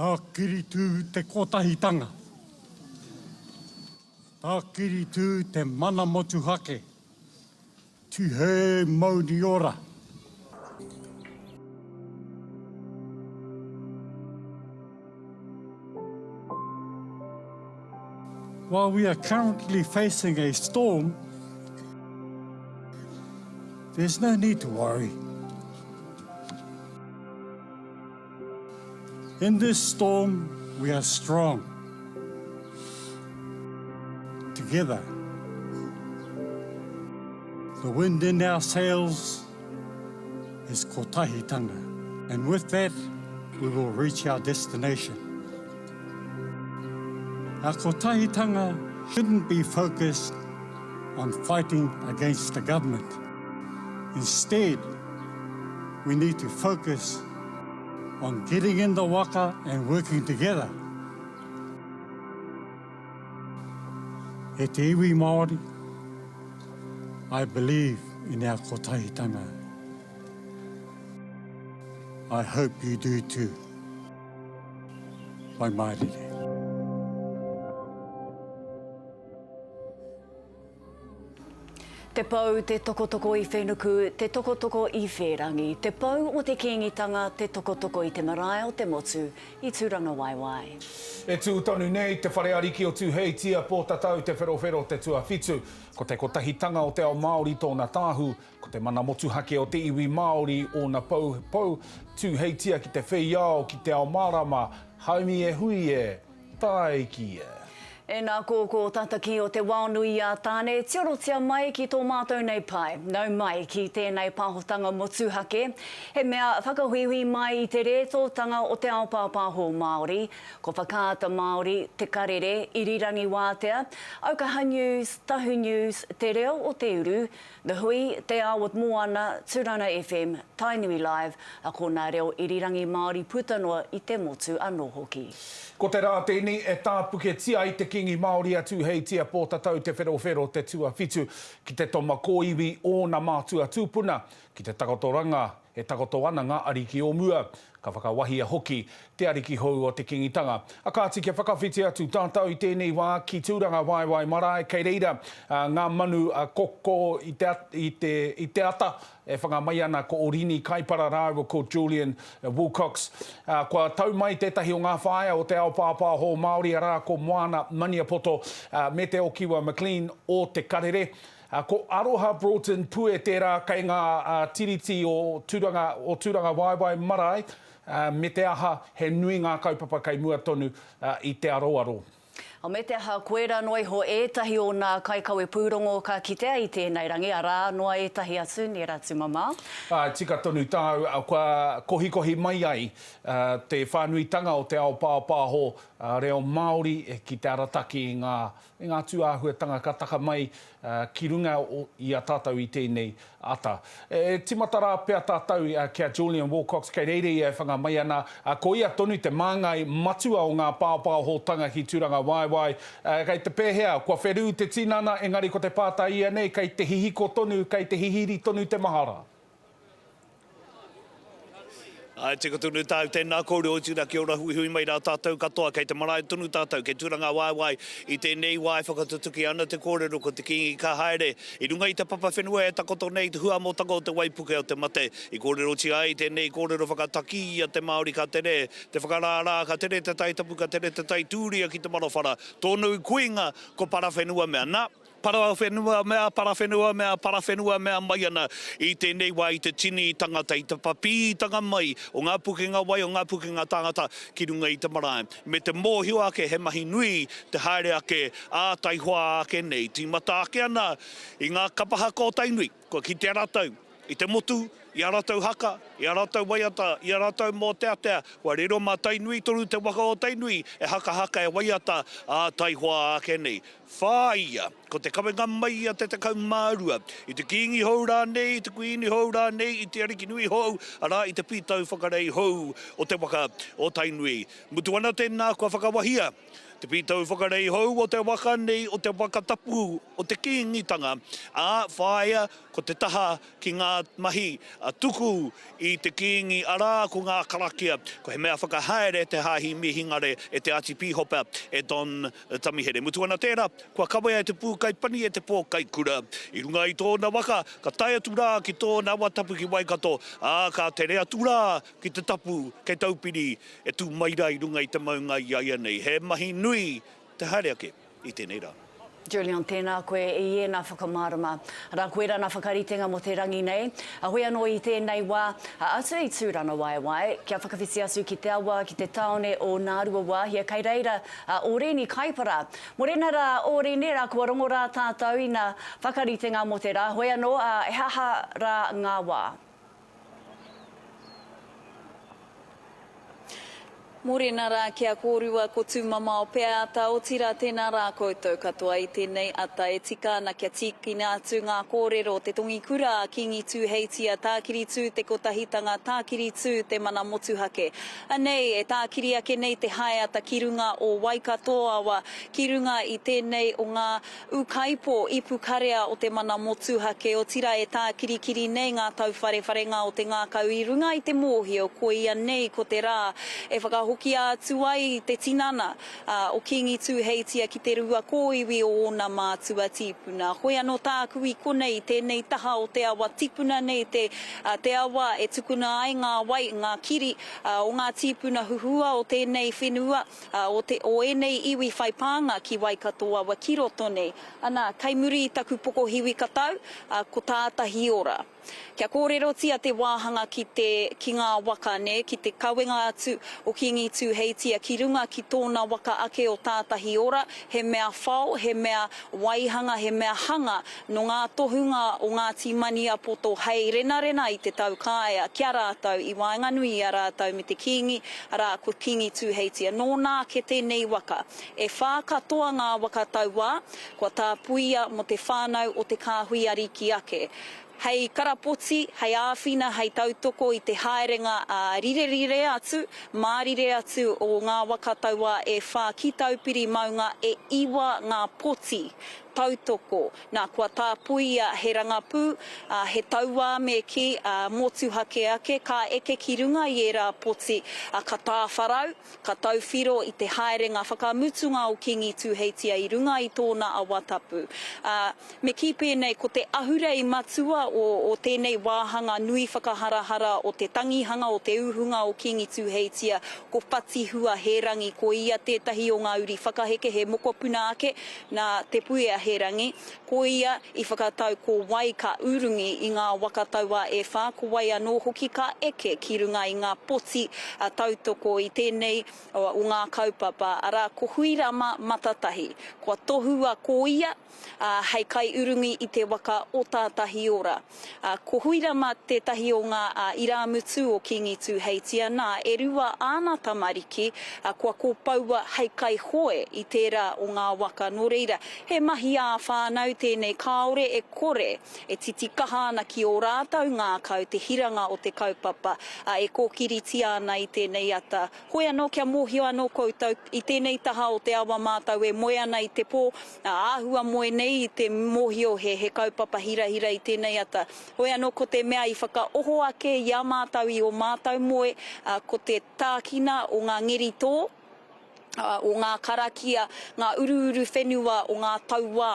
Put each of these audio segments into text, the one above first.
Tākiritū te kotahitanga. Tākiritū te mana motuhake. Tihei mauri ora. While we are currently facing a storm, there's no need to worry. In this storm, we are strong. Together. The wind in our sails is kotahitanga. And with that, we will reach our destination. Our kotahitanga shouldn't be focused on fighting against the government. Instead, we need to focus on getting in the waka and working together. E te iwi Māori, I believe in our kotahitanga. I hope you do too. Pai mārire. Te pou, te tokotoko i whenuku, te tokotoko i whērangi, te pou o te Kīngitanga, te tokotoko i te marae o te motu, i Tūrangawaewae. E tū tonu nei te whare ariki o Tūheitia, Pōtatau Te Wherowhero Te Tuawhitu. Ko te kotahitanga o te ao Māori tōna tāhu, ko te mana motuhake o te iwi Māori ōna pou, pou Tūheitia ki te whei ao, ki te ao mārama, haumi e hui e, Tāiki e. E nā kōkō tataki o te wao nui a Tāne, tiorotia mai ki tō mātou nei pae. Nau mai ki tēnei pāhotanga motuhake, he mea whakahuihui mai i te rētōtanga o te ao pāpāho Māori, ko Whakaata Māori, Te Karere, Irirangi Wātea, Aukaha News, Tahu News, Te Reo o Te Uru, The Hui, Te Ao o Moana, Turana FM, Tainui Live, a ko nā reo irirangi Māori puta noa i te motu anō hoki. Ko te rā tēnei e tāpuketia ai te Kīngi Māori a Tūheitia Pōtatau Te Wherowhero Te Tuawhitu ki te toma kōiwi ōna mātua tūpuna, ki te takotoranga e takoto ana ngā ariki o mua. Ka whakawahia hoki te ariki hou o te Kīngitanga. A kāti kia whakawhiti atu tātou i tēnei wā ki Tūrangawaewae Marae kei reira ngā manu koko i te, i te, i te ata e whanga mai ana ko Orini Kaipara rāua ko Julian Wilcox. Kua tau mai tētahi o ngā whāea o te ao pāpāho Māori arā ko Moana Maniapoto me Te Okiwa McLean o Te Karere. Ko Aroha Broughton Pue tērā kei ngā tiriti o Tūranga, o Tūrangawaewae Marae, me te aha, he nui ngā kaupapa kei mua tonu i te aroaro. Me te aha, koirā noa iho ētahi o nā kaikawe pūrongo ka kitea i tēnei rangi, arā noa ētahi atu, nē rā Tumamā? Āe, tika tonu tāu, kua kohikohi mai ai te whānuitanga o te ao pāpāho reo Māori ki te arataki i ngā i ngā tūāhuatanga ka taka mai ki runga i a tātou i tēnei ata. E tīmata rā pea tātou ki a Julian Wilcox, kei reira ia e whanga mai ana, ko ia tonu te māngai matua o ngā pāpāhotanga ki Tūrangawaewae. Kei te pēhea, kua wherū te tinana, engari ko te pātai ia nei, kei te hihiko tonu, kei te hihiri tonu te mahara. Āe, tika tonu tāu, tēnā kōrero, otirā kia ora huihui mai rā tātou katoa, kei te marae tonu tātou, kei Tūrangawaewae i tēnei wā e whakatutuki ana te kōrero ko te Kīngi ka haere i runga i te papa whenua e takoto nei te huamotanga o te waipuke o te mate. I kōrerotia ai tēnei kōrero whakatakī i a te Māori ka tere te whakarārā, ka tere te tai tapu, ka tere te tai tūria ki te marowhara, tōna uikuinga ko Parawhenuamea. Nā, Parawhenua mea, parawhenua mea, parawhenua mea mai ana i tēnei wā i te tini tangata, i te papītanga mai o ngā pukenga wai, o ngā pukenga tāngata ki runga i te marae. Me te mōhio ake he mahi nui te haere ake ā taihoa ake nei. Tīmata ake ana i ngā kapa haka o Tainui, kua kitea rātou i te motu, i a rātou haka, i a rātou waiata, i a rātou mōteatea, kua riro mā Tainui tonu te waka o Tainui e hakahaka, e waiata ā taihoa ake nei. Whāia, ko te kawenga mai a te 12, i te kīngi hou rānei, i te kuīni hou rānei, i te arikinui hou, arā, i te pītau whakarei hou o te waka o Tainui. Mutu ana tēnā, kua whakawahia. Te pītau whakarei hou o te waka nei o te waka tapu o te Kīngitanga, ā, whāia ko te taha ki ngā mahi tuku i te Kīngi, arā, ko ngā karakia, ko he mea whakahaere te Hāhi Mihingare e te Ātipīhopa e Don Tamihere. Mutu ana tērā, kua kawea e te pūkai pani e te pōkai kura. I runga i tōna waka, ka tae atu rā ki tōna awa tapu ki Waikato, ā, ka tere atu rā ki te tapu kei Taupiri e tū mai rā i runga i te maunga i a ia nei. He mahi nui te haere ake i tēnei rā. Julian, tēnā koe i ēnā whakamārama. Arā, koirā nā whakaritenga mō te rangi nei. Heoi anō i tēnei wā, atu i Tūrangawaewae, kia whakawhiti atu ki te awa, ki te tāone o Ngāruawāhia, kei reira a Ōreni Kaipara. Morena rā, Ōreni, rā kua rongo rā tātou i nā whakaritenga mō te rā, hoi anō, ā, he aha rā ngā wā? Morena rā ki a kōrua ko Tūmamao Peata, otirā tēnā rā koutou katoa i tēnei ata e tika ana kia tīkina atu ngā kōrero te tongikura a Kīngi Tūheitia, Tākiri Tū te kotahitanga, Tākiri Tū te mana motuhake. Anei e tākiri ake nei te haeata ki runga o Waikato awa, ki runga i tēnei o ngā Ūkaipō, ipukarea o te mana motuhake, otirā e tākirikiri nei ngā tauwharewharenga o te ngākau i runga i te mōhio koia nei ko te rā e whakahokia atu ai te tinana o Kīngi Tūheitia ki te rua kōiwi o ōna mātua tīpuna. Hoi anō tāku i konei i tēnei taha o te awa tipuna nei te te awa e tukuna ai ngā wai, ngā kiri o ngā tīpuna huhua o tēnei whenua. o te, o ēnei iwi whai pānga ki Waikato awa ki roto nei. Ana, kei muri i taku pokohiwi katau, ā, ko tātahi ora. Kia kōrerotia te wāhanga ki te, ki ngā waka, nē, ki te kawenga atu o Kīngi Tūheitia ki runga ki tōna waka ake o tātahi ora, he mea whao, he mea waihanga, he mea hanga nō ngā tohunga o Ngāti Maniapoto hei renarena i te taukaea ki a rātou i waenganui i a rātou me te Kīngi, arā, ko Kīngi Tūheitia. Nōna ake tēnei waka. E whā katoa ngā waka tauā kua tāpuia mō te whānau o te kāhui ariki ake. Hei karapoti, hei āwhina, hei tautoko i te haerenga ā rirerire atu, mārire atu o ngā waka tauā e whā ki Taupiri maunga e iwa ngā poti tautoko. Nā, kua tāpuia he rangapū, ā, he tauā me kī, ā, motuhake ake, ka eke ki runga i ērā poti, ā, ka tāwharau, ka tauwhiro i te haerenga whakamutunga o Kīngi Tūheitia i runga i tōna awa tapu. Ā, me kī pēnei, ko te ahurei matua o, o tēnei wāhanga nui whakaharahara o te tangihanga, o te uhunga o Kīngi Tūheitia, ko Whatihua Hērangi, ko ia tētahi o ngā uri whakaheke, he mokopuna ake nā Te Puea Hērangi, ko ia i whakatau ko wai ka urungi i ngā waka tauā e whā, ko wai anō hoki ka eke ki runga i ngā poti tautoko i tēnei o ngā kaupapa, arā, ko Huirama Matatahi. Kua tohua ko ia hei kaiurungi i te waka o Tātahi Ora. Ko Huirama tētahi o ngā irāmutu o Kīngi Tūheitia, nā, e rua āna tamariki kua kōpoua hei kaihoe i tērā o ngā waka. Nō reira, he mahi ā-whānau tēnei kāore e kore e titikaha ana ki ō rātou ngākau te hiranga o te kaupapa e kōkiritia ana i tēnei ata. Hoi anō kia mōhio anō koutou, i tēnei taha o te awa mātou e moe ana i te pō, ā, āhua moe nei i te mōhio he he kaupapa hirahira i tēnei ata. Hoi anō ko te mea i whakaoho ake i a mātou i ō mātou moe, ā, ko te tākina o ngā ngeri tō, ā, o ngā karakia, ngā uruuru whenua o ngā tauā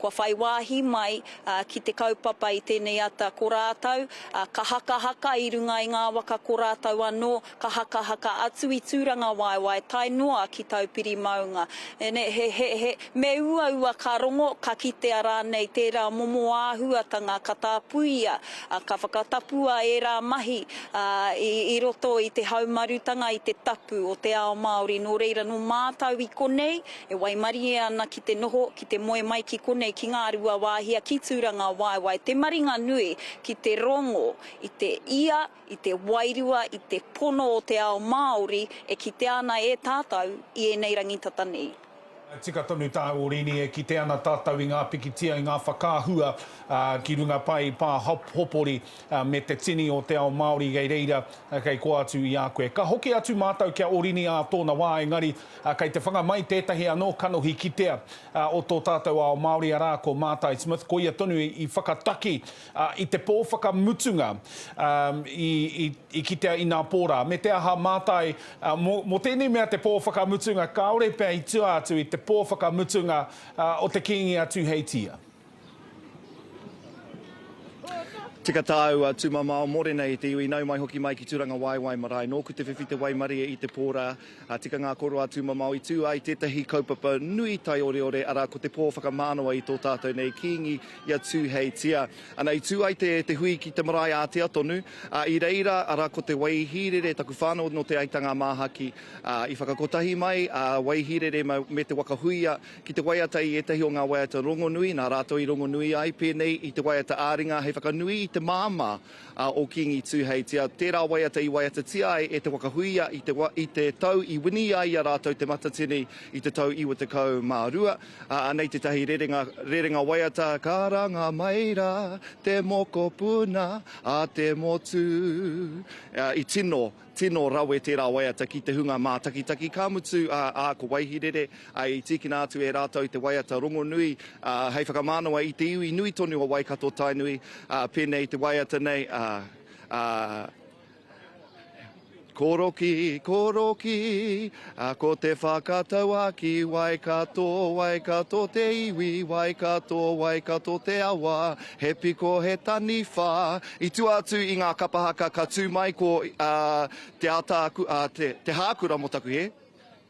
kua whai wāhi mai, ā, ki te kaupapa i tēnei ata. Ko rātou, ā, ka hakahaka i runga i ngā waka ko rātou anō, Ka hakahaka atu i Tūrangawaewae tae noa ki Taupiri maunga. He, he, he, me uaua ka rongo, ka kitea rānei tērā momo āhuatanga ka tāpuia, ka whakatapua ērā mahi i, i roto i te haumarutanga, i te tapu o te ao Māori. Nō reira, nō mātau i konei, e waimarie ana ki te noho, ki te moe mai ki konei, ki Ngāruawāhia, ki Tūrangawaewae, te maringa nui ki te rongo i te ia, i te wairua, i te pono o te ao Māori e kitea ana e tātou i ēnei rangi tata nei. Tika tonu tāu Orini, e kite ana tātou i ngā pikitia, i ngā whakaahua ki runga pae pā hopori me te tini o te ao Māori kei reira, kei koa atu i a koe. Ka hoki atu mātou ki a Orini ā tōna wā, engari kei te whanga mai tētahi anō kanohi kitea o tō tātou ao Māori, arā, ko Mātai Smith, koia tonu i whakataki i te pō whakamutunga i I kitea inā pō rā. Me te aha, Mātai, mō, mō tēnei mea te pō whakamutunga, kāore pea i tua atu i te pō whakamutunga o te Kīngi a Tūheitia. Tika tāu, a Tūmamao, mōrena e te iwi, nau mai hoki mai ki Tūrangawaewae marae. Nōku te whiwhi te waimarie i te pō rā, a tika ngā koro a Tūmamao i tū ai tētahi kaupapa nui taioreore, arā ko te pō whakamānawa i tō tātou nei Kīngi i a Tūheitia. Ana, i tū ai te, te hui ki te marae ātea tonu, ā, i reira, arā, ko Te Waihīrere, taku whānau nō Te Aitanga-a-Māhaki, ā, i whakakotahi mai a Waihīrere me Te Waka Huia ki te waiata i ētahi o ngā waiata rongonui, nā rātou i rongonui ai, pēnei i te waiata ā-ringa hei whakanui i te māmā o Kīngi Tūheitia, tērā waiata i waiatatia ai e Te Waka Huia i te, i te tau i wini ai i a rātou Te Matatini i te tau 92. Ā, anei tētahi rerenga, rerenga waiata, Karanga mai rā te mokopuna a te motu. Ā, i tino, tino rawe tērā waiata ki te hunga mātakitaki, ka mutu, ā, ā, ko Waihirere, ā, i tīkina atu e rātou te waiata rongonui, ā, hei whakamānawa i te iwi nui tonu o Waikato Tainui, ā, pēnei te waiata nei, ā, ā, Koroki, koroki, ā, ko te whakatauākī, Waikato, Waikato te iwi, Waikato, Waikato te awa, he piko, he taniwha. I tua atu i ngā kapa haka ka tū mai ko, ā, te ātaaku, ā, te, te hākura mō taku hē.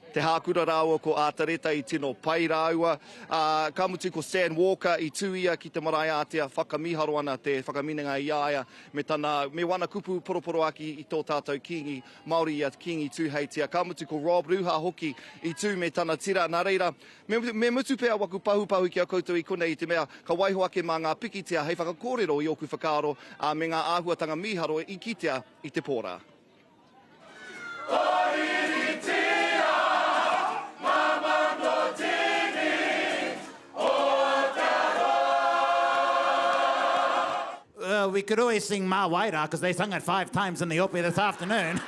Te Hākura rāua ko Ātareta i tino pai rāua, ā, ka mutu ko Stan Walker i tū ia ki te marae ātea, whakamīharo ana te whakaminenga i a ia me tana, me wana kupu poroporoaki i tō tātou Kīngi Māori i a Kīngi Tūheitia. Ka mutu ko Rob Ruha hoki i tū me tana tira, nā reira, me, me mutu pea waku pahupahu ki a koutou i konei i te mea ka waiho ake mā ngā pikitia hei whakakōrero i ōku whakaaro, ā, me ngā āhuatanga mīharo i kitea i te pō rā. Uh, we could always sing Mā Wai Rā, because they sung it five times in the ope this afternoon.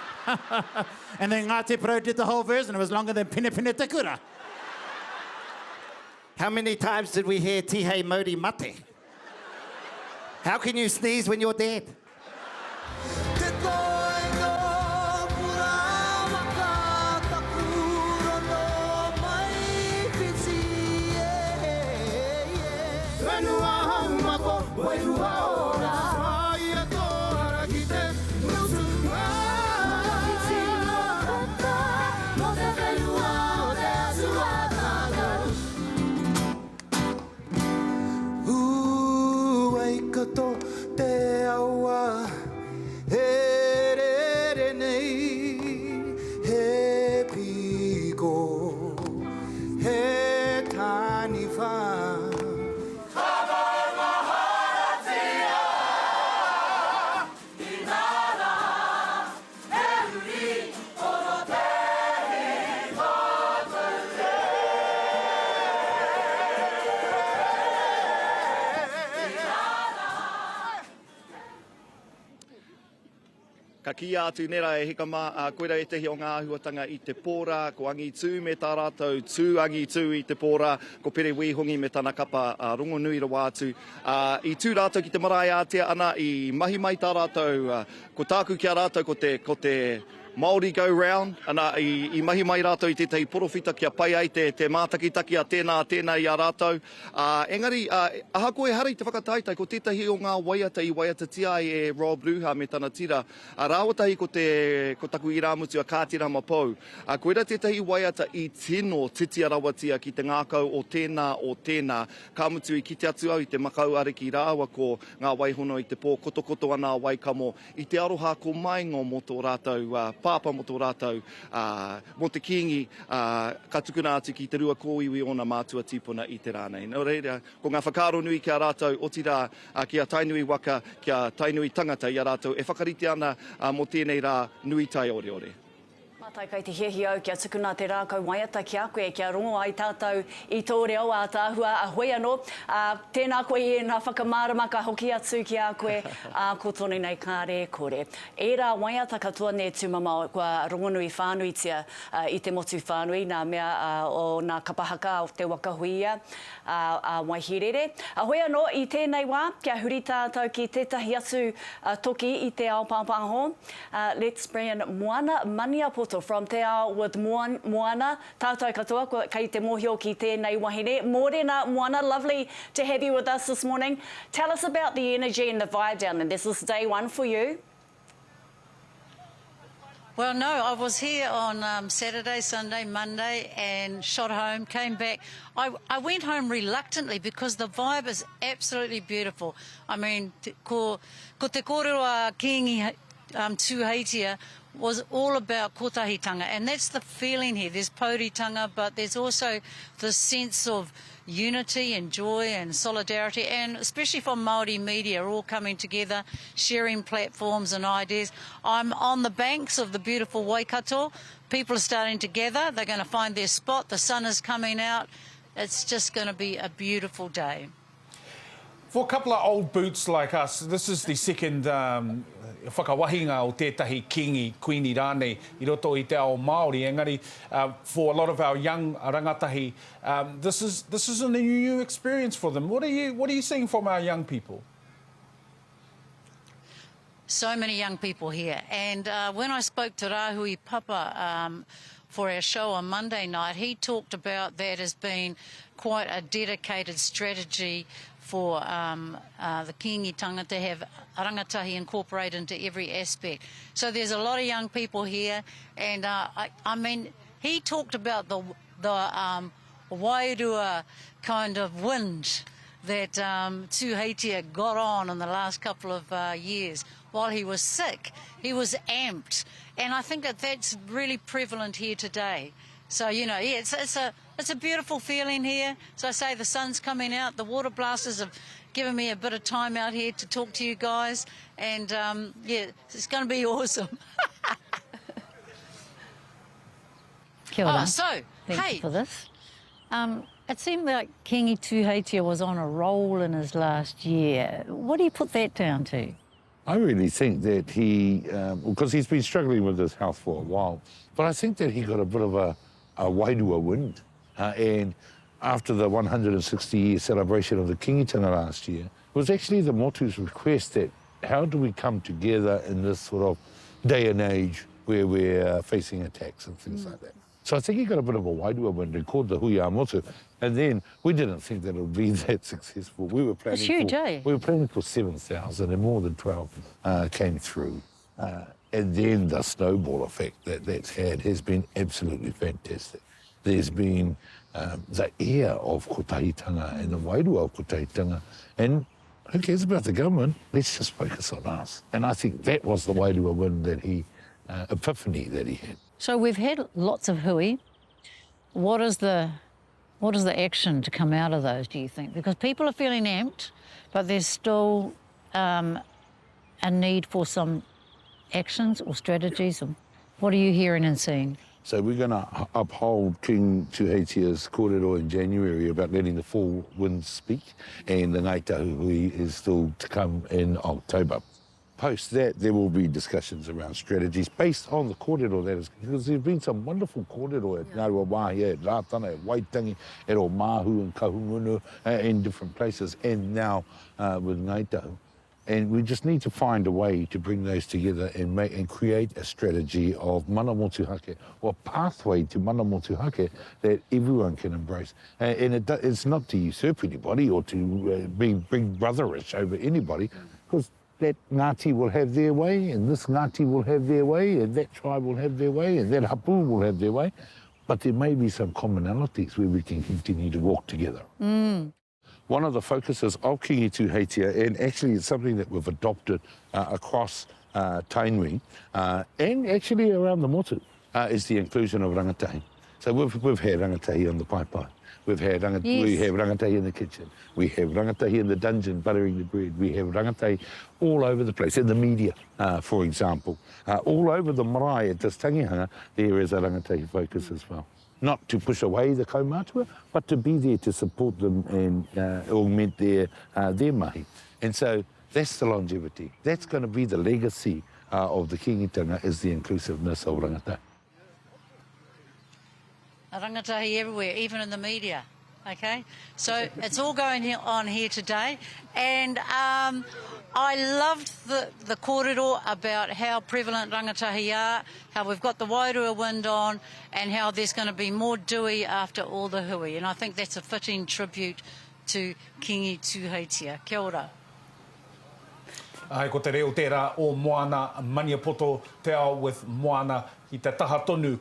and then Ngāti Porou did the whole version. It was longer than Pine Pine Te Kura. How many times did we hear Tihei Mauri Mate? How can you sneeze when you're dead? Te toenga pura waka taku rono mai whiti e e. Whenua haumako, wairua ora. Whāia tō hara ki te mutunga. Whakawhiti ngā kata mō te whenua o te atua tātou. Ū, Waikato te awa e rere nei, he piko, he taniwha. Ka maumaharatia inā rā. He uri ono te hikātaure. Ka kīia atu nera e hika mā, ā, koira ētahi o ngā āhuatanga i te pō rā, ko Angitū me tā rātou tū angitū i te pō rā, ko Pere Wīhongi me tana kapa ā, rongonui rawa atu. Ā, i tū rātou ki te marae ātea ana, i mahi mai tā rātou, ā, Ko tāku ki a rātou ko te, ko te Māori go round, ana, i, i mahi mai rātou i tētahi porowhita kia pai ai te, te mātakitaki a tēnā, a tēnā i a rātou. Ā, engari, ā, ahakoa ehara i te whakataetae, ko tētahi o ngā waiata i waiatatia ai e Rob Ruha me tana tira, ā, rāua tahi ko te, ko taku irāmutu a Kāti Ramapou. Ā, koirā tētahi waiata i tino titia rawatia ki te ngākau o tēnā, o tēnā. Ka mutu i kite atu au i te makau ariki rāua ko Ngā waihono i te pō kotokoto ana a Waikamo i te aroha ko Maingo mō tō rātou pāpā mō tō rātou mō te Kīngi ka tukuna atu ki te rua kōiwi ōna mātua tīpuna i te rā nei. Nō reira, ko ngā whakaaro nui ki a rātou, otirā ki a Tainui waka, ki a Tainui tangata i a rātou e whakarite ana mō tēnei rā nui taioreore. Pātai kei te hiahia au kia tukuna te rākau waiata ki a koe kia rongo ai tātou i tō reo ātaahua a hoi anō, ā, tēnā koe i ēnā whakamārama ka hoki atu ki a koe, ā, ko tonu nei kāre e kore. Ērā waiata katoa nē tūmamao kua rongonui whānuitia i te motu whānui nā mea o nā kapa haka o Te Waka Huia, ā, a Waihirere. A hoi anō i tēnei wā kia huri tātou ki tētahi atu toki i te ao pāpāho. Let's bring in Moana Maniapoto from Te Ao with Moana. Tātou katoa kua, kei te mōhio ki tēnei wahine. Mōrena Moana, lovely to have you with us this morning. Tell us about the energy and the vibe down there. This is day one for you. Well, no, I was here on um, Saturday, Sunday, Monday, and shot home, came back. I, I went home reluctantly because the vibe is absolutely beautiful. I mean, ko, ko te kōrero a Kīngi um, Tūheitia was all about kotahitanga, and that's the feeling here. There's pouritanga, but there's also the sense of unity and joy and solidarity, and especially from Māori media, all coming together, sharing platforms and ideas. I'm on the banks of the beautiful Waikato. People are starting to gather. They're going to find their spot. The sun is coming out. It's just going to be a beautiful day. For a couple of old boots like us, this is the second um, whakawahinga o tētahi kīngi, kuini rānei i roto i te ao Māori. Engari, uh, for a lot of our young rangatahi, um, this is, this is a new experience for them. What are you, what are you seeing from our young people? So many young people here. And uh, when I spoke to Rahui Papa um, for our show on Monday night, he talked about that as being quite a dedicated strategy for um, uh, the Kingitanga to have rangatahi incorporated into every aspect. So there's a lot of young people here, and uh, I, I mean, he talked about the the um, wairua kind of wind that um, Tūheitia got on in the last couple of uh, years. While he was sick, he was amped. And I think that that's really prevalent here today. So, you know, yeah, it's, it's, a, it's a beautiful feeling here. As I say, the sun's coming out. The water blasters have given me a bit of time out here to talk to you guys. And, um, yeah, it's going to be awesome. Kia ora. Oh, so, Thank hey. you for this. Um, it seemed like Kingi Tūheitia was on a roll in his last year. What do you put that down to? I really think that he, um, because he's been struggling with his health for a while, but I think that he got a bit of a, a wairua wind. Uh, and after the 160-year celebration of the Kingitanga last year, it was actually the Motu's request that how do we come together in this sort of day and age where we're uh, facing attacks and things mm. like that. So I think he got a bit of a wairua wind and called the Hui Motu. And then we didn't think that it would be that successful. We were planning It's huge, for, eh? We were planning for 7,000 and more than 12 uh, came through. Uh, and then the snowball effect that that's had has been absolutely fantastic. There's been um, the air of kotahitanga and the wairua of kotahitanga. And who cares about the government? Let's just focus on us. And I think that was the wairua win that he, uh, epiphany that he had. So we've had lots of hui. What is the what is the action to come out of those, do you think? Because people are feeling amped, but there's still um, a need for some actions or strategies. What are you hearing and seeing? So we're going to uphold King Tuheitia's kōrero in January about letting the four winds speak, and the Ngāi Tahu hui is still to come in October. Post that, there will be discussions around strategies based on the kōrero that is, because there's been some wonderful kōrero at yeah. Ngāruawāhia, at Rātana, at Waitangi, at Omahu and Kahungunu, uh, in different places, and now uh, with Ngāi Tahu. And we just need to find a way to bring those together and make and create a strategy of mana motuhake or a pathway to mana motuhake that everyone can embrace. And it, it's not to usurp anybody or to uh, be big brotherish over anybody, because that Ngāti will have their way, and this Ngāti will have their way, and that tribe will have their way, and that hapu will have their way. But there may be some commonalities where we can continue to walk together. Mm. One of the focuses of Kingi Tūheitia, and actually it's something that we've adopted uh, across uh, Tainui, uh, and actually around the motu, uh, is the inclusion of rangatahi. So we've, we've had rangatahi on the paepae. We've had rangatahi, yes. we have rangatahi in the kitchen. We have rangatahi in the dungeon buttering the bread. We have rangatahi all over the place, in the media, uh, for example. Uh, all over the marae at this tangihanga, there is a rangatahi focus as well. Not to push away the kaumātua, but to be there to support them and uh, augment their, uh, their mahi. And so that's the longevity. That's going to be the legacy uh, of the Kingitanga is the inclusiveness of rangatahi. A rangatahi everywhere, even in the media. Okay, so it's all going on here today, and um, I loved the, the kōrero about how prevalent rangatahi are, how we've got the wairua wind on, and how there's going to be more dui after all the hui. And I think that's a fitting tribute to Kingi Tūheitia. Kia ora. Āe, ko te reo tērā o Moana Maniapoto, Te Ao with Moana, ki te taha tonu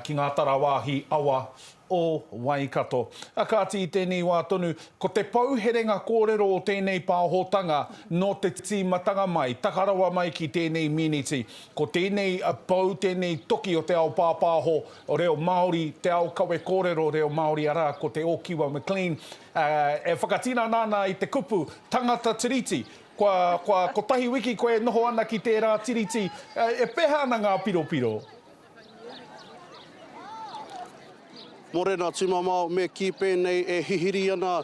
ki ngā tarawāhi awa o Waikato. A kāti i tēnei wā tonu, ko te pou herenga kōrero o tēnei pāhotanga nō te tīmatanga mai, taka rawa mai ki tēnei miniti. Ko tēnei pou, tēnei toki o te ao pāpāho reo Māori, te ao kawe kōrero reo Māori, arā, ko Te Ōkiwa McLean, e whakatinana ana i te kupu tangata tiriti. Kua, kua kotahi wiki koe e noho ana ki tērā tiriti, e pēhea ana ngā piropiro? Morena Tumamao, me kī pēnei e hihiri ana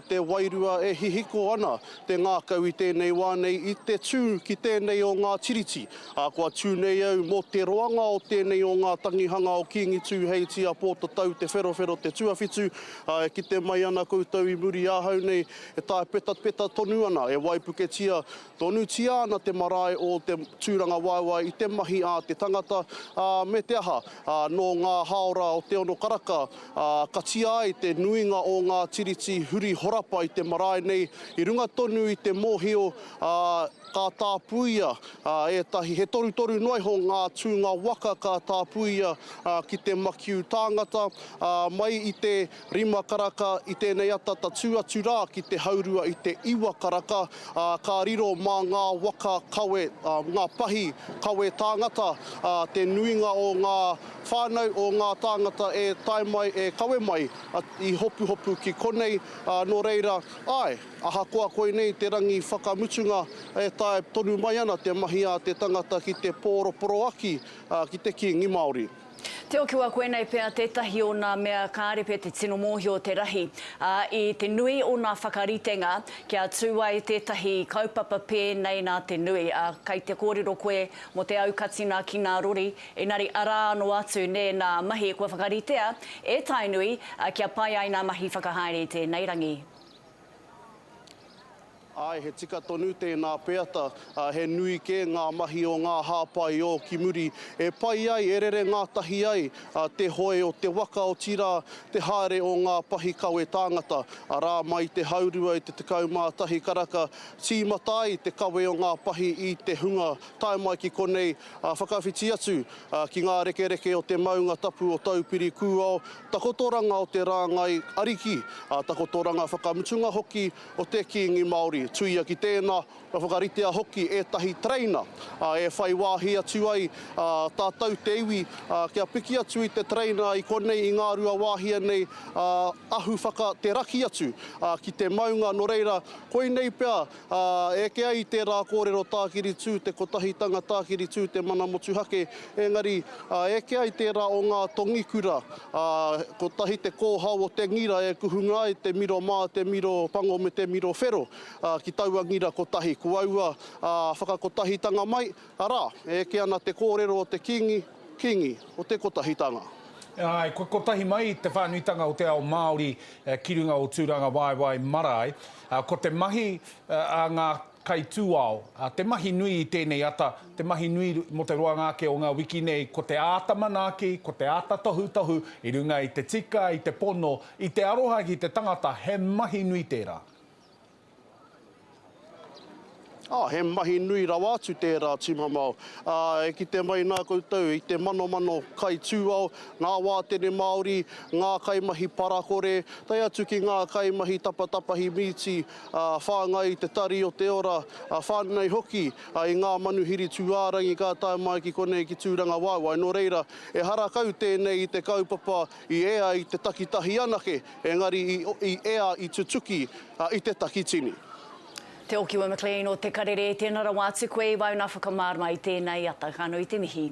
te wairua, e hihiko ana te ngākau i tēnei wā nei i te tū ki tēnei o ngā tiriti. Ā, kua tū nei au mō te roanga o tēnei o ngā tangihanga o Kīngi Tūheitia Pōtatau Te Wherowhero Te Tuawhitu, ā, e kite mai ana koutou i muri ahau nei e taepetapeta tonu ana, e waipuketia Tonutia ana te marae o te tūrangawaewae i te mahi a te tangata, ā, me te aha, ā, nō ngā hāora o te ono karaka, ā, katia ai te nuinga o ngā tiriti huri horapa i te marae nei, i runga tonu i te mōhio, ā, ka tāpuia, ā, ētahi, he torutoru noa iho ngā tūnga waka ka tāpuia, ā, ki te makiu tāngata, ā, mai i te Rima karaka i tēnei ata tatū atu rā ki te haurua i te iwa karaka, ā, ka riro mā ngā waka kawe, ā, ngā pahi kawe tāngata, ā, te nuinga o ngā whānau, o ngā tāngata e tae mai, e kawe mai i hopuhopu ki konei, ā, nō reira, āe, ahakoa koinei te rangi whakamutunga, e tae tonu mai ana te mahi a te tangata ki te pōroporoaki, ā, ki te Kīngi Māori. Te Okiwa Koinei pea tētahi o nā mea kāre pea te tino mōhio te rahi, ā, i te nui o nā whakaritenga kia tū ai tētahi kaupapa pēnei nā te nui, ā, kei te kōrero koe mō te aukatinā ki nā rori, engari arā anō atu nē nā mahi kua whakaritea e Tainui, ā, kia pai ai nā mahi whakahaere i tēnei rangi. Āe, he tika tonu tēnā peata, ā, he nui kē ngā mahi o ngā hāpai ō ki muri e pai ai, e rere ngātahi ai te hoe o te waka, otirā, te haere o ngā pahi kawe tāngata. Arā, mai te haurua i te 11 karaka, tīmata ai te kawe o ngā pahi i te hunga tae mai ki konei, ā, whakawhiti atu ki ngā rekereke o te maunga tapu o Taupiri Kūao, takotoranga o te rāngai ariki, ā, takotoranga whakamutunga hoki o te Kīngi Māori. Tuia ki tēnā, ka whakaritea hoki ētahi tereina e whai wāhi atu ai tātou te iwi kia piki atu i te tereina i konei i Ngāruawāhia nei ahu whaka te raki atu ki te maunga. Nō reira, koinei pea eke ai i tērā kōrero tākiri tū te kotahitanga, tākiri tū te mana motuhake, engari eke ai tērā o ngā tongikura Ā, kotahi te kōhao o te ngira e kuhunga ai te miro mā, te miro pango me te miro whero, ā, ki taua ngira kotahi. Ko aua, ā, whakakotahitanga mai, arā, e eke ana te kōrero o te Kīngi, Kīngi o te kotahitanga. Āe, kua kotahi mai te whānuitanga o te ao Māori ki runga o Tūrangawaewae marae. Ko te mahi a ngā kaitūao. Te mahi nui i tēnei ata, te mahi nui mō te roanga ake o ngā wiki nei, ko te āta manaaki, ko te āta tohutohu i runga i te tika, i te pono, i te aroha ki te tangata, he mahi nui tērā. Ā, he mahi nui rawa atu tērā tūmamao. Ā, e kite mai nā koutou i te manomano kaitūao, ngā wātene Māori, ngā kaimahi parakore, tae atu ki ngā kaimahi tapatapahi mīti, ā, whāngai i te tari o te ora, ā, whāngai hoki i ngā manuhiri tūārangi ka tae mai ki konei ki Tūrangawaewae. Nō reira, ehara kau tēnei i te kaupapa i ea i te takitahi anake, engari i ea i tutuki i te takitini. Te Okiwa McLean o Te Karere, tēnā rawa atu koe i wauna whakamārama i tēnei ata. Ka nui te mihi.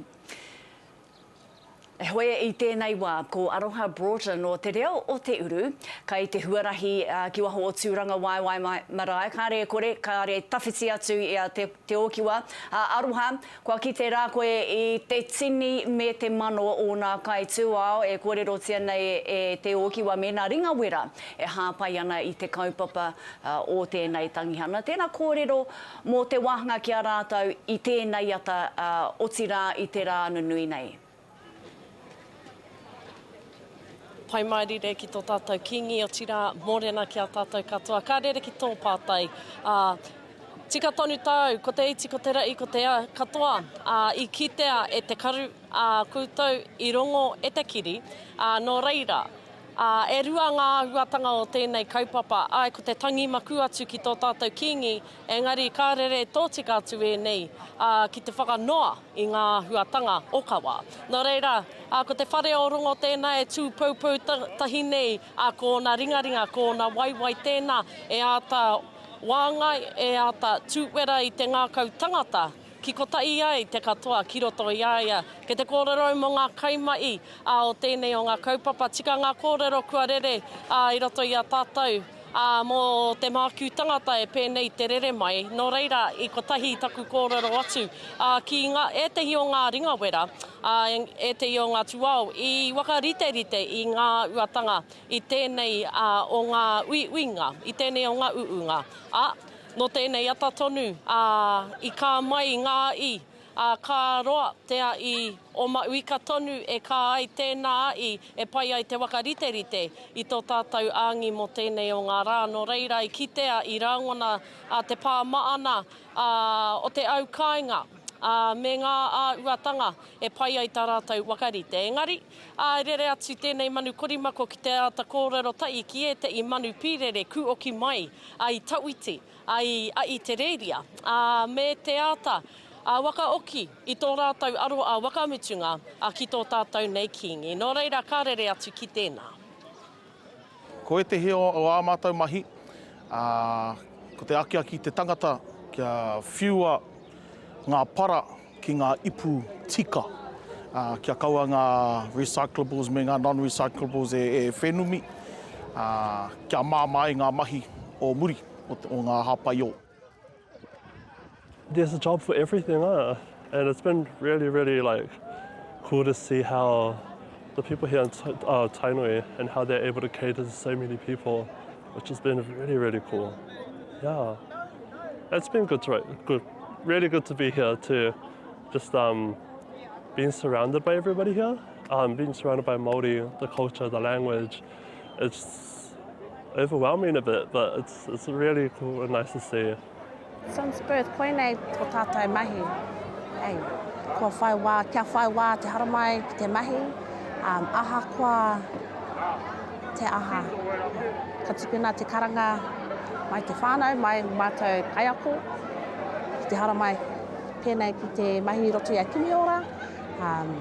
Heoi, i tēnei wā, ko Aroha Broughton o Te Reo o Te Uru, kai te huarahi ki waho o Tūrangawaewae Marae, kāre e kore, kāre tawhiti atu i a Te Te Okiwa. Aroha, kua kite rā koe i te tini me te mano o nā kaitūao e kōrerotia nei e Te Okiwa me nā ringawera e hāpai ana i te kaupapa o tēnei tangihana. Tēnā kōrero mō te wāhanga ki a rātou i tēnei ata, otirā i te rā nunui nei. Pai mārire ki tō tātou Kīngi, otirā, mōrena ki a tātou katoa. Ka rere ki tō pātai, ā, tika tonu tāu, ko te iti, ko te rahi, ko te katoa, ā, i kitea e te karu, ā, koutou i rongo e te kiri, ā, nō reira, Ā, e rua ngā āhuatanga o tēnei kaupapa, āe, ko te tangi maku atu ki tō tātou Kīngi, engari ka rere tōtika atu ēnei, ā, ki te whakanoa i ngā āhuatanga okawa. Nō reira, ā, ko te whare o Rongo tēnā e tū poupou tahi nei, ā, ko ōna ringaringa, ko ōna waewae tēnā e āta wāngai, e āta tūwera i te ngākau tangata, Ki kotahi ai te katoa ki roto i a ia. Kei te kōrero au mō ngā kaimahi ā o tēnei o ngā kaupapa tikanga kōrero kua rere ā i roto i a tātou ā mō te mākiu tangata e pēnei te rere mai. Nō reira i kotahi taku kōrero atu ā ki ngā ētehi o ngā ringawera ā ētehi o ngā tūao i wakariterite i ngā uatanga i tēnei ā o ngā uiuinga i tēnei o ngā uunga ā Nō tēnei ata tonu, ā, i kā mai ngā i, ā, kā roa te a i o Mauika tonu e kā ai tēnā a i e pai ai te waka riterite i tō tātou āngi mō tēnei o ngā rā. Nō reira i kitea, i rāngona a te pā maana, ā, o te au kāinga, ā, me ngā āuatanga e pai ai tā rātou waka rite. Engari, ā, i rere atu tēnei manu korimako ki te āta kōrero tahi ki ētehi manu pīrere kūoki mai a i Tawhiti, a i a i Te Rēria, ā, me te āta, ā, wakaoki i tō rātou aro ā wakamutunga, ā, ki tō tātou nei Kīngi. Nō reira, ka rere atu ki tēnā. Ko ētehi o ā mātou mahi, ā, ko te akiaki i te tangata kia whiua ngā para ki ngā ipu tika, ā, kia kaua ngā recyclables me ngā non-recyclables e, e whenumi, ā, kia māmā ai ngā mahi o muri o, o ngā hāpai ō. There's a job for everything, eh? And it's been really, really like cool to see how the people here in uh, Tainui and how they're able to cater to so many people, which has been really, really cool. Yeah. It's been good to, good, really good to be here too. Just um, being surrounded by everybody here, um, being surrounded by Māori, the culture, the language, it's overwhelming a bit, but it's, it's really cool and nice to see. Since birth, koinei tō tātou mahi. Ei, kua whai wā, kia whai wā te haramai ki te mahi, um, ahakoa te aha. Ka tukuna te karanga mai te whānau, mai mātou kaiako, ki te haramai pēnei ki te mahi i roto i a Kimiora, um,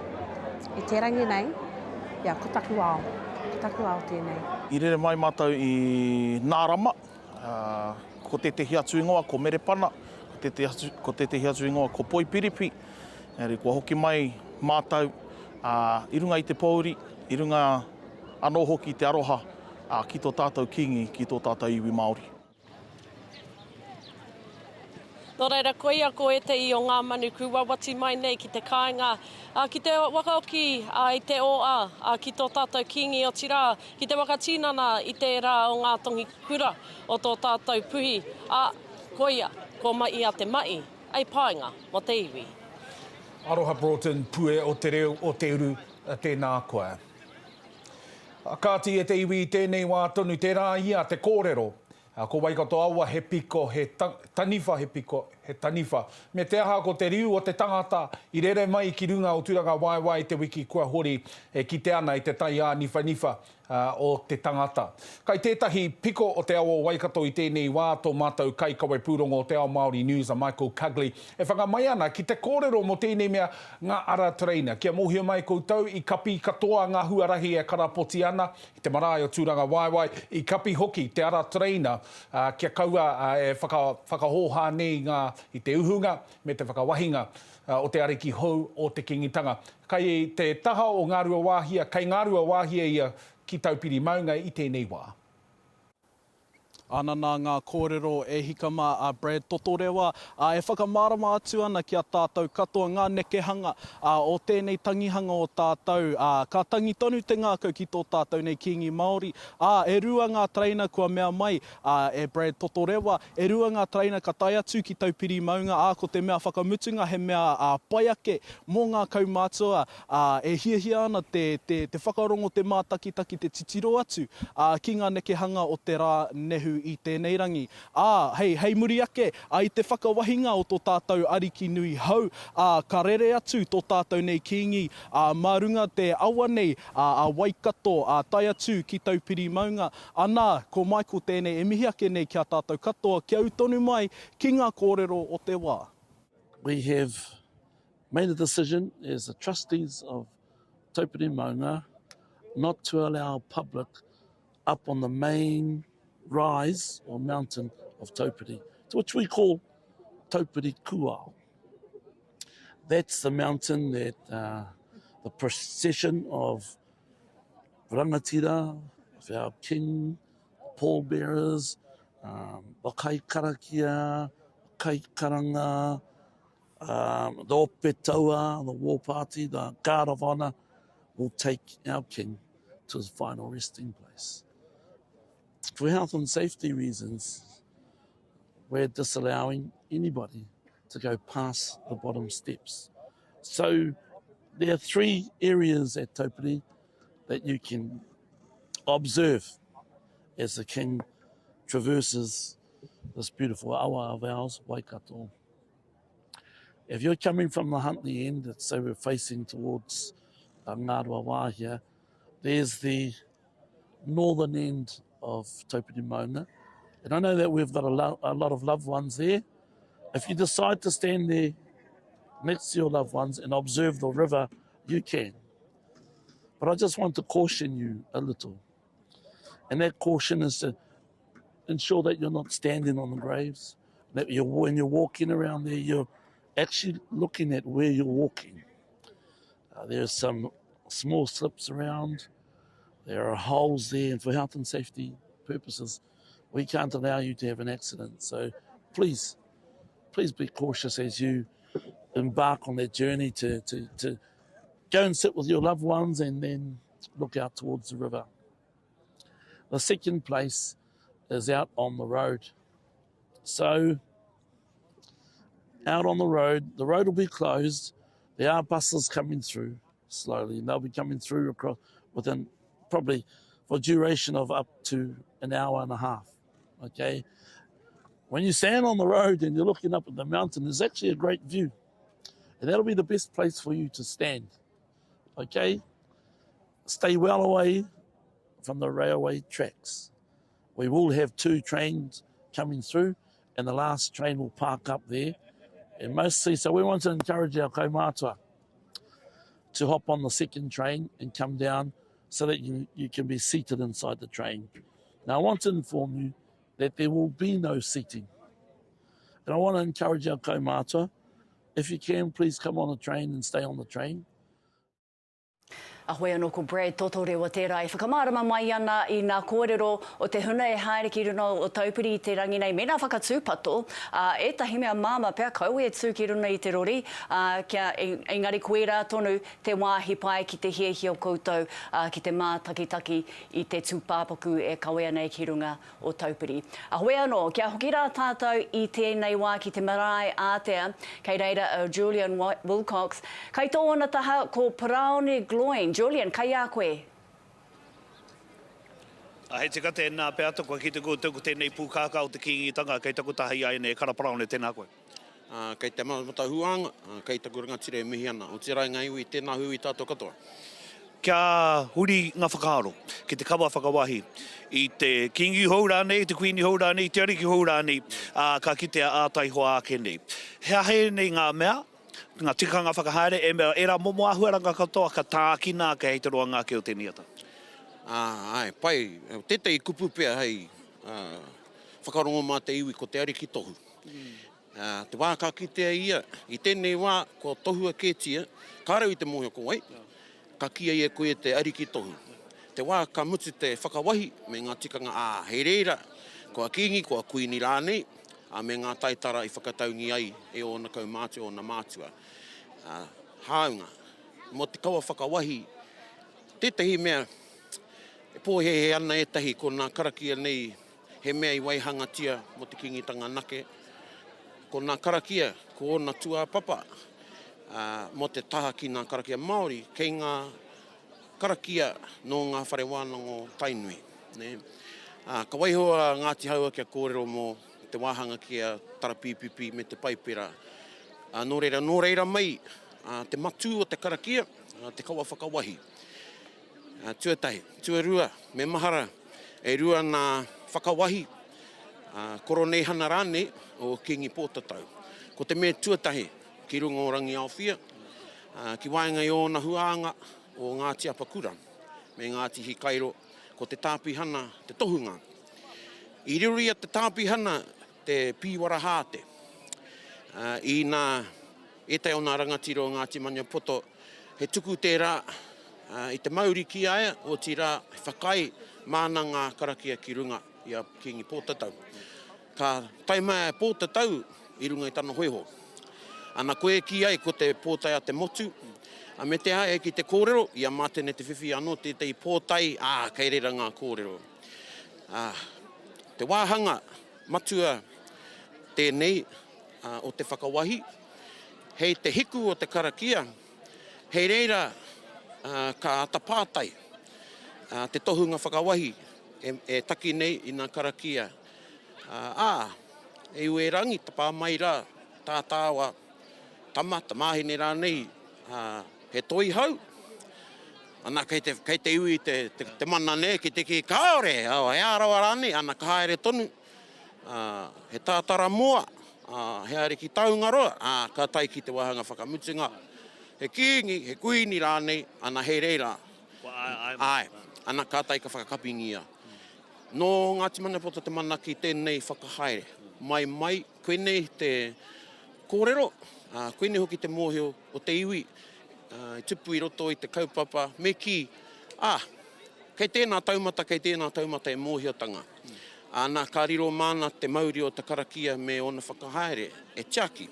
i te rangi nei, ia, ko taku ao, ko taku ao tēnei. I rere mai mātou i Nārama, ā, ko tētehi atu ingoa ko Merepana, ko tētehi atu, ko tētehi atu ingoa ko Poipiripi, engari kua hoki mai mātou, ā, i runga i te pōuri, i runga anō hoki i te aroha, ā, ki tō tātou Kīngi, ki tō tātou iwi Māori. Nō reira, koia ko ētehi o ngā manu kūwawati mai nei ki te kāinga, ā, ki te whakaoki i te ō-ā, ā, ki tō tātou Kīngi, otirā, ki te whakatinana i tērā o ngā tongi kura o tō tātou puhi, ā, koia, ko Maʻi a te Maʻi, ei painga mō te iwi. Aroha Broughton, Pue o te reo o te uru, tēnā koe. Kāti e te iwi i tēnei wā tonu, tērā ia te kōrero. Ko Waikato awa he piko, he taniwha he piko, he taniwha. Me te aha ko te riu o te tangata i rere mai ki runga o Turangawaewae i te wiki kua hori e kite ana i te tai āniwhaniwha o te tangata. Kai tētahi piko o te awa o Waikato i tēnei wā tō mātou kaikawepūrongo o Te Ao Māori News a Michael Cugley e whanga mai ana ki te kōrero mō tēnei mea ngā ara tereina. Kia mōhio mai koutou i kapi katoa ngā huarahi e karapoti ana i te marae o Tūrangawaewae, i kapi hoki te ara tereina kia kaua e whakahōhā nei ngā i te uhunga me te whakawahinga o te ariki hou o te Kīngitanga. Kai te taha o Ngāruawāhia, kei Ngāruawāhia ia ki Taupiri maunga i tēnei wā. Ana nā ngā kōrero e hika mā a Brad Totorewa, ā, e whakamārama atu ana ki a tātou katoa ngā nekehanga, ā, o tēnei tangihanga o tātou, ā, ka tangi tonu te ngākau ki tō tātou nei Kīngi Māori, ā, e rua ngā tereina kua mea mai, ā, e Brad Totorewa, E rua ngā tereina ka tae atu ki Taupiri maunga, ā, ko te mea whakamutunga he mea pai ake mō ngā kaumātua, ā, e hiahia ana te, te, te whakarongo, te mātakitaki, te titiro atu, ā, ki ngā nekehanga o te rā nehu i tēnei rangi. Ā, hei, hei muri ake, ā, i te whakawahinga o tō tātou Ariki nui hou, ā, ka rere atu tō tātou nei Kīngi, ā, mā runga te awa nei, ā, a Waikato, ā, tae atu ki Taupiri maunga, Ana, ko Michael tēnei e mihi ake nei ki a tātou katoa kia ū tonu mai ki ngā kōrero o te wā. We have made a decision as the trustees of Taupiri Maunga not to allow public up on the main rise or mountain of Taupiri, which we call Taupiri Kuao. That's the mountain that uh, the procession of rangatira, of our king, pallbearers, um, the kaikarakia, kaikaranga, um, the ope taua, the war party, the guard of honor will take our king to his final resting place. For health and safety reasons, we're disallowing anybody to go past the bottom steps. So there are three areas at Taupiri that you can observe as the king traverses this beautiful awa of ours, Waikato. If you're coming from the Huntly end, let's say we're facing towards uh, Ngāruawāhia, there's the northern end of Taupiri Maunga. And I know that we've got a, lo a lot of loved ones there. If you decide to stand there next to your loved ones and observe the river, you can. But I just want to caution you a little. And that caution is to ensure that you're not standing on the graves, that you're, when you're walking around there, you're actually looking at where you're walking. Uh, there's some small slips around. There are holes there, and for health and safety purposes, we can't allow you to have an accident. So please, please be cautious as you embark on that journey to, to, to go and sit with your loved ones and then look out towards the river. The second place is out on the road. So, out on the road, the road will be closed. There are buses coming through slowly, and they'll be coming through across within probably for a duration of up to an hour and a half. Okay. When you stand on the road and you're looking up at the mountain, there's actually a great view. And that'll be the best place for you to stand. Okay? Stay well away from the railway tracks. We will have two trains coming through, and the last train will park up there. And mostly, so we want to encourage our kaumātua to hop on the second train and come down so that you, you can be seated inside the train. Now, I want to inform you that there will be no seating. And I want to encourage our kaumātua, if you can, please come on the train and stay on the train. Ahoe anō ko Brad Totorewa tērā e whakamārama mai ana i ngā kōrero o te huna e haere ki runga o Taupiri i te rangi nei mēnā whakatūpato, ā, ētahi mea māmā pea kaua e tū ki runga i te rori, ā, kia, engari koirā tonu te wāhi pai ki te hiahia o koutou, ā, ki te mātakitaki i te tūpāpaku e kawea nei ki runga o Taupiri. Ahoe anō, kia hoki rā tātou i tēnei wā ki te marae ātea, kei reira a Julian Wilcox. Kai tōna taha ko Paraone Gloyne. Julian, kai a koe. He tika tēnā, Peata, kua kite koutou ko tēnei pūkākā o te Kīngitanga kei taku taha i āianei e Kara Paraone, tēnā koe. Ā, kei te mata huānga, ā, kei taku rangatira e mihi ana. Otirā i ngā iwi, tēnā hui tātou katoa. Kia huri ngā whakaaro ki te kawa whakawahi i te Kīngi hou rānei, i te Kuīni hou rānei, i te Ariki hou rānei, ā, ka kitea ā taihoa ake nei. He aha ēnei ngā mea, ngā tikanga whakahaere, e mea, ērā momo āhuaranga katoa ka tākina ake hei te roanga ake o tēnei ata? Ā, āe, pai. Tētahi kupu pea hei whakarongo mā te iwi ko te Ariki tohu. Ā, te wā ka kitea ia, i tēnei wā kua tohua kētia, kāre au i te mōhio ko wai, ka kīia ia koia te ariki tohu. Te wā ka mutu te whakawahi me ngā tikanga, ā, hei reira, kua kīngi, kua kuini rānei, ā, me ngā taitara i whakataungi ai e ōna kaumātua, ōna mātua. Ā, hāunga, mō te kawa whakawahi, tētahi mea e pōhēhē ana ētahi ko nā karakia nei He mea i waihangatia mō te Kīngitanga anake. Ko nā karakia, ko ōna tūāpapa, ā, mō te taha ki nā karakia Māori, kei ngā karakia nō ngā whare wānanga o Tainui. Nē. Ā, ka waiho a Ngāti Haua kia kōrero mō te wāhanga ki a Tarapīpipi me te Paipera. Ā, nō reira, nō reira mai, ā, te matū o te karakia, ā, te kawa whakawahi. Tuatahi. Tuarua, me mahara, e rua nā whakawahi, koroneihana rānei o Kīngi Pōtatau. Ko te mea tuatahi ki runga o Rangiaowhia, ki waenga i ōna huānga o Ngāti Apakura me Ngāti Hikairo, ko te Tāpihana te tohunga. I riro i a Te Tāpihana te pīwara hāte, inā ētahi o nā rangatira o Ngāti Maniapoto He tuku tērā i te mauri ki a ia, otirā he whakaae māna ngā karakia ki runga i a Kīngi Pōtatau. Ka tae mai a Pōtatau i runga i tana hōiho. Ana koe e kī ai ko te pōtae a te motu, a me te aha e ki te kōrero, i a Mātene Te Whiwhi anō tētahi pōtae, ā, kei reira ngā kōrero. Ā, te wāhanga matua tēnei o te whakawahi, Hei te hiku o te karakia, hei reira ka ata pātai te tohunga whakawahi e taki nei i ngā karakia, ā, e Uerangi, tapā mai rā tā tāua tama, tamāhine rānei, he toihau, ana kei te, kei te iwi te, te, te mana nē, ki te kī, kāore, he ārawa rānei, ana ka haere tonu, ā, he tātaramoa, ā, he ariki taungaroa, ā, ka tae ki te wāhanga whakamutunga, he kīngi, he kuīni rānei, ana hei reira, āe, ana kātahi ka whakakapingia. Nō Ngāti Maniapoto te mana ki tēnei whakahaere. Mai mai, koinei te kōrero, ā, koinei hoki te mōhio o te iwi, ā, i tupu i roto i te kaupapa, me kī, ā, kei tēnā taumata, kei tēnā taumata e mōhiotanga. Ana, ka riro māna te mauri o te karakia me ōna whakahaere e tiaki.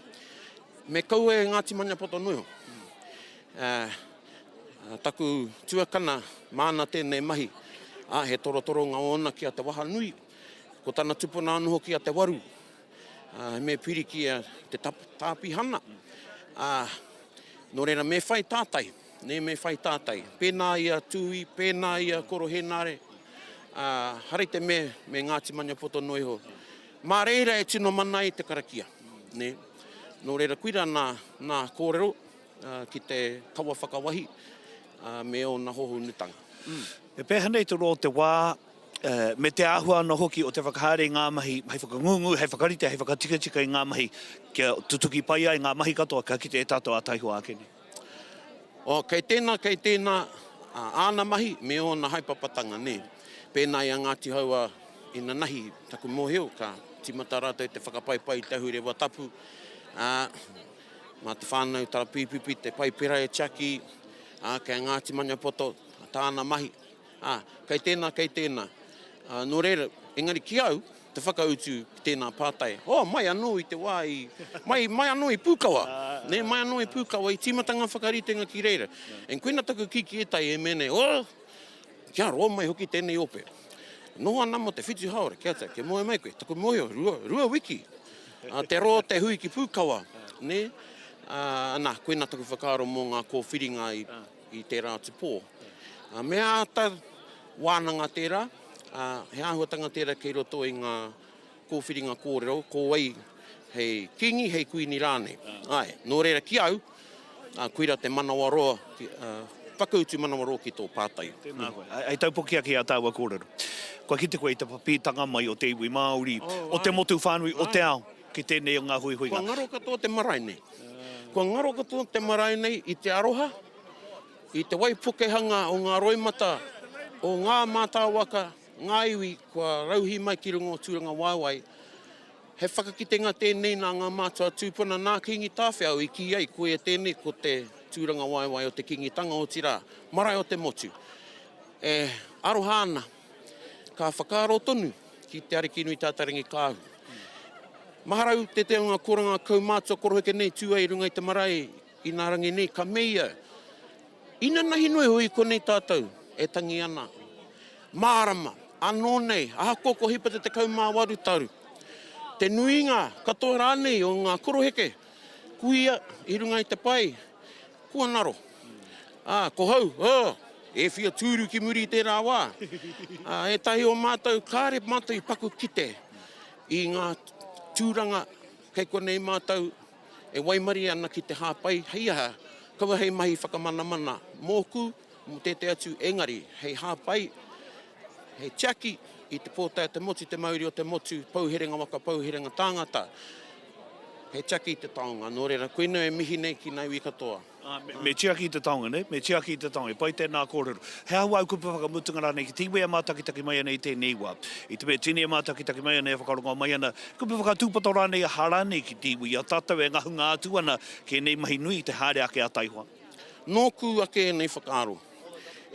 Me kaua e Ngāti Maniapoto noa iho. Taku tuakana, māna tēnei mahi, ā, he torotoronga ōna ki a Te Wahanui, ko tana tupuna anō hoki a Te Waru, ā, he mea piri ki a Te Tāpihana, ā, nō reira me whai tātai. Nē, me whai tātai. Pēnā i a Tūī, pēnā i a Koro Hēnare, ā, haere te me, me Ngāti Maniapoto noa iho. Mā reira e tino mana ai te karakia, nē. Nō reira, koirā nā, nā kōrero, ā, ki te kawa whakawahi, ā, me ōna hōhonutanga. E pēhea nei te roa o te wā, me te āhua anō hoki o te whakahaere i ngā mahi hei whakangungu, hei whakarite, hei whakatikatika i ngā mahi kia tutuki pai ai ngā mahi katoa ka kite e tātou ā taihoa ake nei? Oh, kei tēnā, kei tēnā, āna mahi me ōna haepapatanga, nē. Pēnā i a Ngāti Hauā inanahi, taku mōhio, ka tīmata rātou te whakapaipai i te ahurewa tapu, ā, mā te whānau tarapīpipi te paipera e tiaki, ā, kei a Ngāti Maniapoto tāna mahi. Ā, kei tēnā, kei tēnā. Ā, nō reira, engari ki au, te whakautu ki tēnā pātai, oh, mai anō i te wā i, mai, mai anō i Pūkawa, nē, mai anō i Pūkawa, i tīmata ngā whakaritenga ki reira. And koina taku kī ki ētahi e mea nei, oh, kia roa mai hoki tēnei ope. Noho ana mō te whitu haora, kia ata, kia moe mai koe, taku mōhio, rua, rua wiki, ā, te roa o te hui ki Pūkawa, nē, ā, ana, koina taku whakaaro mō ngā kōwhiringa i, i tērā atu pō. Me āta wānanga tērā. Ā, he āhuatanga tērā kei roto i ngā kōwhiringa kōrero, ko wai hei kīngi, hei kuini rānei. Āe, nō reira ki au, ā, koirā te manawaroa, ā, whakautu manawaroa ki tō pātai. Tēnā koe. Hei taupoki ake i ā tāua kōrero. Kua kite koe i te papītanga mai o te iwi Māori, o te motu whānui, o te ao, ki tēnei o ngā huihuinga. Kua ngaro katoa te marae nei. Kua ngaro katoa te marae nei i te aroha, I te waipukehanga o ngā roimata o ngā mātāwaka, ngā iwi kua rauhī mai ki runga o Tūrangawaewae, he whakakitenga tēnei nā ngā mātua tūpuna nā Kīngi Tāwhiao i kī ai koia tēnei ko te Tūrangawaewae o te Kīngitanga otirā, marae o te motu. E aroha ana, ka whakaaro tonu ki Te Arikinui Tātarangikaahu. Maharau tētehi o ngā koranga kaumātua koroheke nei tū ai i runga i te marae Inā rangi nei, ka meia, Inanahi noa iho i konei tātou e tangi ana. Mārama, anō nei, ahakoa kua hipa te 18 taru, te nuinga, katoa rānei o ngā koroheke, kuia i runga i te pae, kua ngaro. Ā, ko hau, ā, e whia tūru ki muri i tērā wā. Ā, ētahi o mātou, kāre mātou i paku kite i ngā tūranga kei konei mātou E waimarie ana ki te hāpai hei aha, kaua hei mahi whakamanamana mōku, mō tētehi atu, engari hei hāpai, hei tiaki i te pōtae o te motu, te mauri o te motu, pou herenga waka, pou herenga tāngata, hei tiaki i te taonga. Nō reira, koinei e mihi nei ki ngā iwi katoa. Me tiaki i te taonga, nē? Me tiaki i te taonga. I pai tēnā kōrero. He aha wāu kupu whakamutunga rānei ki te iwi e mātakitaki mai ana i tēnei wā? I te mea tini e mātakitaki mai ana, e whakarongo mai ana, kupu whakatūpato rānei, aha rānei ki te iwi i a tātou e ngahunga atu ana ki ēnei mahi nui i te haere ake a taihoa? Nōku ake ēnei whakaaro.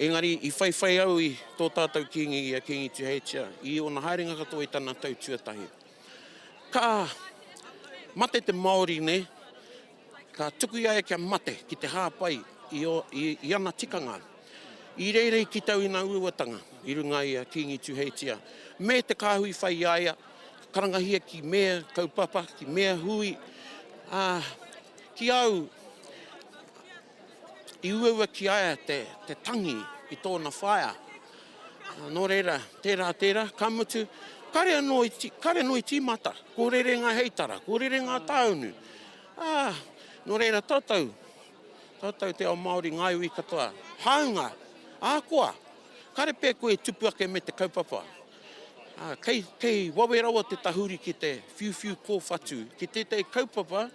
Engari i whaiwhai au i tō tātou Kīngi i a Kīngi Tuheitia i ōna haerenga katoa i tana tau tuatahi. Ka mate te Māori nei, Ka tuku i a ia kia mate ki te hāpai i, i, i ana tikanga. I reira i kitau i ngā uauatanga i runga i a Kīngi Tuheitia me te kāhui whai i a ia, ka karangahia ki mea kaupapa, ki mea hui, ā, ki au, i uaua ki a ia te, te tangi i tōna whaea. Nō reira, tērā, tērā, ka mutu, kare anō i, kare anō i tīmata, ko rere ngā heitara, ko rere ngā tāunu. Ā, nō reira, tātou, tātou te ao Māori, ngā iwi katoa, hāunga, ahakoa, kare pea koe e tupu ake me te kaupapa, ā, kei, kei wawe rawa te tahuri ki te whiuwhiu kōwhatu, ki tētahi kaupapa,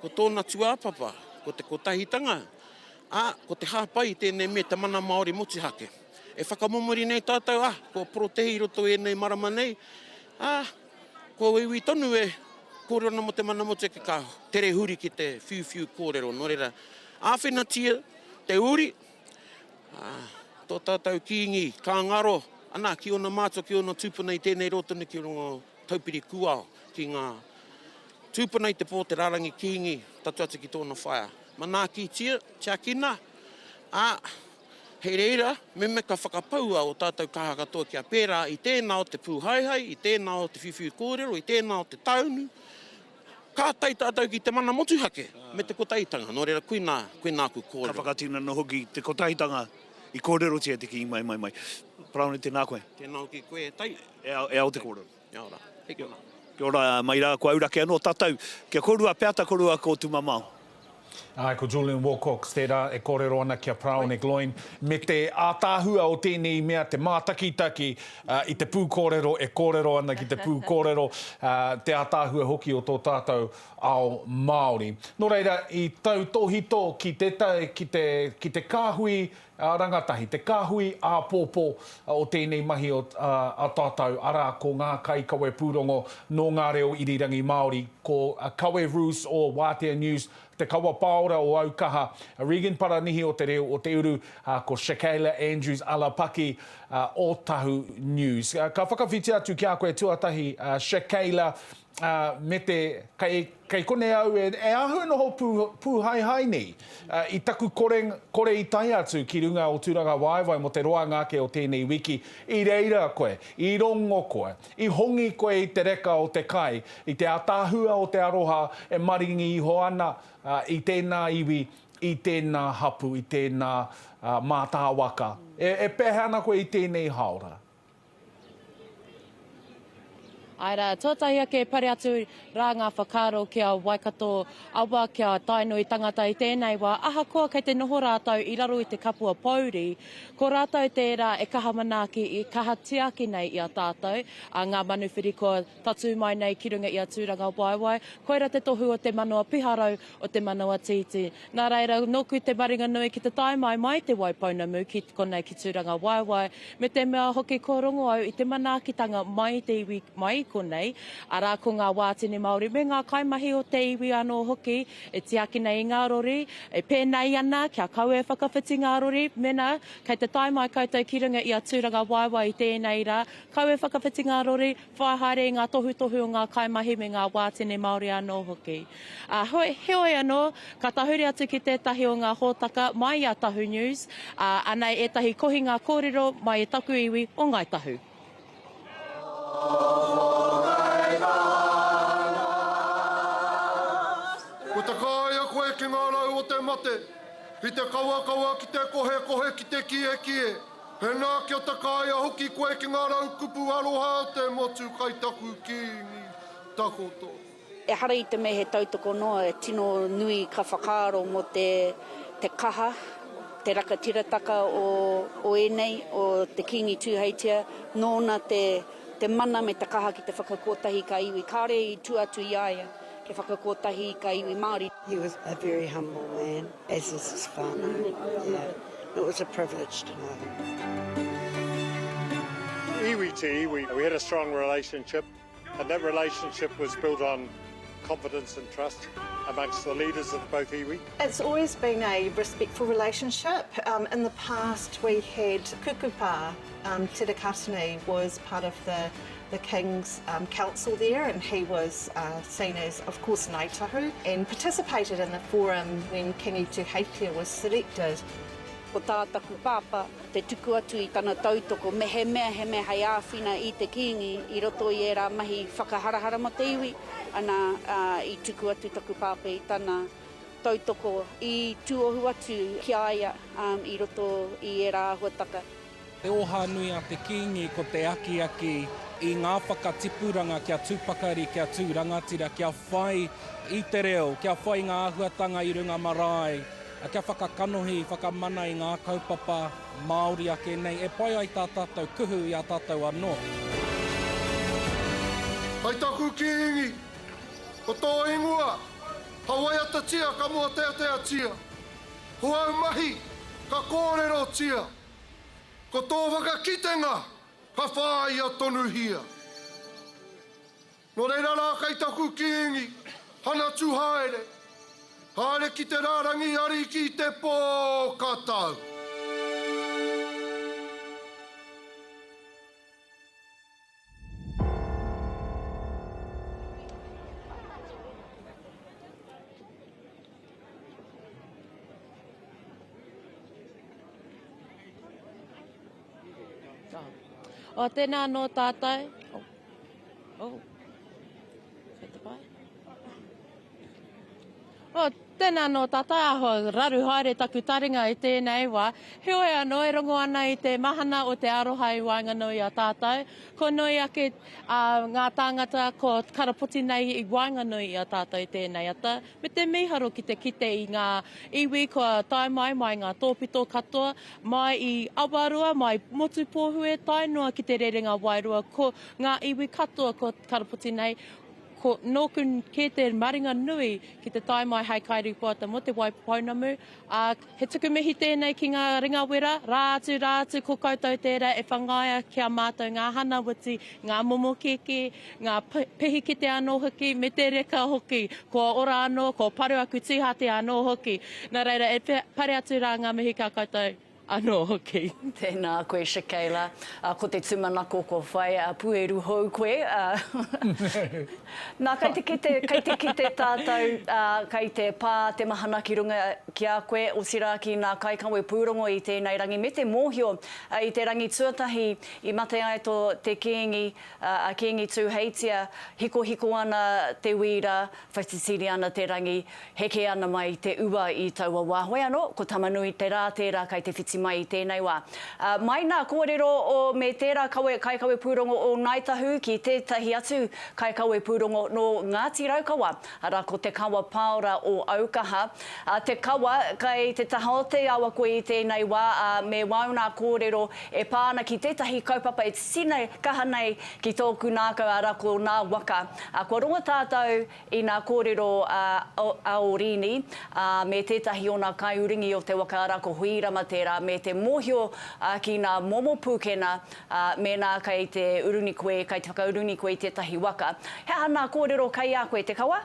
ko tōna tūāpapa, ko te kotahitanga, ā, ko te hāpai i tēnei me te mana Māori motuhake. E whakamomori nei tātou, ā, kua porotehi i roto i ēnei marama nei, ā, kua uiui tonu e kōrero ana mō te mana motuhake ka tere huri ki te whiuwhiu kōrero. Nō reira, āwhinatia te uri, ā, tō tātou Kīngi ka ngaro, ana, ki ōna mātua, ki ōna tūpuna i tēnei rō tonu ki runga o Taupiri Kūao, ki ngā tūpuna i te pō, te rārangi Kīngi, tatu atu ki tōna whaea. Manaakitia, tiakina, ā, Hei reira, meme ka whakapaua ō tātou kaha katoa kia pērā i tēnā o te pūhaehae, i tēnā o te whiwhi kōrero, i tēnā o te taunu, ka tae tātou ki te mana motuhake me te kotahitanga. Nō reira, koinā, koinā aku kōrero. Ka whakatinana hoki te kotahitanga i kōrerotia te kī mai, mai, mai. Paraone, tēnā koe. Tēnā hoki koe e Tai. E ao, e ao te kōrero. Kia ora. Hei konā. Kia ora, mai rā, kua auraki anō tātou. Kia korua Peata, korua ko Tumamao. Āe, ko Julian Wilcox tērā e kōrero ana ki a Paraone Gloyne, me te ātaahua o tēnei mea, te mātakitaki i te pūkōrero e kōrero ana ki te pūkōrero, te ātaahua hoki o tō tātou ao Māori. Nō reira, i tautōhito ki te, ki te, ki te kāhui rangatahi, te kāhui āpōpō o tēnei mahi o, a tātou, arā, ko ngā kaikawe pūrongo nō ngā reo irirangi Māori, ko Kawe Roos o Wātea News, Te Kawa Pāora o Aukaha, Regan Paranihi o Te Reo o Te Uru, ko Shakayla Andrews Alapaki o Tahu News. Ka whakawhiti atu ki a koe tuatahi, Shakayla, me te, kei, kei konei au e, e āhua noho pū, pūhaehae nei i taku kore, kore i tae atu ki runga o Tūrangawaewae mō te roanga ake o tēnei wiki. I reira koe, i rongo koe, i hongi koe i te reka o te kai, i te ātaahua o te aroha e maringi iho ana i tēnā iwi, i tēnā hapū, i tēnā mātāwaka. E, e pēhea ana koe i tēnei hāora? Āe rā, tuatahi ake e pare atu rā ngā whakaaro ki a Waikato awa, ki a Tainui tangata i tēnei wā, ahakoa kei te noho rātou i raro i te kapua pōuri, ko rātou tērā e kaha manaaki, e kaha tiaki nei i a tātou, a ngā manuwhiri kua tatū mai nei ki runga i a Tūrangawaewae, koira te tohu o te manawa piharau, o te manawa tītī. Nā reira, nōku te maringanui ki te tae mai mai Te Waipounamu ki konei ki Tūrangawaewae, me te mea hoki kua rongo au i te manaakitanga mai i te iwi mai i konei, arā ko ngā wātene Māori me ngā kaimahi o te iwi anō hoki e tiaki nei i ngā rori, e pēnei ana kia kaua e whakawhiti ngā rori mēnā kei te tae mai koutou ki runga i a Tūrangawaewae i tēnei rā, kaua e whakawhiti ngā rori, whai haere i ngā tohutohu o ngā kaimahi me ngā wātene Māori anō hoki. Ā, heoi anō, ka tahuri atu ki tētahi o ngā hōtaka mai i a Tahu News, ā, anei ētahi kohinga kōrero mai i taku iwi o Ngāi Tahu. Kua takaia koe ki ngā rau o te mate, ki te kawakawa, ki te kohekohe, ki te kiekie. Hena kia takaia hoki koe ki nga raukupu aroha o te motu kai taku Kingi takoto. Ehara i te mea he tautoko noa, e tino nui ka whakaaro mō te te kaha, te rakatirataka o o ēnei, o te Kīngi Tūheitia, nōna te te mana me te kaha ki te whakakotahi ka iwi. Kāore i tua atu i a ia kia whakakotahi ka iwi Māori. He was a very humble man, as is his whānau. Yeah. It was a privilege to know him. Iwi to iwi, we had a strong relationship, and that relationship was built on confidence and trust amongst the leaders of both iwi. It's always been a respectful relationship. Um, in the past, we had Kukupa, um, Te Rikatini was part of the the King's um, council there, and he was uh, seen as, of course, Ngāi Tahu, and participated in the forum when Kingi Tuheitia was selected. Ko tā taku pāpā, te tuku atu i tana tautoko mehemea he mea hei āwhina i te Kīngi i roto i ērā mahi whakaharahara mō te iwi, ana, ā, i tuku atu taku pāpā i tana tautoko, i tuohu atu ki a ia, ā, i roto i ērā āhuataka. Te oha nui a te Kīngi ko te akiaki i ngā whakatipuranga kia tū pakari, kia tū rangatira, kia whai i te reo, kia whai i ngā āhuatanga i runga marae, kia whakakanohi, whakamana i ngā kaupapa Māori ake nei e pai ai tā tātou kuhu i a tātou anō. Hai taku Kīngi, ko tō ingoa, ka waiatatia, ka mōteateatia. Ko āu mahi, ka kōrerotia. Ko tō whakakitenga ka whāia tonuhia. Nō reira rā kei taku Kīngi, hanatu haere, haere ki te rārangi ariki i te pō ka tau. Oh, tēnā anō tātou. Oh. Oh. Kei te pai. Oh, tēnā anō tātou, aho raru haere taku taringa i tēnei wā. Heoi anō, e rongo ana i te mahana o te aroha i waenganui i a tātou. Ko nui ake uh, ngā tāngata ko karapoti nei i waenganui i a tātou i tēnei ata. Me te mīharo ki te kite i ngā iwi kua tae mai mai ngā tōpito katoa, mai i Awaroa, mai Motupōhue tae noa ki te rerenga wairua, ko ngā iwi katoa kua karapoti nei, ko nōku kē te maringa nui ki te tae mai hei kairīpoata mō Te Waipounamu, ā, He tuku mihi tēnei ki ngā ringawera, rā atu, rā atu ko koutou tērā e whangaia ki a mātou ngā hanawiti, ngā momo kēkē, ngā pihikete anō hoki, me te reka hoki. Kua ora anō, kua paru aku tīhate anō hoki. Nā reira, e pare atu rā ngā mihi ki a koutou anō hoki. Tēnā koe Shakayla. Ko te tūmanako kua whai pueru hou koe. Nā, kei te kite, kei te kite tātou, kei te pā te mahana ki runga ki a koe, otirā ki ngā kaikawe pūrongo i tēnei rangi, me te mōhio, i te rangi tuatahi i mate ai tō te Kīngi, a Kīngi Tūheitia, hikohiko ana te wīra, whatitiri ana te rangi, heke ana mai te ua i taua wā. Hoi anō, ko Tamanui-te-rā tērā kei te whiti. mai i tēnei wā. Mai nā kōrero o me tērā kawe kaikawe pūrongo o Ngāi Tahu ki tētahi atu kaikawe pūrongo nō Ngāti Raukawa, arā ko Te Kawa Paora o Aukaha. Te Kawa, kei te taha o te awa koe i tēnei wā, ā, me wāu nā kōrero e pā ana ki tētahi kaupapa e titine kaha nei ki tōku nākau, arā ko nā waka. Kua rongo tātou I nā kōrero a Orīni, ā, me tētahi o nā kaiuringi o te waka arā ko Huirama tērā, me te mōhio ki nā momo pūkena, ā, mēnā kei te urungi koe, kei te whakaurungi koe i tētahi waka. He aha nā kōrero kei a koe, Te Kawa?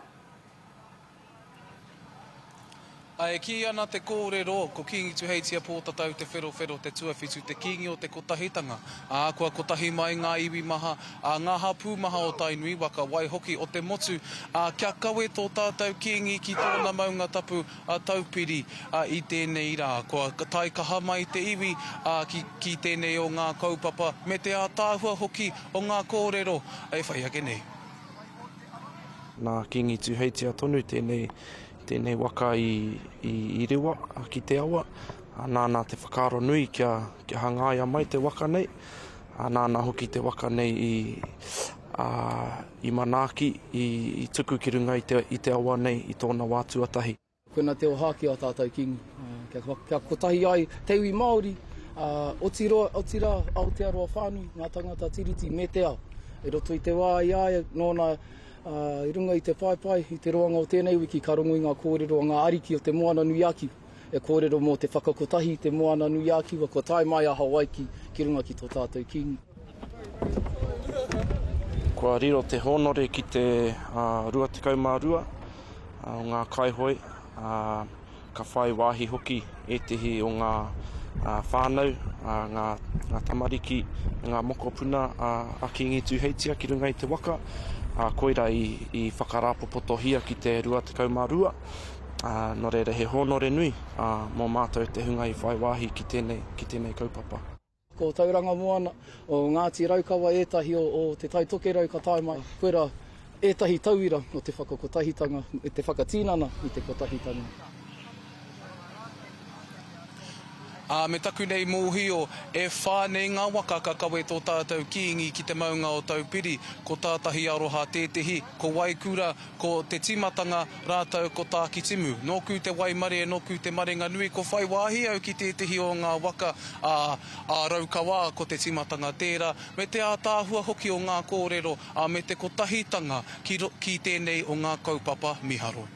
Ā, e kī ana te kōrero, ko Kīngi Tuheitia Pōtatau Te Wherowhero te tuawhitu, te kīngi o te kotahitanga, ā, kua kotahi mai ngā iwi maha, ā, ngā hapū maha o Tainui waka, waihoki o te motu, ā, kia kawe tō tātou kīngi ki tōna maunga tapu a Taupiri, ā, i tēnei rā. Kua tae kaha mai te iwi, ā, ki, ki tēnei o ngā kaupapa, me te ātaahua hoki o ngā kōrero e whai ake nei. Nā Kīngi Tūheitia tonu tēnei, tēnei waka i, i, i rewa ki te awa. Nāna te whakaaro nui kia, kia hangaia mai te waka nei. Nāna hoki te waka nei i, a, i manaaki, i, i tuku ki runga i te, i te awa nei i tōna wā tuatahi. Koina te ohāki a tātou Kīngi, kia, kia kotahi ai te iwi Māori, otirā, otirā Aotearoa whānui, ngā tangata tiriti me te ao. I roto i te wā i a ia, nōna i runga i te paepae, i te roanga o tēnei wiki ka rongo i ngā kōrero a ngā ariki o Te Moana-nui-a-Kiwa e kōrero mō te whakakotahi i Te Moana-nui-a-Kiwa kua tae mai a Hawaiki ki runga ki tō tātou Kīngi. Kua riro te hōnore ki te 22 o ngā kaihoe, ā, ka whai wāhi hoki ētehi o ngā whānau, ngā, ngā tamariki, ngā mokopuna a Kīngi Tūheitia ki runga i te waka, ā, koira i, i whakarāpopotohia ki te 22, ā, nō reira he hōnore nui, ā, mō mātou te hunga i whai wāhi ki tēnei, ki tēnei kaupapa. Ko Tauranga Moana, o Ngāti Raukawa ētahi o Te Tai Tokerau ka tae mai. Koirā ētahi tauira o te whakakotahitanga, te whakatinana i te kotahitanga. Ā, me taku nei mōhio, e whā nei ngā waka ka kawe tō tātou Kīngi ki te maunga o Taupiri, ko Tātahi Aroha tētehi, ko Waikura, Ko te tīmatanga rātou ko Tākitimu. Nōku te waimarie, nōku te maringa nui, ko whai wāhi au ki tētehi o ngā waka, ā, ā Raukawa ko te tīmatanga tērā, me te ātaahua hoki o ngā kōrero, ā, me te kotahitanga ki, ki tēnei o ngā kaupapa miharo.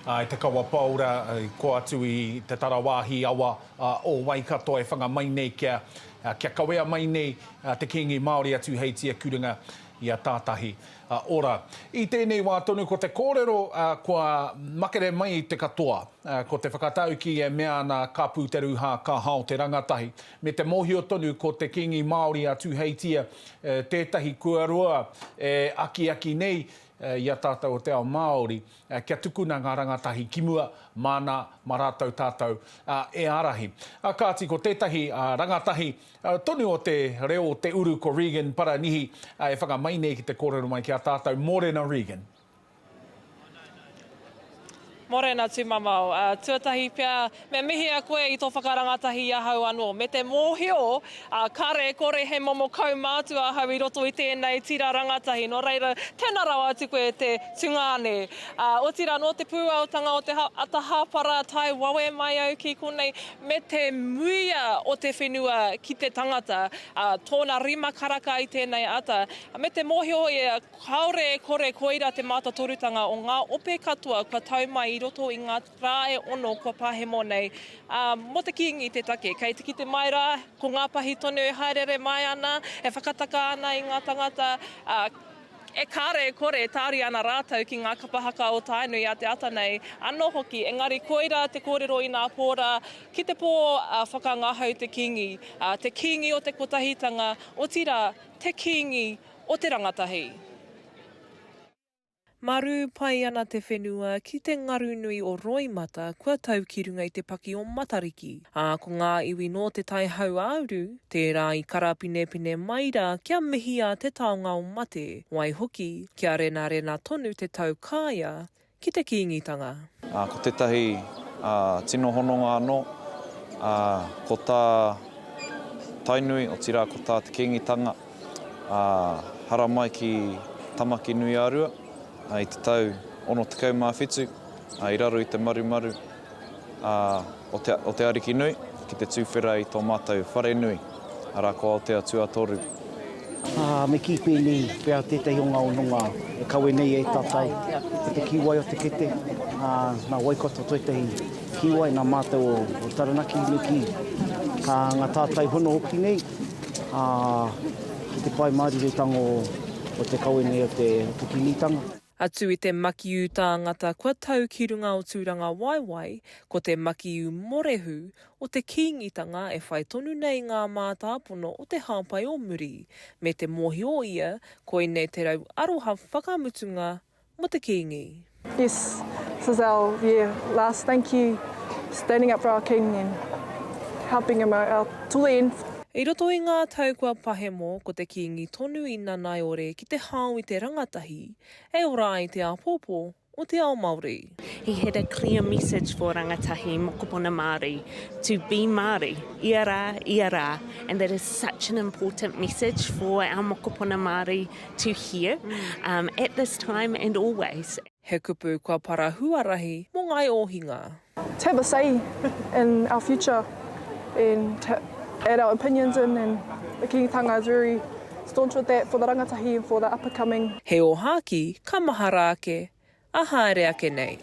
I Te Kawa Paora, i kō atu i te tarawāhi awa o Waikato e whanga mai nei kia, kia kawea mai nei te Kīngi Māori a Tūheitia Kuringa i a tātahi ora. I tēnei wā tonu ko te kōrero kua makere mai te katoa, ko te whakataukī e mea ana ka pū te rūhā ka hao te rangatahi. Me te mōhio tonu ko te Kīngi Māori a Tūheitia tētahi kua roa e akiaki nei i a tātou o te ao Māori kia tukuna ngā rangatahi ki mua, māna, mā rātou tātou e ārahi. Kāti ko tētahi rangatahi Tonu o te reo o te uru ko Regan Paranihi e whakamai nei ki te kōrero mai ki a tātou. Mōrena Regan. Mōrena Tūmamao. Tuatahi pea, me mihi a koe i tō whakarangatahi i ahau anō. Me te mōhio, kare kore he momo kaumātua ahau i roto i tēnei tira rangatahi. Nō reira, tēnā rawa atu koe e te tungāne. Otirā, nō te pūaotanga o te ata hāpara tae wawe mai au ki konei, Me te muia o te whenua ki te tangata, ā, tōna rima karaka i tēnei ata, me te mōhio ia kāore e kore koira te mātotorutanga o ngā ope katoa kua tau mai i roto i ngā rā e ono kua pahemo nei, ā, mō te Kīngi te take. Kei te kite mai rā, ko ngā pahi tonu e haereere mai ana, e whakataka ana i ngā tangata, ā, E kare e kore e tāria ana rātou ki ngā kapa haka o Tainui a te ata nei anō hoki, engari koirā te kōrero inā pō rā, ki te pō whakangahau te Kīngi, te Kīngi o te kotahitanga, otirā, te Kīngi o te rangatahi. Marū pai ana te whenua ki te ngaru nui o Roimata kua tau ki runga i te paki o Matariki, ā, ko ngā iwi nō Te Tai Hauāuru, Tērā i karapinepine mai rā kia mihia te taonga o mate, waihoki, kia renarena tonu te tau kāia ki te Kīngitanga. Ko tētahi tino hononga anō. Ā, ko tā Tainui, otirā ko tā Te Kīngitanga, ā, haramai ki Tamaki-nui-ā-Rua, ā, i te tau 67, ā, i raro i te marumaru, ā, o te, o te Ariki Nui, ki te tūwhera i tō mātou whare nui, arā, ko Aotea Tuatoru. Ā, me kī pēnei pea tētahi o ngā hononga e kawe nei e tātou ko te kīwai o te kete, ā, nā Waikato tētahi kīwai, nā mātou o Taranaki me kī, ā, ngā tātai hono hoki nei, ā, ki te Pai Māriretanga o te kawe nei o te, o te Kīngitanga. Atu i te makiu tāngata kua tau ki runga o Tūrangawaewae, ko te makiu morehu o te Kīngitanga e whai tonu nei ngā mātāpono o te hāpai o muri, me te mōhio ia koinei te rau aroha whakamutunga mō te Kīngi. Yes, this is our yeah last thank you standing up for our king and helping him out till the end. I roto i ngā tau kua pahemo, ko te Kīngi tonu i nanaiore ki te hao i te rangatahi e ora ai te āpōpō o te ao Māori. He had a clear message for rangatahi mokopuna Māori, to be Māori, ia rā, ia rā, and that is such an important message for our mokopuna Māori to hear at this time and always. He kupu kua para huarahi mō Ngāi Ōhinga. To have a say in our future and to add our opinions in and the Kīngitanga is very staunch with that for the rangatahi and for the up and coming. He ōhākī ka mahara ake, a haere ake nei.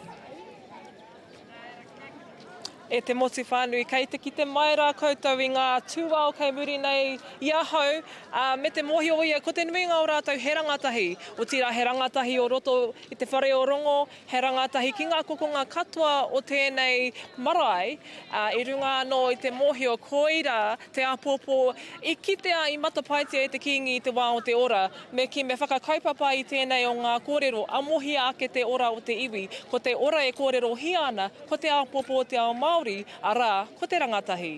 E te motu whānui, kei te kite mai rā koutou i ngā tūao kei muri nei i ahau, ā, me te mōhio ia ko te nuinga o rātou he rangatahi, otirā he rangatahi o roto i te whare o Rongo, he rangatahi ki ngā kokonga katoa o tēnei marae, ā, i runga anō i te mōhio koirā te āpōpō i kitea, i matapaetia e te Kīngi i te wā o te ora. Me kī, me whakakaupapa i tēnei o ngā kōrero, amohia ake te ora o te iwi. Ko te ora e kōrerohia ana, Ko te āpōpō o te ao Māori, arā, ko te rangatahi.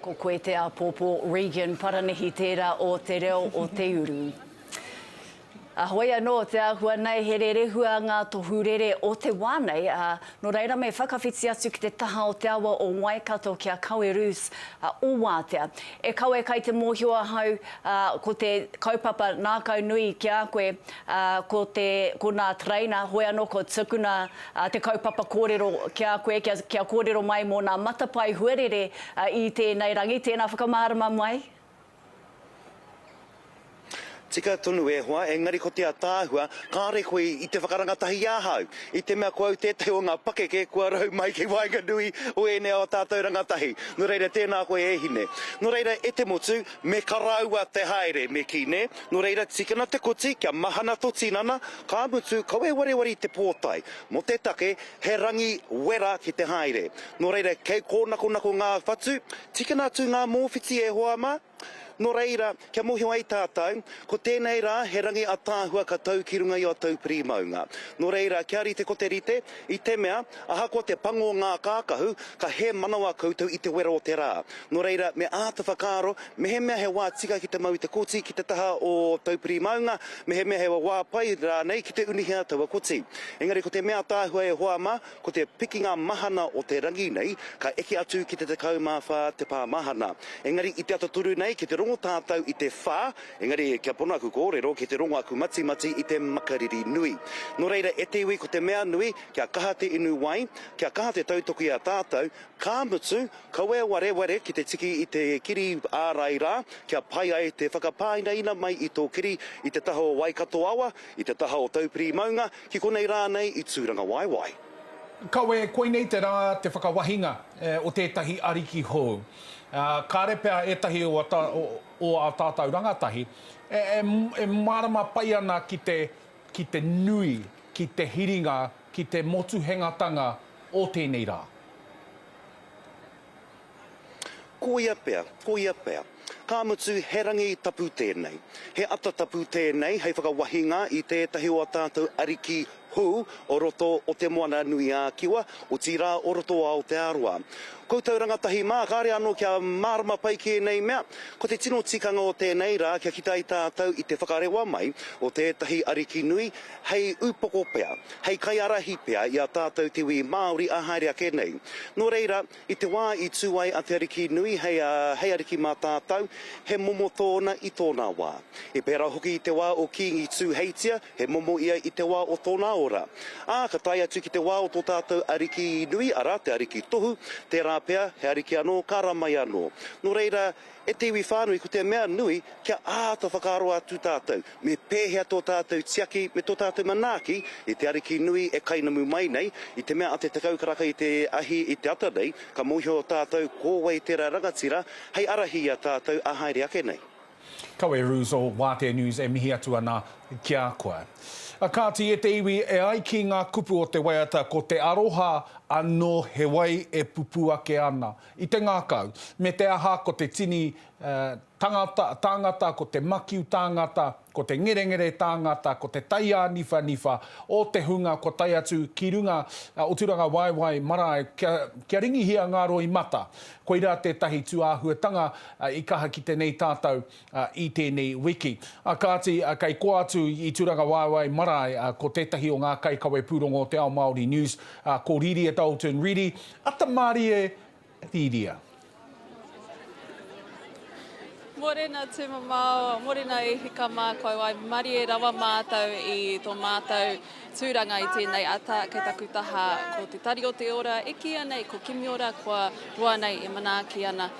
Ko koe te āpōpō, Regan Paranihi tērā o Te Reo o Te Uru. Hoi anō, te āhua nei he rerehua ngā tohu rere o te wā nei, ā, nō reira me whakawhiti atu ki te taha o te awa o Waikato ki a Kawe Roos o Wātea. E Kawe kai te mōhio ahau, ā, ko te kaupapa nākau nui ki a koe, ā, ko te, ko nā tereina, hoi anō ko tukuna Ā, te kaupapa kōrero ki a koe, kia, kia kōrero mai mō nā matapae huarere i tēnei rangi. Tēnā whakamārama mai. Tika tonu e hoa, engari ko te ataahua, kāre koe i te whakarangatahi i ahau, i te mea ko au tētahi o ngā pakeke kua rau mai ki waenganui o ēnei o tātou rangatahi. Nō reira, tēnā koe e hine. Nō reira, e te motu, me karaua te haere, me kī, nē? Nō reira, tikina te koti, kia mahana tō tinana, Ka mutu, kaua e wareware i te pōtae, mō te take, he rangi wera ki te haere. Nō reira, kei kōnakonako ngā whatu, tikina atu ngā mōwhiti e hoa mā. Nō reira, kia mōhio ai tātou, ko tēnei rā he rangi ataahua ka tau ki runga i a Taupiri maunga. Nō reira, kia rite ko te rite, i te mea, ahakoa te pango o ngā kākahu, ka hē manawa koutou i te wera o te rā. Nō reira, me āta whakaaro, mehemea he wā tika ki te mau i te koti ki te taha o Taupiri maunga, mehemea he wā pai rānei ki te unihia taua koti. Engari ko te mea ataahua e hoa mā, ko te pikinga mahana o te rangi nei, ka eke atu ki te 14 te pā mahana. Engari i te ata toru nei, ki te rongo tātou i te whā, engari kia pono aku kōrero, ki te rongo aku matimati i te makariri nui. Nō reira, e te iwi, ko te mea nui, kia kaha te inu wai, kia kaha te tautoko i a tātou, ka mutu, Kaua e wareware ki te tiki i te kiri ārai rā, kia pai ai te whakapāinaina mai i tō kiri i te taha o Waikato awa, i te taha o Taupiri maunga, ki konei rānei i Tūrangawaewae. Kawe, koinei te rā te whakawahinga o tētahi ariki hou. Kāre pea ētahi o ā tātou rangatahi e mārama pai ana ki te, ki te nui, ki te hiringa, ki te motuhengatanga o tēnei rā. Koia pea, koia pea. Ka mutu, he rangi tapu tēnei. He ata tapu tēnei hei whakawahinga i tētahi o a tātou ariki hou o roto o Te Moana-nui-ā-Kiwa, otirā o roto o Aotearoa. Koutou rangatahi mā, kāre anō kia mārama pai ki ēnei mea. Ko te tino tikanga o tēnei rā kia kite ai tātou i te whakarewa mai o tētahi ariki nui hei upoko pea, hei kaiārahi pea i a tātou te iwi Māori ā haere ake nei. Nō reira, i te wā i tū ai a Te Ariki Nui hei, hei ariki mā tātou, he momo tōna i tōna wā. I pērā hoki i te wā o Kīngi Tūheitia, he momo ia i te wā o tōna ora. Ā, ka tae atu ki te wā o tō tātou Ariki Nui, arā, te Ariki Tohu, tērā pea, he ariki anō, ka ara mai anō. Nō reira, e te iwi whānui, ko te mea nui, kia āta whakaaro atu tātou, me pēhea tō tātou tiaki me tō tātou manaaki i te Ariki nui e kainamu mai nei, i te mea a te 10 karaka i te ahi i te ata nei, ka mōhio tātou ko wai tērā rangatira hei ārahi i a tātou ā haere ake nei. Kawe Roos o Wātea News e mihi atu ana ki a koe. A kāti e te iwi, e ai ki ngā kupu o te waiata ko te aroha anō he wai e pupū ake ana i te ngākau, me te aha ko te tini tangata, tāngata, ko te makiu tāngata, ko te ngerengere tāngata, ko te taiāniwhaniwha o te hunga kua tae atu ki runga o Tūrangawaewae marae kia, kia ringihia ngā roimata. Koirā tētahi tūāhuatanga i kaha kite nei tātou i tēnei wiki. Kāti, kei koa atu i Tūrangawaewae marae ko tētahi o ngā kaikawe pūrongo o Te Ao Māori News, ko Riria Dalton Reedy, ata mārie Riria. Morena Tumamao, morena e hika mā kouai, marie rawa mātou i tō mātou tūranga i tēnei ata, kei taku taha ko Te Tari o te Ora e kīia nei ko Kimiora kua roa nei e manaaki ana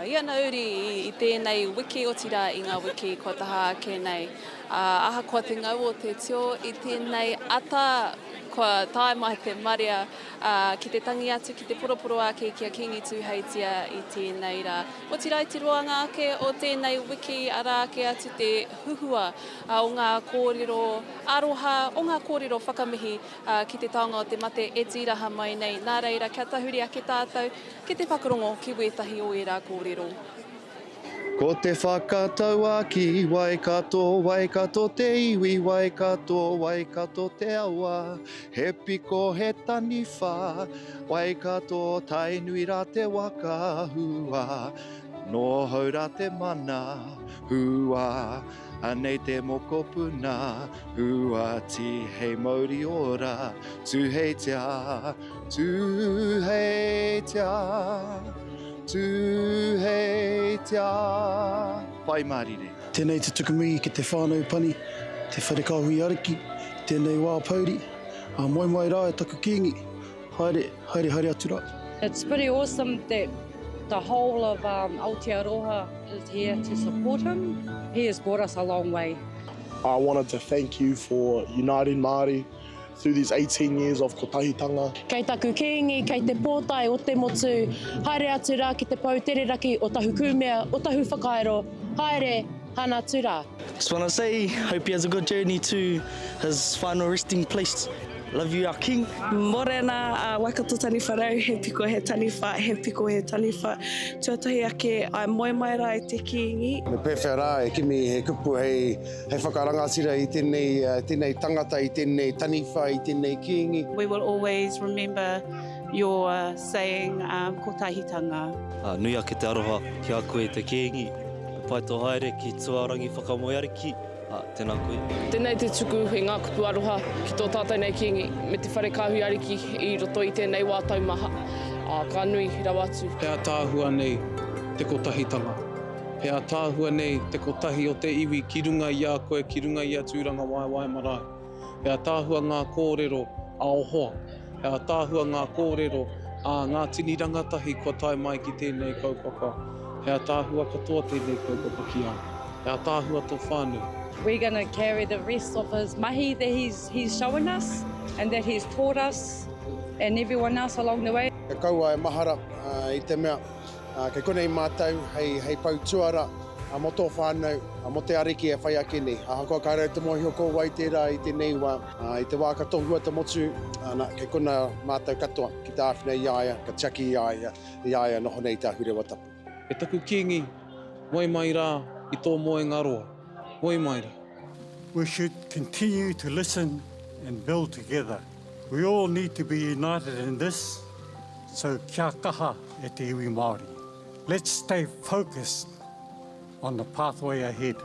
i ana uri i tēnei wiki, otirā i ngā wiki kua taha ake nei. Ahakoa te ngau o te tio i tēnei ata, kua tae mai te marea ki te tangi atu, ki te poroporoākī ki a Kīngi Tūheitia i tēnei rā. Otirā i te roanga ake o tēnei wiki, arā ake atu te huhua o ngā kōrero aroha, o ngā kōrero whakamihi ki te taonga o te mate e tīraha mai nei. Nā reira, kia tahuri ake tātou ki te whakarongo ki wētahi o ērā kōrero. Ko te whakatauākī, Waikato, Waikato te iwi, Waikato, Waikato te awa, he piko, he taniwha, Waikato, Tainui rā te waka, hua, nōhau rā te mana, hua, anei te mokopuna, hua, tīhei mauri ora, Tūheitia, Tūheitia. Tūheitia Pai mārire. Tēnei te tuku mihi ki te whānau pani, te whare kāhui ariki, i tēnei wā pouri. Ā, moe mai rā e taku Kīngi. Haere, haere, haere atu rā. It's pretty awesome that the whole of Aotearoa is here to support him. He has brought us a long way. I wanted to thank you for uniting Māori through these 18 years of kotahitanga. Kei taku kīngi, kei te pōtae o te motu, haere atu rā ki te pou tereraki o Tahu Kūmea, o Tahu Whakairo, haere, hana atu rā. Just wanna say, hope he has a good journey to his final resting place. Love you our king. Morena a Waikato Taniwha Rau, he piko he taniwha, he piko he taniwha. Tuatahi ake, I moe mai rā i te Kīngi. Me pēwhea rā e kimi he kupu hei Hei whakarangatira i tēnei, tēnei tangata, i tēnei taniwha, i tēnei kīngi. We will always remember your saying kotahitanga. Nui ake te aroha ki a koe te Kīngi. He pai tō haere ki Tuarangi whakamoe ariki. Tēnā koe. Tēnei te tuku i ngā kupu aroha ki tō tātou nei Kīngi me te whare kāhui ariki i roto i tēnei wā taumaha, ā, ka nui rawa atu. He ataahua nei te kotahitanga. He ātaahua nei te kotahi o te iwi ki runga i a koe, ki runga i a Tūrangawaewae marae. He ātaahua ngā kōrero a o hoa. He ātaahua ngā kōrero a ngā tini rangatahi kua tae mai ki tēnei kaupapa. He ātaahua katoa tēnei kaupapa ki au. He ātaahua tō whānau. We're gonna carry the rest of his mahi that he's he's shown us and that he's taught us and everyone else along the way. Kia kaua e mahara i te mea Ā, kei konei mātou hei, hei pou tuara mō tō whānau, mō te Ariki e whai ake nei. Ahakoa kāore au te mōhio ko wai tērā i tēnei wā, ā, i te wā ka tohua te motu, ana, kei konā mātou katoa ki te āwhina i a ia, ka tiaki i a ia, i a ia noho nei i te ahurewa tapu. E taku Kīngi, moe mai rā i tō moenga roa, moe mai rā. We should continue to listen and build together. We all need to be united in this. So kia kaha e te iwi Māori. Let's stay focused on the pathway ahead.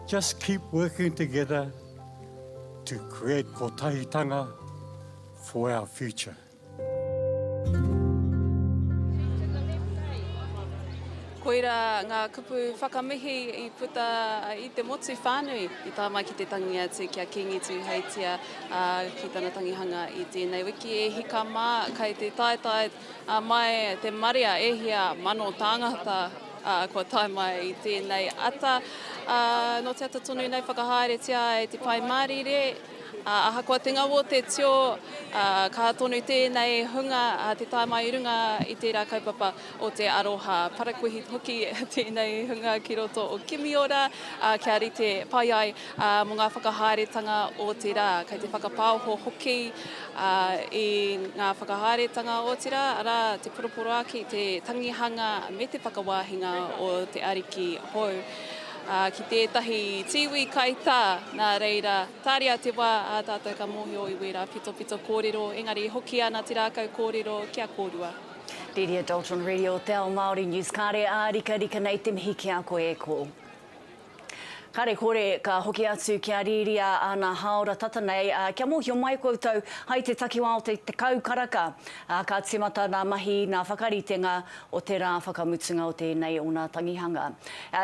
Just keep working together to create kotahitanga for our future. Koira ngā kupu whakamihi i puta i te motu whānui i tae mai ki te tangi atu ki a Kīngi Tūheitia ki tana tangihanga i tēnei wiki. E hika mā, kei te taetae mai te marea e hia mano tāngata kua tae mai i tēnei ata. Nō te ata tonu nei whakahaeretia ai te Pai Mārire. Ā, ahakoa te ngau o te tio, ā, kaha tonu tēnei hunga te tae mai i runga i tērā kaupapa o te aroha. Parakuihi hoki tēnei hunga ki roto o Kimiora, ā, kia rite pai ai mō ngā whakahaeretanga o te rā. Kei te whakapaoho hoki i ngā whakahaeretanga o te rā, arā, te poroporoaki, te tangihanga me te whakawāhinga o te ariki hou. Ā, ki tētahi tīwi kaitā, nā reira, tāria te wā ā tātou ka mōhio i wērā pitopito kōrero, engari e hoki ana te rākau kōrero ki a kōrua. Riria Dalton Radio Te Ao Māori News Kāre ā-rikarika nei te mihi ki a koe e kō. Kāre kore ka hoki atu ki a Riria āna hāora tata nei, ā, kia mōhio mai koutou hai te takiwā o te 10 karaka, ā, ka tīmata nā mahi, nā whakaritenga o te rā whakamutunga o tēnei o nā tangihanga.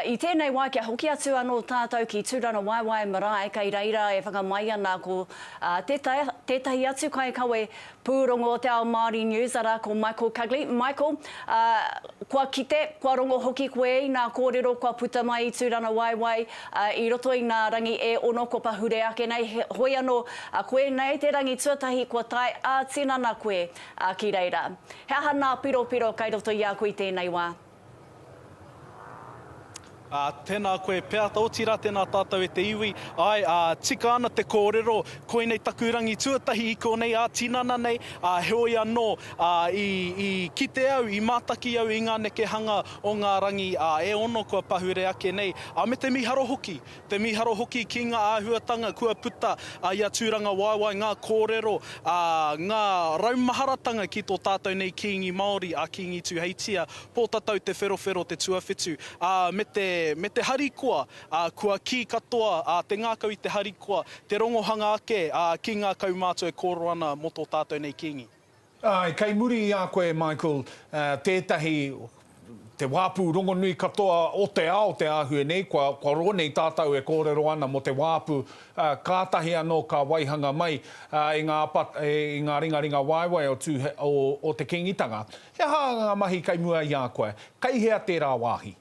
I tēnei wā kia hoki atu anō tātou ki Tūrangawaewae Marae kei reira e whakamai ana ko tētahi atu kaikawe pūrongo o Te Ao Māori News arā ko Michael Cugley. Michael, kua kite, kua rongo hoki koe i nā kōrero kua puta mai i Tūrangawaewae i roto i nā rangi e ono kua pahure ake nei, hoi anō, koinei te rangi tuatahi kua tae ā-tinana koe ki reira. He aha nā piropiro kei roto i a koe i tēnei wā? Ā, tēnā koe Peata, otirā tēnā tātou e te iwi. Āe, ā, tika ana te kōrero, koinei taku rangi tuatahi i konei ā-tinana nei, ā, heoi anō, ā, i, i kite au, i mātaki au i ngā nekehanga o ngā rangi, ā, e ono kua pahure ake nei, ā, me te mīharo hoki, Te mīharo hoki ki ngā āhuatanga kua puta i a Tūrangawaewae, ngā kōrero, ngā raumaharatanga ki tō tātou nei Kīngi Māori, a Kīngi Tūheitia, Pōtatau Te Wherowhero Te Tuawhitu, ā, me te, me te harikoa, ā, kua kī katoa, ā, te ngākau i te harikoa, te rongohanga ake, ā, ki ngā kaumātua e kōrero ana mō tō tātou nei Kīngi. Āe, kei muri i a koe, Michael, tētahi, te wāpu rongonui katoa o te ao te āhua nei, kua, kua roa nei tātou e kōrero ana mō te wāpu, kātahi anō ka waihanga mai i ngā apa, i ngā ringaringa waewae o Tūhe, o, o te Kīngitanga. He aha ngā mahi kei mua i a koe? Kei hea tērā wāhi?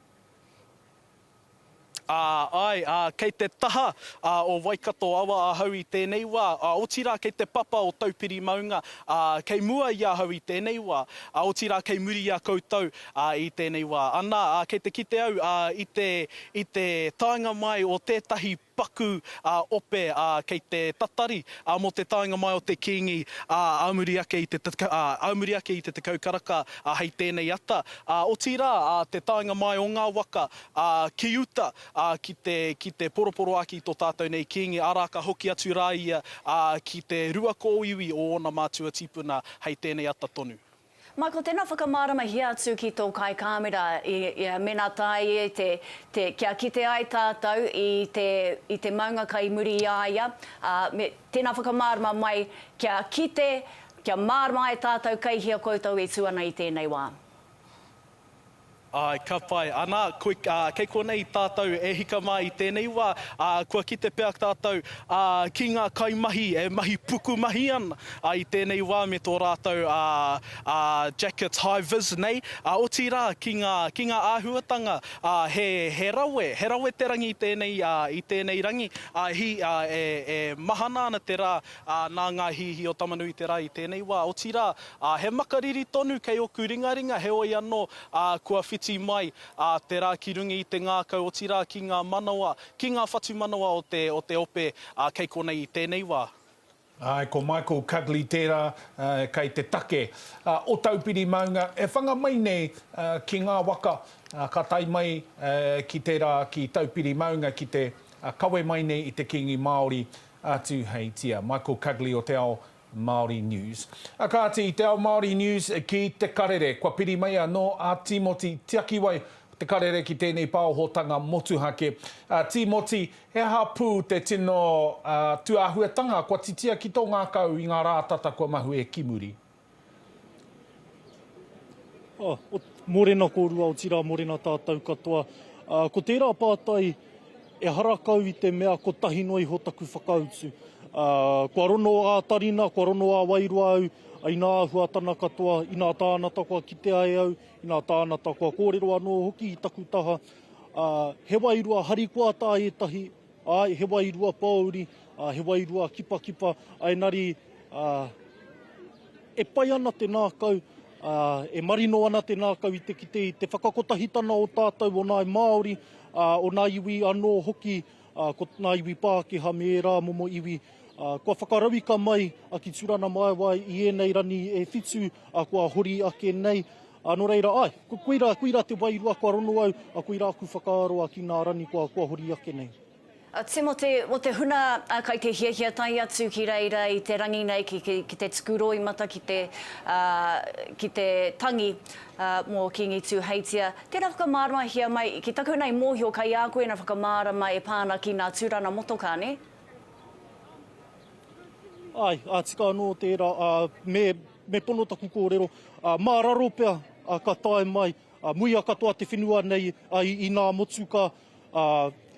Ā, āe, ā, kei te taha, ā, o Waikato awa ahau i tēnei wā, ā, otirā kei te papa o Taupiri maunga, ā, kei mua i ahau i tēnei wā, ā, otirā kei muri i a koutou, ā, i tēnei wā. Anā, ā, kei te kite au, ā, i te, i te taenga mai o tētahi paku, ā, ope, ā, kei te tatari, ā, mō te taenga mai o te Kīngi, ā, ā muri ake i te, ā, ā muri ake i te tekau karaka, ā, hei tēnei ata, ā, otirā, ā, te taenga mai o ngā waka, ā, ki uta, ā, ki te, ki te poroporoaki i tō tātou nei Kīngi, arā, ka hoki atu rā ia, ā, ki te rua kōiwi o ōna mātua tīpuna hei tēnei ata tonu. Michael, tēnā whakamāramahia atu ki tō kaikāmera i, i, mēnā taea e te, te, kia kite ai tātou i te, i te maunga kai muri i a ia, ā, me, tēnā whakamārama mai kia kite, kia mārama ai tātou kei hea koutou e tū ana i tēnei wā. Āe, ka pai. Anā, koi, ā, kei konei tātou e hika mā i tēnei wā, ā, kua kite pea tātou, ā, ki ngā kaimahi e mahi pukumahi ana, ā, i tēnei wā me tō rātou, ā, ā, jackets high vis nei, ā, otirā ki ngā, ki ngā āhuatanga, ā, he, he rawe, he rawe te rangi i tēnei, ā, i tēnei rangi, ā, hi, ā, e, e mahana ana te rā, ā, nā ngā hihi o Tamanuiterā i tēnei wā, otirā, ā, he makariri tonu kei oku ringaringa, heoi anō, ā, kua whiti mai, ā, te rā ki runga i te ngākau, otirā ki ngā manawa, ki ngā whatumanawa o te, o te ope, ā, kei konei i tēnei wā. Āe, ko Michael Cugley tērā, ā, kei te take, ā, o Taupiri maunga e whanga mai nei, ā, ki ngā waka, ā, ka tae mai, ā, ki tērā, ki Taupiri maunga ki te, ā, kawe mai nei i te Kīngi Māori, a Tūheitia. Michael Cugley o Te Ao. Māori News. A kāti, i Te Ao Māori News ki Te Karere, kua piri mai anō a Tīmoti Tiakiwai o Te Karere ki tēnei pāohotanga motuhake. A Tīmoti, he aha pū te tino tūāhuatanga kua titia ki tō ngākau i ngā rā tata kua mahue ki muri? Oh, mōrena kōrua, otirā mōrena tātou katoa. Uh, ko tērā pātai, ehara kau i te mea kotahi noa iho taku whakautu. Uh, kua rono ā tarina, kua rono ā wairua au, i nā āhuatana katoa, i nā tānata kua kitea e au, i nā tānata kua kōrero anō hoki i taku taha. Uh, he wairua harikoa tā ētahi, āe, he wairua pōuri, uh, he wairua kipakipa, engari, uh, E pai ana te ngākau, ā, e marino ana te ngākau i te kite i te whakakotahitana o tātou, o ngāi Māori, ā, o ngā iwi anō hoki, ā, ko ngā iwi Pākehā me ērā momo iwi, ā, kua whakarauika mai a ki Tūranamaewae i ēnei rani e whitu, ā, kua hori ake nei. Ā, nō reira, āe, koirā, koirā te wairua kua rono au, ā, koirā aku whakaaro, ā, ki ngā rani kua, kua hori ake nei. A Timote, mo te huna kai te hiahia tae atu ki reira i te rangi nei ki, ki, ki te tuku roimata, ki te, ki te tangi mō Kīngi Tūheitia. Tērā whakamāramahia mai, ki taku nei mōhio kai a koe na whakamārama e pā ana ki nā tūrana motokā, nē? Āe, ā, tika anō tērā, ā, me, me pono taku kōrero, ā, mā raro pea, ā, ka tae mai, ā, muia katoa te whenua nei, ā, i, i nā motuka, ā,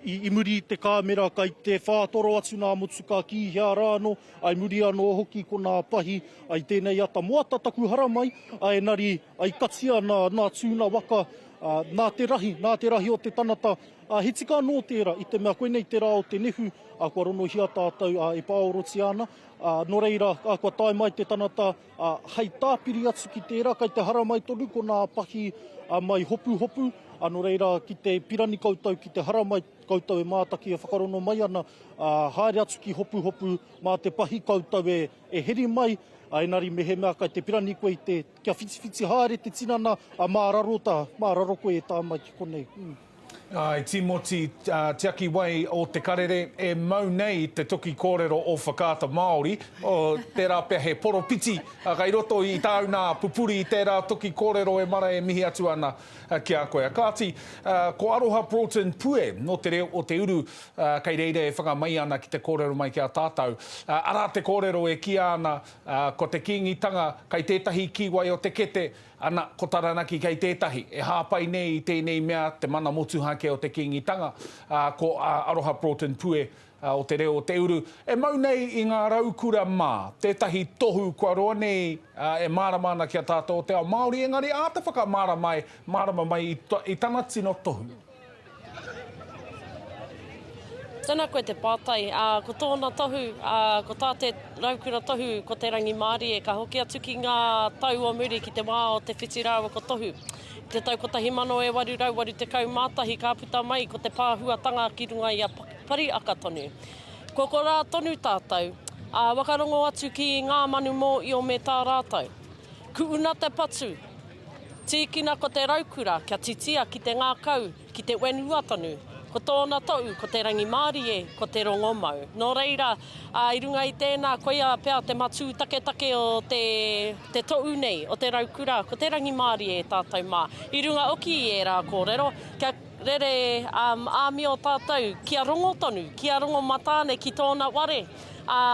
i, i muri i te kāmera kai te whātoro atu nā motuka ki hea rā anō, ā, i muri anō hoki ko nā pahi, ā, i tēnei ata moata taku haramai, ā, engari, ā, i katia nā, nā tūna waka, ā, nā te rahi, nā te rahi o te tanata, ā, he tika anō tērā, i te mea koinei te rā o te nehu, ā, kua ronohia tātou, ā, e pāorotia ana, ā, nō reira, ā, kua tae mai te tanata, Ā, hei tāpiri atu ki tērā, kei te haramai tonu ko nā pahi mai hopuhopu, ā, nō reira, ki te pirani koutou, ki te haramai koutou e mātaki e whakarono mai ana, ā, haere atu ki hopuhopu mā te pahi koutou e, e heri mai, ā, engari mehemea kei te pirani koe i te, kia whitiwhiti haere te tinana, ā, mā raro tā, mā raro koe e tā mai ki konei. Mm. I Tīmoti Tiakiwai o Te Karere e mau nei te toki kōrero o Whakaata Māori, tērā pea he poropiti kei roto i tāu nā pupuri i tērā toki kōrero e mara e mihi atu ana ki a koe. Kāti, ko Aroha Broughton Pue nō Te Reo o Te Uru kei reira e whangamai ana ki te kōrero mai ki a tātou. Arā te kōrero e kīia ana ko te Kīngitanga kei tētahi kīwai o te kete, Ana, ko Taranaki kei tētahi, e hāpai nei i tēnei mea te mana motuhake o te Kīngitanga, ā, ko Aroha Broughton Pue o Te Reo o Te Uru, e mau nei i ngā raukura mā, tētahi tohu kua roa nei e mārama ana ki a tātou o te ao Māori, engari āta whakamārama mārama mai i tana tino tohu. Tēnā koe te pātai. Ā, ko tōna tohu, ā, ko tā te raukura tohu, ko te rangimārie. Ka hoki atu ki ngā tau o muri, ki te wā o Te Whiti rāua ko Tohu. I te tau 1881 ka puta mai ko te pāhuatanga ki runga i a Pariaka tonu. Kua korā tonu tātou, ā, whakarongo atu ki ngā manu mōio me tā rātou. Ku'una te patu, Tīkina ko te raukura kia titia ki te ngākau, ki te whenua tonu. Ko tōna tou, ko te rangimārie, ko te rongomau. Nō reira, ā, i runga i tēnā, koia pea te matū taketake o te, te tou nei, o te raukura, ko te rangimārie tātou mā. I runga oki i ērā kōrero, kia rere āmio tātou, kia rongo tonu, kia rongo matāne ki tōna ware, ā,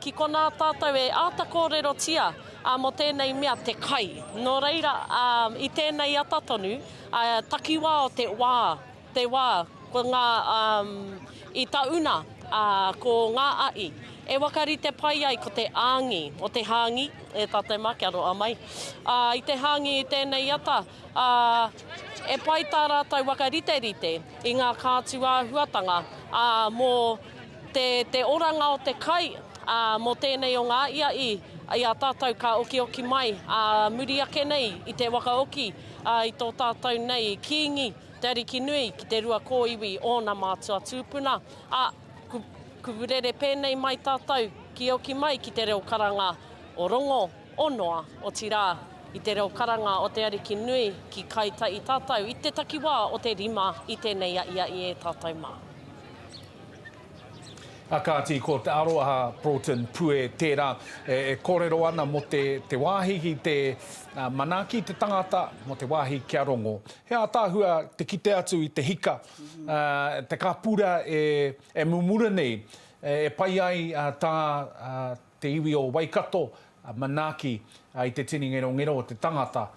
ki konā tātou e āta kōrerotia, ā, mō tēnei mea te kai. Nō reira, ā, i tēnei ata tonu, ā, takiwā o te wā, te wā, ko ngā, ā, i tauna, ā, ko ngā a'i, e wakarite pai ai ko te āngi o te hāngi, e tātou mā, kia roa mai, ā, i te hāngi i tēnei ata, ā, e pai tā rātou wakariterite i ngā kātū āhuatanga, ā, mō te, te oranga o te kai, ā, mō tēnei o ngā a'ia'i, i a tātou ka okioki mai, ā, muri ake nei i te waka oki, ā, i tō tātou nei Kīngi, te Ariki nui, ki te rua kōiwi ōna mātua tūpuna, ā, ku, ku rere pēnei mai tātou, ki oki mai ki te reo karanga o Rongo, o Noa, otirā, i te reo karanga o te Ariki nui ki Kaita'i tātou i te takiwā o te rima i tēnei a'ia'i e tātou mā. A kāti ko Te Aroha Broughton Pue tērā e kōrero ana mō te te wāhi ki te manaaki i te tangata, mō te wāhi kia rongo. He ātaahua te kite atu i te hika, te kāpura e mumura nei, e pai ai tā te iwi o Waikato manaaki i te tini ngerongero o te tangata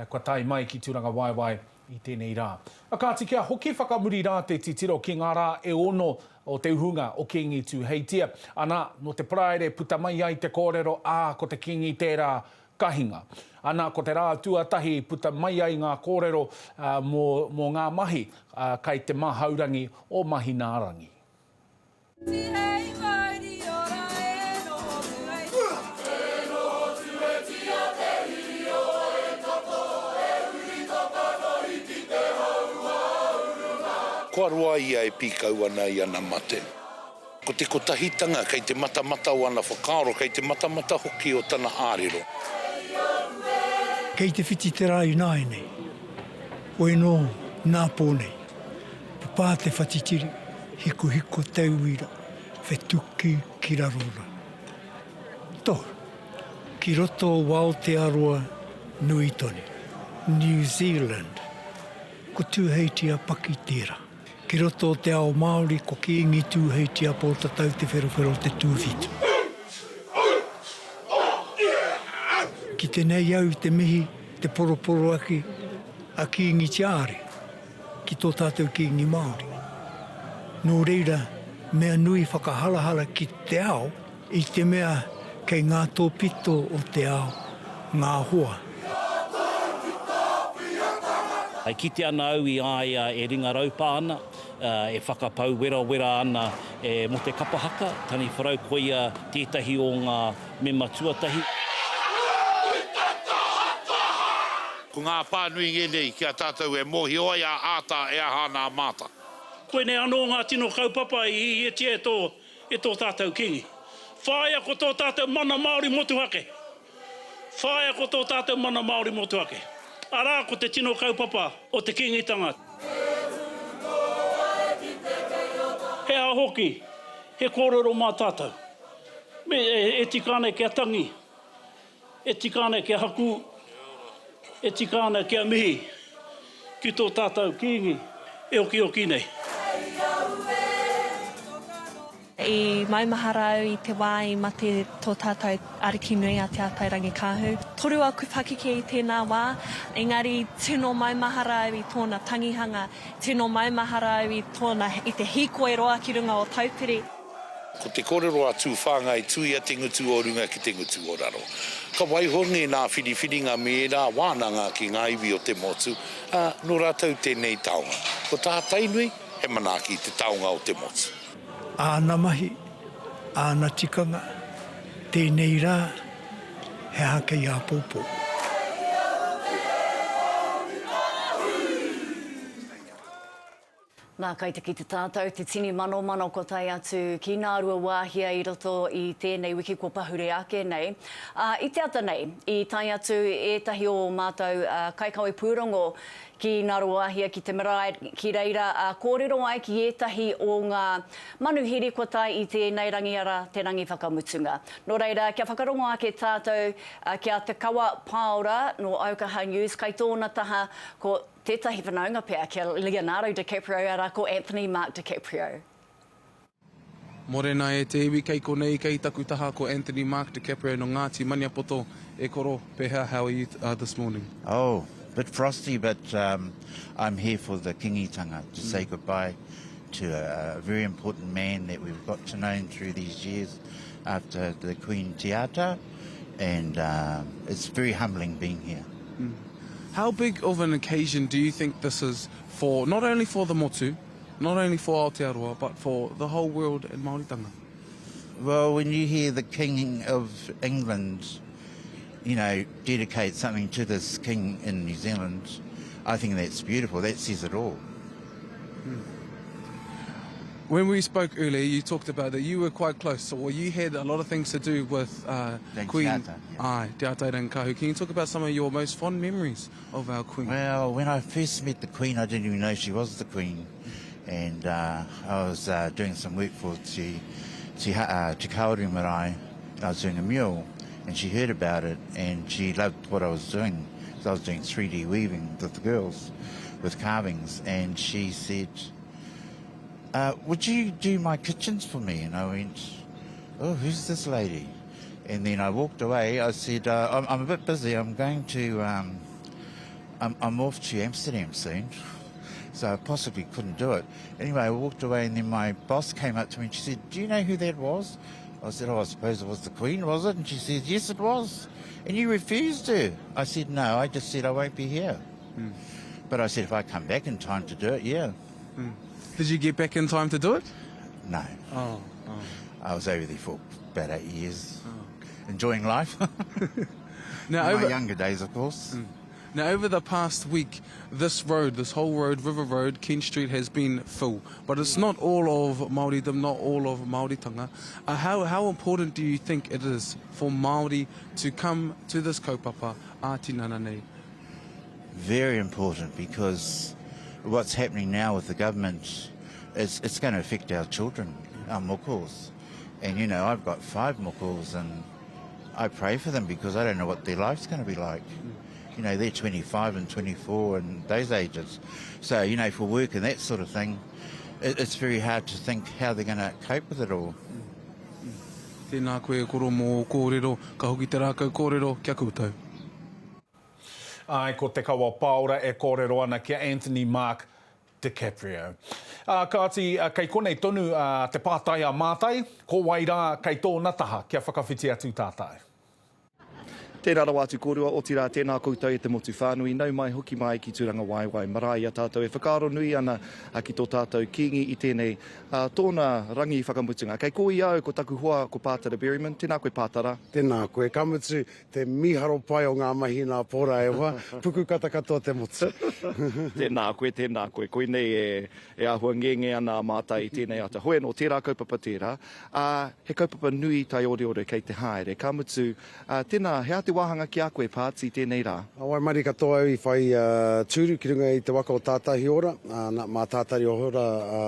kua tae mai ki Tūrangawaewae i tēnei rā. A kāti kia hoki whakamuri rā te titiro ki ngā rā e ono o te uhunga o Kīngi Tūheitia. Ana, nō te Paraire puta mai ai te kōrero, ā, ko te Kīngi tērā ka hinga. Ana, ko te rā tuatahi puta mai ai ngā kōrero mō, mō ngā mahi kai te māhaurangi o Mahinaarangi. Tihei mauri ora e noho tuheitia. E noho tuheitia te riri o Waikato e huri to kanohi ki te hauaurunga. Kua roa ia e pīkau ana i ana mate. Ko te kotahitanga kei te matamata o ana whakaaro, kei te matamata hoki o tana ārero. Kei te whiti te rā ināianei, koe nō nā pō nei. Papā te whatitiri, hikohiko te uira, whetuki ki raro ra. Tohu. Ki roto o Aotearoa nui tonu. New Zealand. Ko Tūheitia Paki tērā. Ki roto o te ao Māori ko Kīngi Tūheitia Pōtatau Te Wherowhero Te Tūwhitu. Ki tenei au te mihi, te poroporoaki a Kīngi Tiaare. ki tō tātou Kīngi Māori. Nō reira, mea nui whakaharahara ki te ao, i te mea kei ngā tōpito o te ao ngā hoa. E kite ana au i a ia e ringa raupā ana, e whakapau werawera ana mō te kapa haka, Taniwharau koia tētahi o ngā mema tuatahi. Ko ngā pānui ngēnei ki a tātou e mōhio ai a Āta e aha ana a Māta. Koinei anō ngā tino kaupapa i hihiatia e tō, e tō tātou Kīngi. Whāia ko tō tātou mana Māori motuhake. Whāia ko tō tātou mana Māori motuhake. Arā, ko te tino kaupapa o te Kīngitanga. He aha hoki, he kōrero mā tātou. Me, e, e tika ana kia tangi. E tika ana kia haku, e tika ana kia mihi ki tō tātou Kīngi e okioki nei. I maumahara au i te wā i mate tō tātou Ariki nui a Te Atairangikaahu. Toru aku pakeke i tēnā wā, engari tino maumahara au i tōna tangihanga, tino maumahara au i tōna, i te hīkoi roa ki runga o Taupiri. Ko te kōrero a Tūwhāngai tuia te ngutu o runga ki te ngutu o raro. Ka waiho ngēnā whiriwhiringa me ērā wānanga ki ngā iwi o te motu, ā, nō rātou tēnei taonga. Ko tā Tainui, he manaaki i te taonga o te motu. Āna mahi, āna tikanga, tēnei rā, he aha kei āpōpō. Nā, kai te kite tātou te tini manomano kua tae atu ki Ngāruawāhia i roto i tēnei wiki kua pahure ake nei. Ā, i te ata nei, i tae atu ētahi o ō mātou kaikawe pūrongo ki Ngāruawāhia ki te marae, ki reira kōrero ai ki ētahi o ngā manuhiri kua tae i tēnei rangi arā, te rangi whakamutunga. Nō reira, kia whakarongo ake tātou ki a Te Kawa Paora nō Aukaha News, kai tōna taha ko Tētahi whanaunga pea ki a Leonardo DiCaprio arā ko Anthony Mark DiCaprio. Morena e te iwi kei konei kei taku taha ko Anthony Mark DiCaprio no Ngāti Maniapoto e koro pehea how are you this morning? Oh, bit frosty but um, I'm here for the Kingitanga to say goodbye to a, a very important man that we've got to know through these years after the Queen Tiata and um, it's very humbling being here. Mm. How big of an occasion do you think this is for, not only for the motu, not only for Aotearoa, but for the whole world and Māoritanga? Well, when you hear the King of England, you know, dedicate something to this king in New Zealand, I think that's beautiful. That says it all. Hmm. When we spoke earlier, you talked about that you were quite close, or you had a lot of things to do with uh, Queen Tiata, yeah. Aye, Te Atairangikaahu. Can you talk about some of your most fond memories of our Queen? Well, when I first met the Queen, I didn't even know she was the Queen. And uh, I was uh, doing some work for Te, Te, uh, Te Kauru Marae, I was doing a mural, and she heard about it, and she loved what I was doing. So I was doing 3D weaving with the girls, with carvings, and she said, uh, would you do my kitchens for me? And I went, oh, who's this lady? And then I walked away. I said, uh, I'm, I'm a bit busy. I'm going to, um, I'm, I'm off to Amsterdam soon. So I possibly couldn't do it. Anyway, I walked away and then my boss came up to me and she said, do you know who that was? I said, oh, I suppose it was the Queen, was it? And she said, yes, it was. And you refused her. I said, no, I just said I won't be here. Mm. But I said, if I come back in time to do it, yeah. Mm. Did you get back in time to do it? No. Oh, oh. I was over there for about eight years, oh. enjoying life. now, in over, my younger days, of course. Mm. Now, over the past week, this road, this whole road, River Road, King Street, has been full. But it's not all of Māoridom, not all of Māoritanga. Uh, how, how important do you think it is for Māori to come to this kaupapa a tinana nei? Very important because what's happening now with the government is it's going to affect our children, our mokos. And, you know, I've got five mokos and I pray for them because I don't know what their life's going to be like. You know, they're 25 and 24 and those ages. So, you know, for work and that sort of thing, it, it's very hard to think how they're going to cope with it all. Tēnā koe e koro mō ō kōrero, ka hoki te rākau kōrero kia koutou. Āe, ko Te Kawa Paora e kōrero ana ki a Anthony Mark DiCaprio. Ā, kāti, kei konei tonu te pātai a Mātai, ko wai rā kei tōna taha kia whakawhiti atu tātou? Tēnā rawa atu kōrua, otirā tēnā koutou e te motu whānui, nau mai hoki mai ki Tūrangawaewae marae i a tātou e whakaaro nui ana ki tō tātou Kīngi i tēnei tōna rangi whakamutunga. Kei kō i a au ko taku hoa ko Pātara Berryman, tēnā koe Pātara. Tēnā koe, ka mutu Te mīharo pai o ngā mahi nā Pora e hoa, puku kata katoa te motu. Tēnā koe, tēnā koe. Koinei e, e āhua ngenge ana a mātai i tēnei ata. Hoi anō, tērā kaupapa tērā, ā, he kaupapa nui taioreore kei te haere. Ka mutu, ā, tēnā, he aha te wāhanga ki a koe, Pards, i tēnei rā? Waimarie katoa au i whai tūru ki runga i te waka o Tātahi Ora, ā, nā, mā Tātari Ora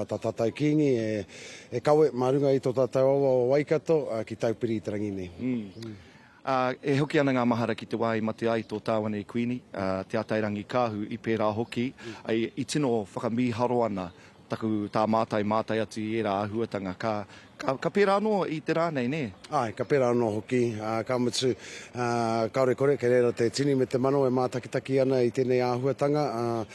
tā tātou Kīngi e, e kawe mā runga i tō tātou awa o Waikato, ā, ki Taupiri i te rangi nei. Mm. Ā, e hoki ana ngā mahara ki te wā i mate ai tō tāua nei Kuini, ā, Te Atairangikaahu, i pērā hoki, i, i tino whakamīharo ana taku tā mātai mātai atu i ērā āhuatanga. Ka, ka, ka pērā anō i te rā nei, nē? Āe, ka pērā anō hoki, ā, ka mutu, ā, kāore kore, kei reira te tini me te mano e mātakitaki ana i tēnei āhuatanga, ā,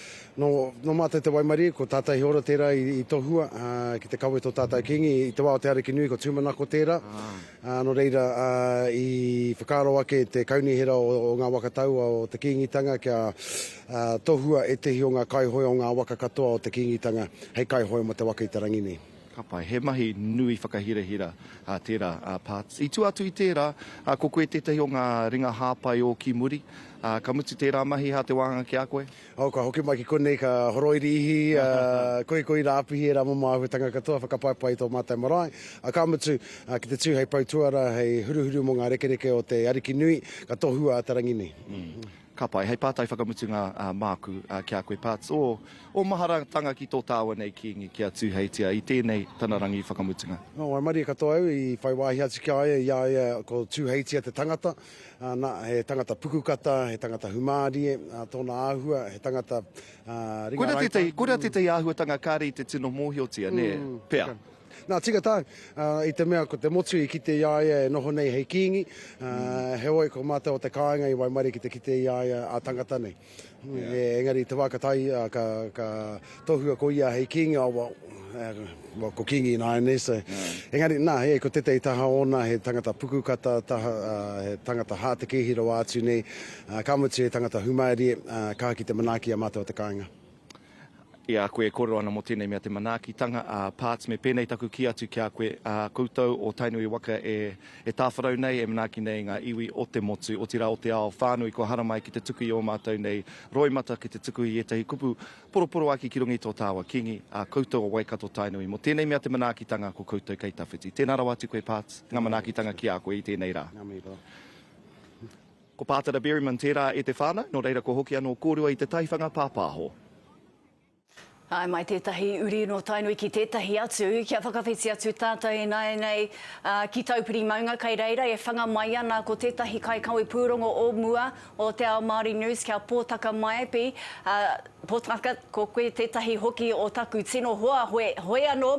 nō, nō mātou te waimarie, ko Tātai Hora tērā i, i tohua, ā, ki te kawe tō tātou Kīngi, i te wā o Te Arikinui, ko Tūmanako tērā. Ā, nō reira, i whakaaro ake te kaunihera o ngā waka taua o te Kīngitanga kia tohua ētehi o ngā kaihoe o ngā waka katoa o te Kīngitanga hei kaihoe mō te waka i te rangi nei. Ka pai. He mahi nui whakahirahira tērā, Pards. I tua atu i tērā, ko koe tētahi o ngā ringa hāpai o ki muri. Ka mutu tērā mahi, hā te wāhanga ki a koe? Oh, ka hoki mai ki konei, ka horoiriihi, kohikohi rāpihi, ērā momo āhuatanga katoa, whakapaipai i tō mātou marae. Ā, ka mutu, ki te tū hei pou tuara, hei huruhuru mō ngā rekereke o te Ariki nui, ka tohua a te rangi nei. Ka pai. Hei pātai whakamutunga māku ki a koe, Pards, ō, ō maharatanga ki tō tāua nei Kīngi, ki a Tūheitia, i tēnei tana rangi whakamutunga? Nō, waimarie katoa au i whai wāhi atu ki a ia, i a ia ko Tūheitia te tangata, Nā, he tangata pukukata, he tangata humārie tōna āhua, he tangata ringa Koira raipa. tētahi, koira tētahi āhuatanga kāre i te tino mōhiotia, nē, pea. Nā, tika tāu, i te mea ko te motu i kite i a ia e noho nei hei kīngi, heoi ko mātou o te kāinga i waimarie ki te kite i a ia ā-tangata nei. Engari i te wā ka tae, ka, ka tohua ko ia hei kīngi, oh, well, well, ko kīngi ināianei, so. Engari, nā, he, ko tētahi taha ōna, he tangata pukukata, taha, he tangata hātekēhi rawa atu nei, ka mutu he tangata humārie, kaha ki te manaaki i a mātou o te kāinga. I a koe e kōrero ana mō tēnei mea te manaakitanga, ā, Parts, me pēnei taku kī atu ki a koe, ā, koutou o Tainui waka e, e tāwharau nei, e manaaki nei i ngā iwi o te motu, otirā o te ao whānui kua haramai ki te tuku i ō mātou nei roimata, ki te tuku i ētahi kupu poroporoaki ki runga i tō tāua Kīngi, ā, koutou o Waikato Tainui. Mō tēnei mea te manaakitanga, ko koutou kei tawhiti. Tēnā rawa atu koe, Parts, ngā manaakitanga ki a koe i tēnei rā. Ngā mihi, brother. Ko Pātara Berryman tērā e te whānau, nō reira kua hoki anō kōrua i te taiwhanga pāpāho. Āe mai tētahi uri nō Tainui ki tētahi atu, kia whakawhiti atu tātou ināianei ki Taupiri maunga kei reira e whanga mai ana ko tētahi kaikawe pūrongo o mua o Te Ao Māori News kia Pōtaka Maipi, Pōtaka, ko koe tētahi hoki o taku tino hoa hoe, hoi anō,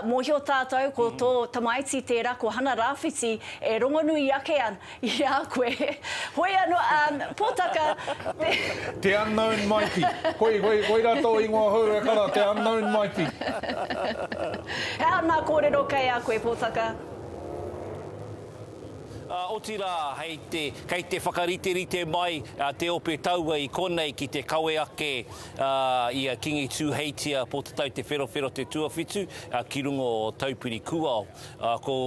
mōhio tātou ko tō tamaiti tērā ko Hana Rāwhiti e rongonui ake ana I a koe. Hoi ano, um, Potaka, te. Te unknown Maipi. Koi, koi, koira tō ingoa hou e kara, te unknown Maipi. He aha nā kōrero kei a koe, Potaka? Otirā, hei te, kei te whakariterite mai te ope taua i konei ki te kawe ake i a Kingi Tūheitia Pōtatau Te Wherowhero Te Tuawhitu ki runga o Taupiri Kūao. Ko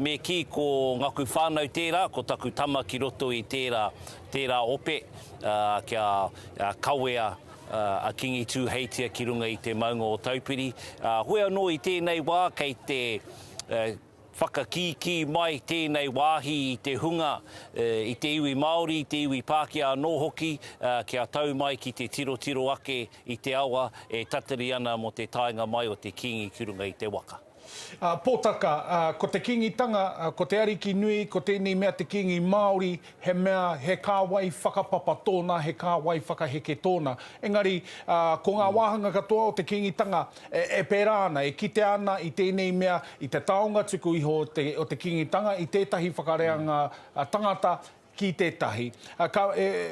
Me kī ko ngaku whānau tērā, ko taku tama ki roto i tērā, tērā ope, ā, kia kawea a Kingi Tūheitia ki runga i te maunga o Taupiri. Ā, hoi anō i tēnei wā kei te whakakīkī mai tēnei wāhi i te hunga, i te iwi Māori, i te iwi Pākehā anō hoki, kia tau mai ki te tirotiro ake i te awa e tatari ana mō te taenga mai o te Kīngi ki runga i te waka. Pōtaka, ko te Kīngitanga, ko te Ariki nui, ko tēnei mea te Kīngi Māori, he mea, he kāwai whakapapa tōna, he kāwai whakaheke tōna. Engari, ko ngā wāhanga katoa o te Kīngitanga e pērā ana, e kitea ana i tēnei mea, i te taonga tuku iho o te, o te Kīngitanga, i tētahi whakareanga tangata, ki tētahi. Ka,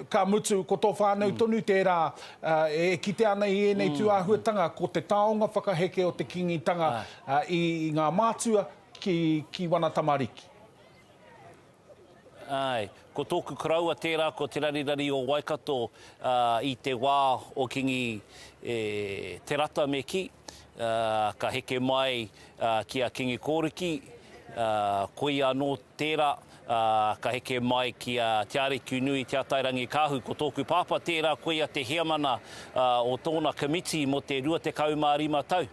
ka mutu, ko tō whānau tonu tērā e kite ana i ēnei tū āhuatanga, ko te taonga whakaheke o te Kīngitanga i ngā mātua ki, ki wana tamariki. Āe, ko tōku koroua tērā ko Te Rarirari o Waikato i te wā o Kīngi Te Rata me kī, ka heke mai ki a Kīngi Kōriki, koia anō tērā, ā, ka heke mai ki a Te Arikinui Te Atairangikaahu. Ko tōku pāpā tērā, koia te heamana o tōna komiti mō te 25 tau.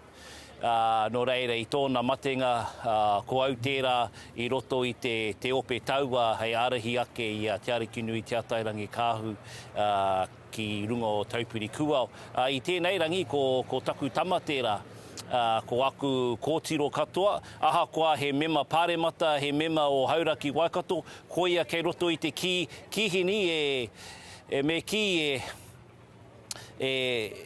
Ā, nō reira, i tōna matenga, ā, ko au tērā i roto i te, te ope taua hei ārahi ake i a Te Arikinui Te Atairangikaahu, ā, ki runga o Taupiri Kūao. Ā, i tēnei rangi, ko, ko taku tama tērā, ā, ko aku kōtiro katoa, ahakoa he mema pāremata, he mema o Hauraki Waikato, koia kei roto i te kī, kīhini e, e me kī e, e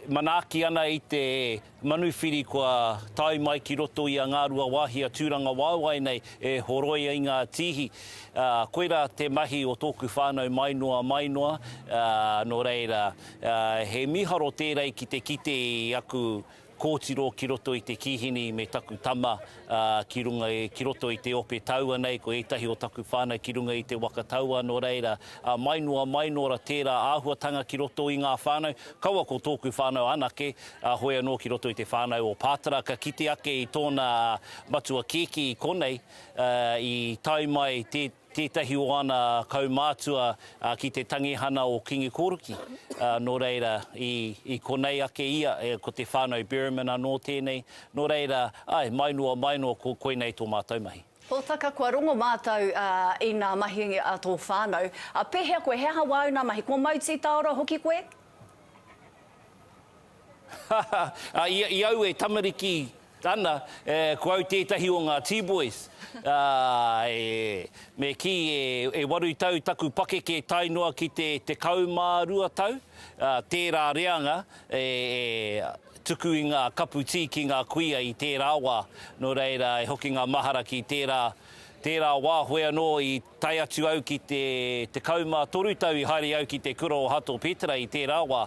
manaaki ana i te manuwhiri kua tae mai ki roto i a Ngāruawāhia tūrangawaewae nei e horoi ai ngā tīhi. Ā, koirā te mahi o tōku whānau mai noa, mai noa, ā, nō reira, ā, he mīharo tērei ki te kite i aku kōtiro ki roto i te kīhini me taku tama, ā, ki runga, ki roto i te ope taua nei, ko ētahi o taku whānau ki runga i te waka taua, nō reira, ā, mai noa, mai noa ra tērā āhuatanga ki roto i ngā whānau, kaua ko tōku whānau anake, ā, hoi anō ki roto i te whānau o Pātara, ka kite ake i tōna matua kēkē i konei, ā, i tae mai tē, tētahi o ana kaumātua ki te tangihana o Kingi Kōruki, nō reira, i konei ake ia, ko te whānau Berryman anō tēnei, nō reira, āe, mai noa, mai noa, ko koinei tō mātou mahi. Pōtaka, kua rongo mātou i ngā mahi a tō whānau. Pēhea koe, he aha wāu nā mahi? Kua mau tītaora hoki koe? I au e tamariki ana, ko au tētahi o ngā T-boys. Me kī, e waru tau taku pakeke tae noa ki te 12 tau, tērā reanga e tuku i ngā kapu tī ki ngā kuia i tērā wā. Nō reira, e hoki ngā mahara ki tērā, tērā wā, hoi anō i Tae atu au ki te 13 tau i haere au ki te kura o Hato Petera i tērā wā,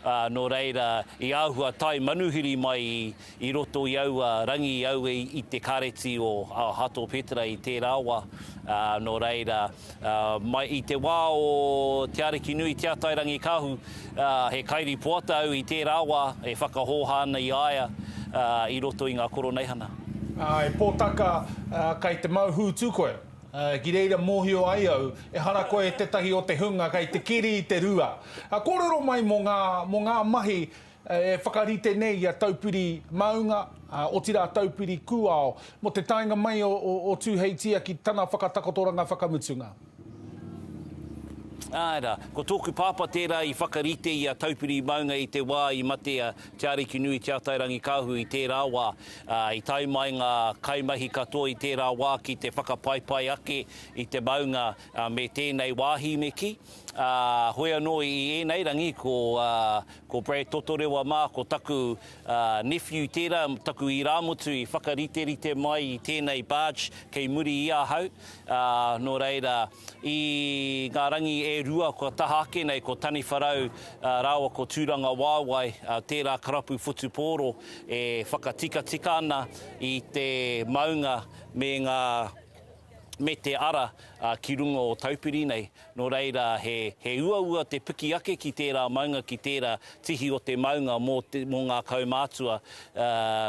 ā, nō reira, i āhua tae manuhiri mai i roto i aua rangi au i te kāreti o Hato Petera i tērā wā, ā, nō reira, ā, mai i te wā o Te Arikinui Te Atairangikaahu, ā, he kairipoata au i tērā wā e whakahōhā ana i a ia, ā, i roto i ngā koroneihana. Ā, e Pōtaka, ā, kei te mau hūtu koe. Ki reira mōhio ai au, ehara koe tētahi o te hunga kei te keri i te rua. Kōrero mai mō ngā, mō ngā mahi e whakarite nei i a Taupiri Maunga, otirā Taupiri Kūao, mō te taenga mai o, o, o Tūheitia ki tana whakatakotoranga whakamutunga. Āe rā, ko tōku pāpā tērā i whakarite i a Taupiri maunga i te wā i mate a Te Arikinui Te Atairangikaahu i tērā wā. Ā, i tae mai ngā kaimahi katoa i tērā wā ki te whakapaipai ake i te maunga me tēnei wāhi me kī. Ā, hoi anō i ēnei rangi ko, ā, ko Brad Totorewa mā, ko taku, ā, nephew tērā, taku irāmutu i whakariterite mai i tēnei barge kei muri i ahau. Ā, nō reira, I ngā rangi e rua kua taha ake nei ko Taniwharau rāua ko Tūrangawaewae tērā karapu whutupōro e whakatikatika ana i te maunga me ngā me te ara ki runga o Taupiri nei. Nō reira he he uaua te piki ake ki tērā maunga ki tērā tihi o te maunga mō te mō ngā kaumātua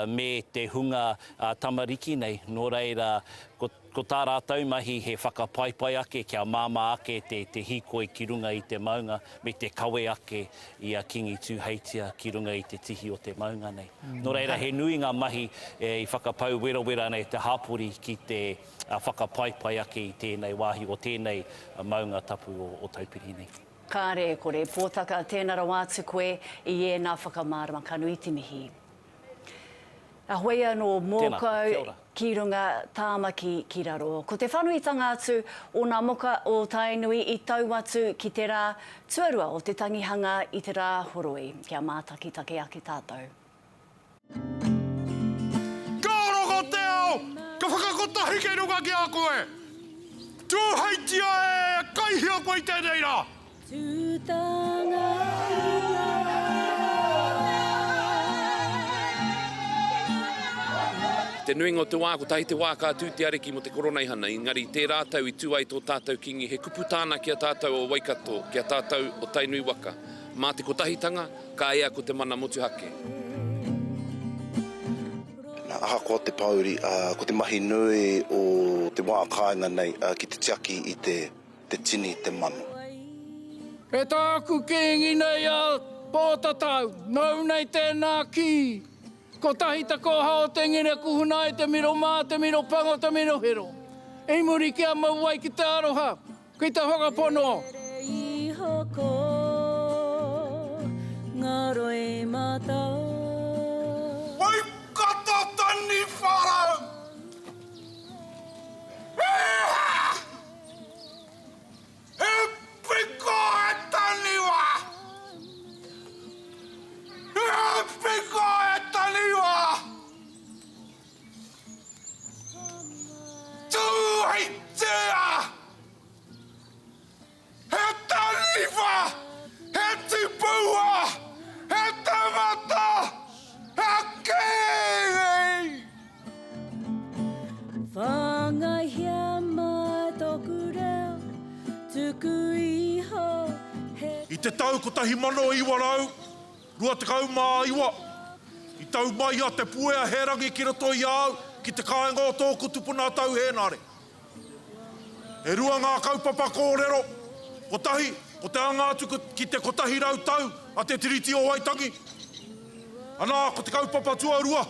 me te hunga tamariki nei. Nō reira ko Ko tā rātou mahi he whakapaipai ake kia māmā ake te te hīkoi ki runga i te maunga me te kawe ake i a Kingi Tūheitia ki runga i te tihi o te maunga nei. Nō reira he nui ngā mahi i whakapau werawera nei te hapori ki te whakapaipai ake i tēnei wāhi o tēnei maunga tapu o Taupiri nei. Kāre e kore, Pōtaka, tēnā rawa atu koe i ēnā whakamārama. Ka nui te mihi. Heoi anō, mōkau ki runga, Tāmaki ki raro. Ko te whanuitanga atu o nā moka o Tainui i tau atu ki te rā tuarua o te tangihanga i te rā horoi. Kia mātakitaki ake tātou. Ka rongo te ao, ka whakakotahi kei runga ki a koe. Tūheitia e, kaihia koe i tēnei rā. Te nuinga o te wā, kotahi te wā ka tū te ariki mō te Koroneihana, engari i tērā tau i tū ai tō tātou Kīngi, he kupu tāna ki a tātou o Waikato, ki a tātou o Tainui waka. Mā te kotahitanga, ka ea ko te mana motuhake. Nā, ahakoa te pōuri, ko te mahi nui o te wā kāinga nei ki te tiaki i te te tini, te mano. E tāku kīngi nei a Pōtatau, nōu nei tēnā kī, Kotahi te koha o te ngere kuhuna ai te miro mā, te miro pango, te miro hero. I muri kia mau ai ki te aroha, ki te whakapono. Waikato Taniwharau! Hīhā! He piko he taniwha! He piko he taniwha! Tūheitia! He taniwha! He tipua! He tangata! He kīngi! Whāngaihia mai tōku reo, tuku iho he. I te tau 1929, i tau mai a Te Puea Hērangi ki roto i a au, ki te kāinga o tōku tupuna a Tau Hēnare. E rua ngā kaupapa kōrero, kotahi, ko te anga atu ki te 100 tau a Te Tiriti o Waitangi, anā, ko te kaupapa tuarua,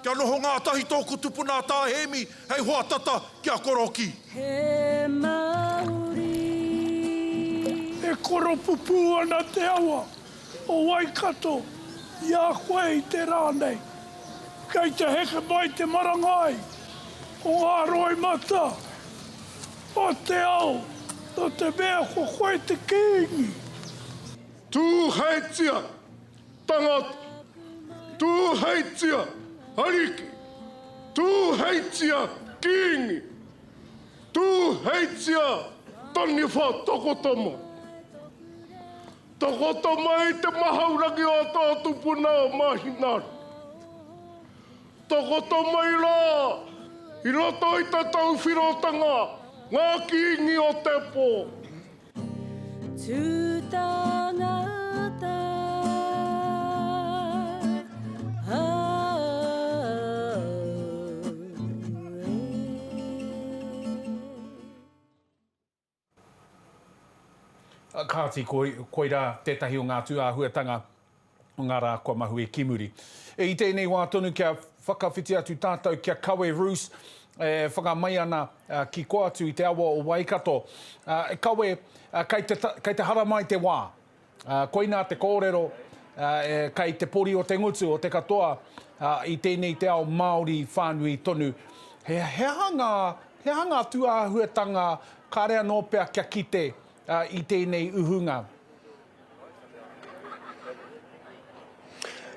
kia noho ngātahi tōku tupuna a Tā Hēmi hei hoa tata ki a Korokī. He mauri. E koropupū ana te awa o Waikato i a koe i te rā nei. Kei te heke mai te marangai o ngā roimata o te ao, nō te mea ko koe te kīngi. Tūheitia, tangata, Tūheitia, ariki, Tūheitia, kīngi, Tūheitia, taniwha takoto mai. Takoto mai te mahaurangi o tō tupuna o Mahinara. Takoto mai rā i roto i te tauwhirotanga ngā kīngi o te pō. Tū tangata, oh, e. Kāti, koirā tētahi o ngā tūāhuatanga o ngā rā kua mahue ki muri. I tēnei wā tonu kia whakawhiti atu tātou kia kawe Roos. e whakamai ana ki kō atu i te awa o Waikato. E kawe, kei te, kei te haramai te wā. Koinā te kōrero kei te pori o te ngutu o te katoa i tēnei te ao Māori whānui tonu. He, he aha ngā, he aha ngā tūāhuatanga kāre anō pea kia kite i tēnei uhunga?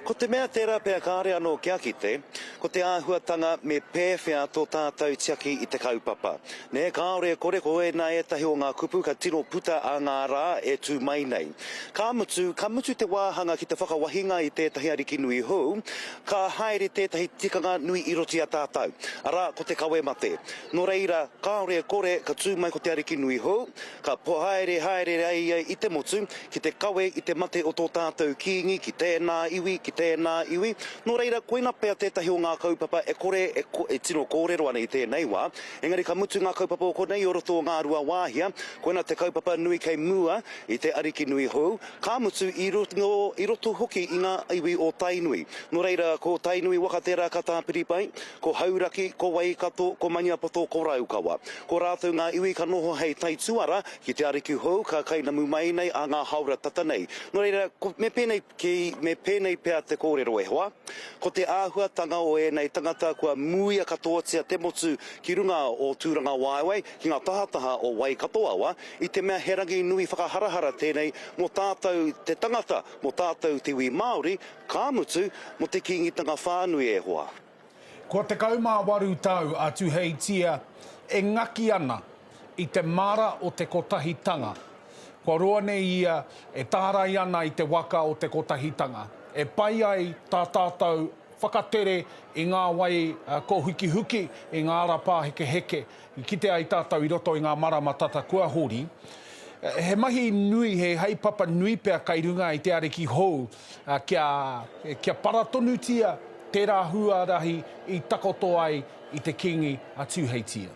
Ko te mea tērā pea kāre anō kia kite, ko te āhuatanga me pēwhea tō tātou tiaki i te kaupapa. Nē, kāore e kore ko ēnā ētahi o ngā kupu ka tino puta a ngā rā e tū mai nei. Ka mutu, ka mutu te wāhanga ki te whakawahinga i tētahi ariki nui hou, ka haere tētahi tikanga nui i roto i a tātou, arā, ko te kawe mate. Nō reira, kāore e kore ka tū mai ko te ariki nui hou, Ka haere haere ai ia i te motu ki te kawe i te mate o tō tātou Kīngi ki tēnā iwi, ki tēnā iwi. Nō reira, koina pea tētahi o ngā kaupapa e kore e tino kōrero ana i tēnei wā. Engari ka mutu ngā kaupapa o konei o roto o Ngāruawāhia, koina te kaupapa nui kei mua i te Ariki nui hou, ka mutu i roto, i roto hoki i ngā iwi o Tainui. Nō reira, ko Tainui waka tērā ka tāpiri pai, ko Hauraki, ko Waikato, ko Maniapoto, ko Raukawa. Ko rātou ngā iwi ka noho hei taituara ki te ariki hou ka kainamu mai nei a ngā hāora tata nei. Nō reira, ko, me pēnei ki, me pēnei pea te kōrero e hoa, ko te āhuatanga o ēnei tangata kua muia katoatia te motu ki runga o Tūrangawaewae, ki ngā tahataha o Waikato awa, i te mea he rangi nui whakaharahara tēnei mō tātou te tangata, mō tātou te iwi Māori, ka mutu, mō te Kīngitanga whānui e hoa. Kua 18 tau a Tuheitia e ngaki ana i te mara o te kotahitanga. Kua roa nei ia e tārai ana i te waka o te kotahitanga, e pai ai tā tātou whakatere i ngā wai kōhukihuki, i ngā ara pāhekeheke i kite ai tātou i roto i ngā marama tata kua hori. He mahi nui, he haepapa nui pea kai runga i te ariki hou kia, kia para tonutia tērā huarahi i takoto ai i te Kīngi a Tūheitia.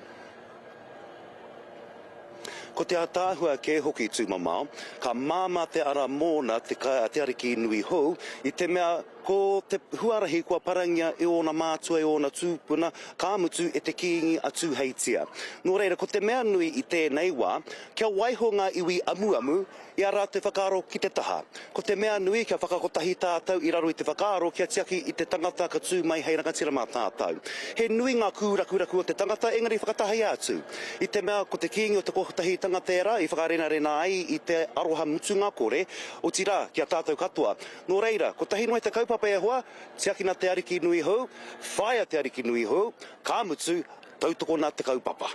Ko te ātaahua kē hoki tūmamao, ka māmā te ara mōna te, te ariki nui hou, i te mea ko te huarahi kua parangia e ōna mātua, e ōna tūpuna, ka mutu e te Kīngi a Tūheitia. Nō reira, ko te mea nui i tēnei wā, kia waiho ngā iwi amuamu i a rātou whakaaro ki te taha. Ko te mea nui kia whakakotahi tātou i raro i te whakaaro kia tiaki i te tangata ka tū mai hei rangatira mā tātou. He nui ngā kūrakuraku o te tangata engari whakatahia atu. I te mea ko te kīngi o te kotahitanga tērā i whakarenarena ai i te aroha mutunga kore, otirā ki a tātou katoa. Nō reira, kotahi noa te kaupapa e hoa, tiakina te ariki nui hou, whāia te ariki nui hou, ka mutu, tautokona te kaupapa.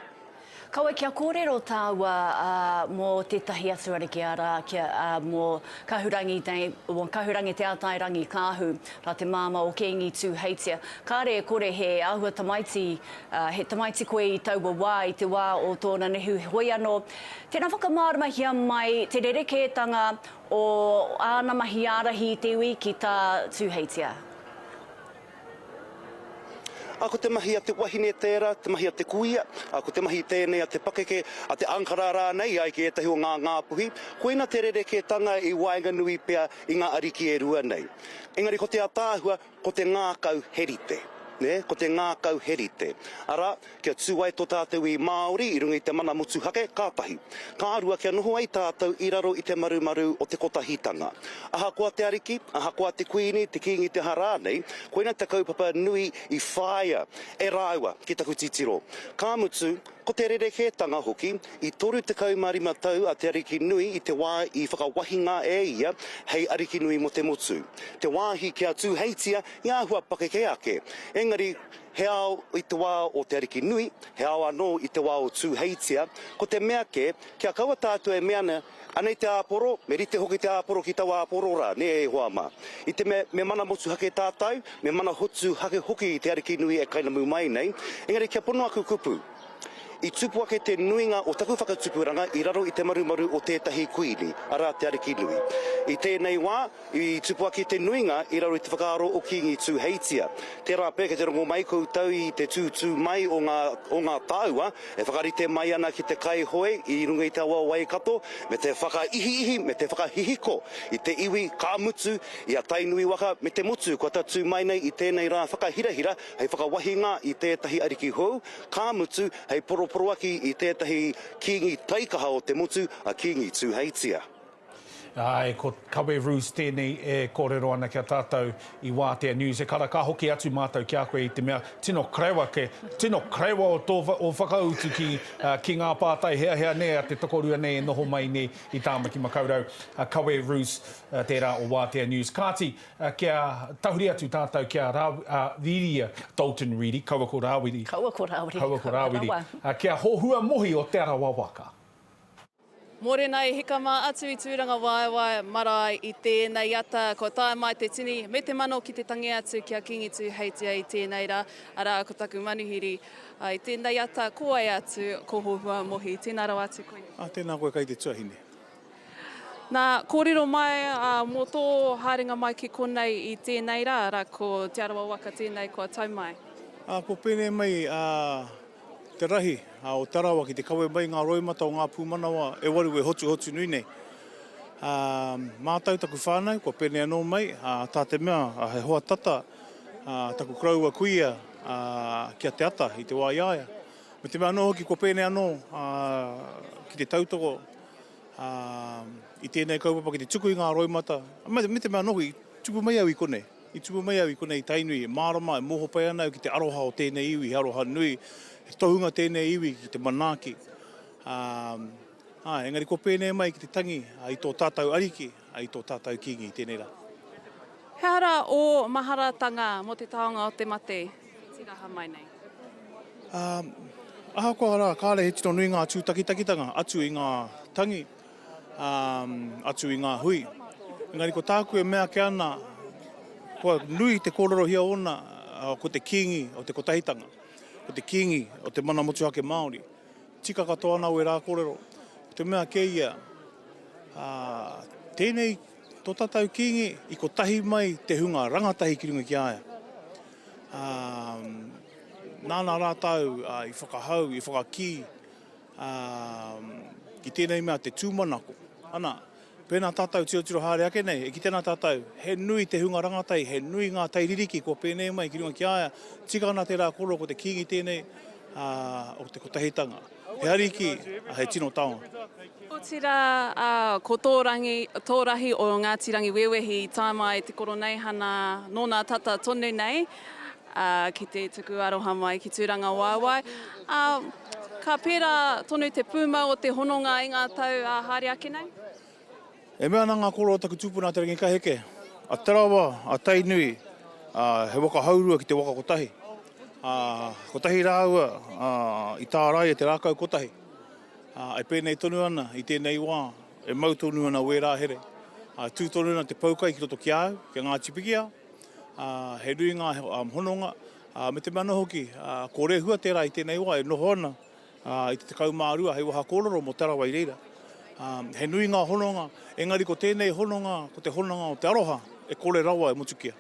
Kaua kia kōrero tāua mō tētahi atu ariki, arā, kia, mō Kahurangi nei, mō Kahurangi Te Ātairangikaahu, rā te māmā o Kīngi Tūheitia. Kāre e kore he āhua tamaiti, he tamaiti koe i taua wā, i te wā o tōna nehu. Hoi anō, tēnā whakamāramahia mai te rerekētanga o āna mahi ārahi i te iwi ki tā Tūheitia. Ā, ko te mahi a te wahine tērā, te mahi a te kuia, ā, ko te mahi tēnei a te pakeke, a te ankara rānei, e ai ki ētahi o ngā Ngāpuhi, koina te rerekētanga i waenganui pea i ngā ariki e rua nei. Engari ko te ataahua, ko te ngākau he rite. Nē, ko te ngākau he rite. Arā, Kia tū ai tō tātou iwi Māori i runga i te mana motuhake, ka tahi. Ka rua, kia noho ai tātou i raro i te marumaru o te kotahitanga. Ahakoa te ariki, ahakoa te kuini, te kīngi te aha rānei, koina te kaupapa nui i whāia e rāua ki taku titiro. Ka mutu, ko te rerekētanga hoki, i 35 tau a Te Arikinui i te wā i whakawahinga e ia hei arikinui mō te motu. Te wāhi kia tūheitia i āhua pakeke ake. Engari, He ao i te wā o Te Ariki Nui, he ao anō i te wā o Tūheitia. Ko te mea kē, kia kaua tātou e mea ana, anei te āporo, me rite hoki te āporo ki taua āporo rā, nē e hoa mā. I te mea, me mana motuhake tātou, me mana hotuhake hoki Te Ariki Nui e kainamu mai nei. Engari kia pono aku kupu. I tupu ake te nuinga o taku whakatupuranga i raro i te marumaru o tētahi kuini, arā, Te Ariki Nui. I tēnei wā, i tupu ake te nuinga i raro i te whakaaro o Kīngi Tūheitia. Tērā pea kei te rongo mai koutou i te tūtū mai o ngā, o ngā taua e whakarite mai ana ki te kaihoe i runga i te awa o Waikato me te whakaihiihi me te whakahihiko i te iwi, ka mutu, i a Tainui waka me te motu kua tatū mai nei i tēnei rā whakahirahira hei whakawahinga i tētahi ariki hou, ka mutu, hei poroporoaki i tētahi kīngi taikaha o te motu, a Kīngi Tūheitia. Āe, ko Kawe Roos tēnei e kōrero ana ki a tātou i Wātea News. E kara, ka hoki atu mātou ki a koe i te mea tino krewa ke, tino krewa o tō o whakautu ki, ki ngā pātai heahea nei a te tokorua nei e noho mai nei i Tāmaki Makaurau. Kawe Roos, tērā o Wātea News. Kāti, Kia tahuri atu tātou ki a Rīria Dalton Reedy, kaua ko Rāwiri. Kaua ko Rāwiri. Kaua ko Rāwiri. Ki a Hohua Mohi o Te Arawa Waka. Mōrena e hika mā atu i Tūrangawaewae marae i tēnei ata, kua tae mai te tini me te mano ki te tangi atu ki a Kīngi Tūheitia i tēnei rā, arā ko taku manuhiri i tēnei ata, ko wai atu, ko Hohua Mohi. Tēnā rawa atu koe. Tēnā koe kai te tuahine. Nā, kōrero mai mō tō haerenga mai ki konei i tēnei rā, arā, ko Te Arawa waka tēnei kua tau mai. Ā, kua pēnei mai te rahi o Te Arawa ki te kawe mai i ngā roimata o ngā pūmanawa e waru e hotuhotu nui nei. Ā, mātau taku whānau, kua pēnei anō mai, ā, tā te mea he hoa tata taku koroua kuia ki a Te Ata i te wā i a ia. Me te mea anō hoki kua pēnei anō ki te tautoko ā, i tēnei kaupapa ki te tuku i ngā roimata, me, me te mea anō hoki, i tupu mai au i konei, i tupu mai au i konei i Tainui, e mārama, e mōhio pai ana au ki te aroha o tēnei iwi, he aroha nui, he tohunga tēnei iwi ki te manaaki. Ā, āe, engari kua pēnei mai ki te tangi i tō tātou ariki, i tō tātou Kīngi i tēnei rā. He aha rā ō maharatanga mō te taonga o te mate i tīraha mai nei? Ā, ahakoa rā, kāre he tino nui ngā tūtakitakitanga atu i ngā tangi, ā, atu i ngā hui. Engari ko tāku e mea ake ana, kua nui te kōrerohia ōna, ko te Kīngi o te Kotahitanga, ko te Kīngi o te mana motuhake Māori. Tika katoa ana wērā kōrero. Ko te mea kē ia, ā, tēnei tō tātou Kīngi i kotahi mai te hunga rangatahi ki runga ki a ia. Ā, nāna rātou i whakahau, i whakakī, ā, ki tēnei mea te tūmanako. Ana, pēnā tātou tirotiro haere ake nei, e kite ana tātou, he nui te hunga rangatahi, he nui ngā tai ririki kua pēnei mai ki runga ki a ia, tika ana tērā kōrero ko te Kīngi tēnei, ā, o te kotahitanga. He ariki, ā, he tino taonga. Otirā, ā, ko tō rangi, tō rahi o Ngāti Rangiwewehi i tae mai te Koroneihana nō nā tata tonu nei, ā, ki te tuku aroha mai ki Tūrangawaewae. Ā, ka pērā tonu te pūmau o te hononga i ngā tau ā haere ake nei? E mea ana ngā kōrero a taku tupuna a Te Rangikaheke, a Te Arawa, a Tainui, ā, he waka haurua ki te waka kotahi. Ā, kotahi rāua, ā, i tāraia te rākau kotahi. Ā, e pēnei tonu ana i tēnei wā, e mau tonu ana wērā here. Ā, tū tonu ana te poukai ki roto ki a au, ki a Ngāti Pikiao. Ā, he nui ngā hononga, ā, me te mea anō hoki, ā, ko Rehua tērā i tēnei wā e noho ana, ā, i te 12 hei waha kōrero mō Te Arawa i reira. Ā, he nui ngā hononga, engari ko tēnei hononga, ko te hononga o te aroha, e kore rawa e motukia.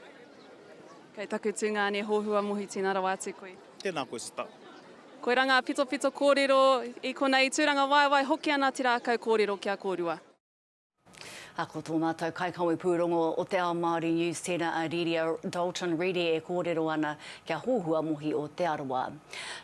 Kei taku tungāne hohua mohi tēnā rawa atu koe. Tēnā koe sister. Koirā ngā pitopito kōrero i konei i Tūrangawaewae hoki ana te rākau kōrero ki a kōrua. A ko tō mātou kaikawe pūrongo o Te Ao Māori News tēnā a Riria Dalton Reedy e kōrero ana kia hohua mohi o Te Arawa.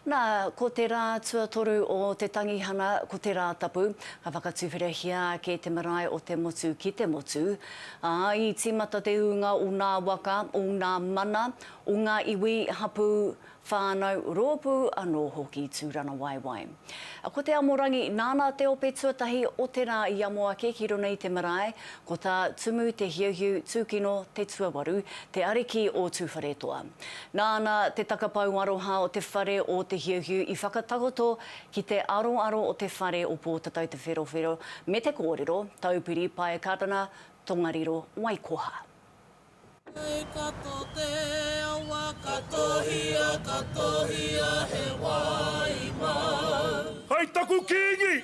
Nā, ko te rā tuatoru o te tangihana, ko te Rātapu, ka whakatuwherahia ake te marae o te motu ki te motu, ā, i tīmata te ūnga o nā waka, o nā mana, o ngā iwi, hapū, whānau, rōpū anō hoki tūranawaewae. Ko Te Amorangi, nāna te ope tuatahi o te rā i amo ake ki runa i te marae, ko tā Tumu Te Hiuhiu Tūkino Te Tuawaru, te ariki o Tūwharetoa. Nāna te takapau aroha o te whare o Te Hiuhiu i whakatakoto ki te aroaro o te whare o Pōtatau Te Wherowhero me te kōrero, Taupiri Pae Karana, Tongariro Waikoha. Waikato te awa, katohia, katohia he wai mau. Hei taku Kīngi,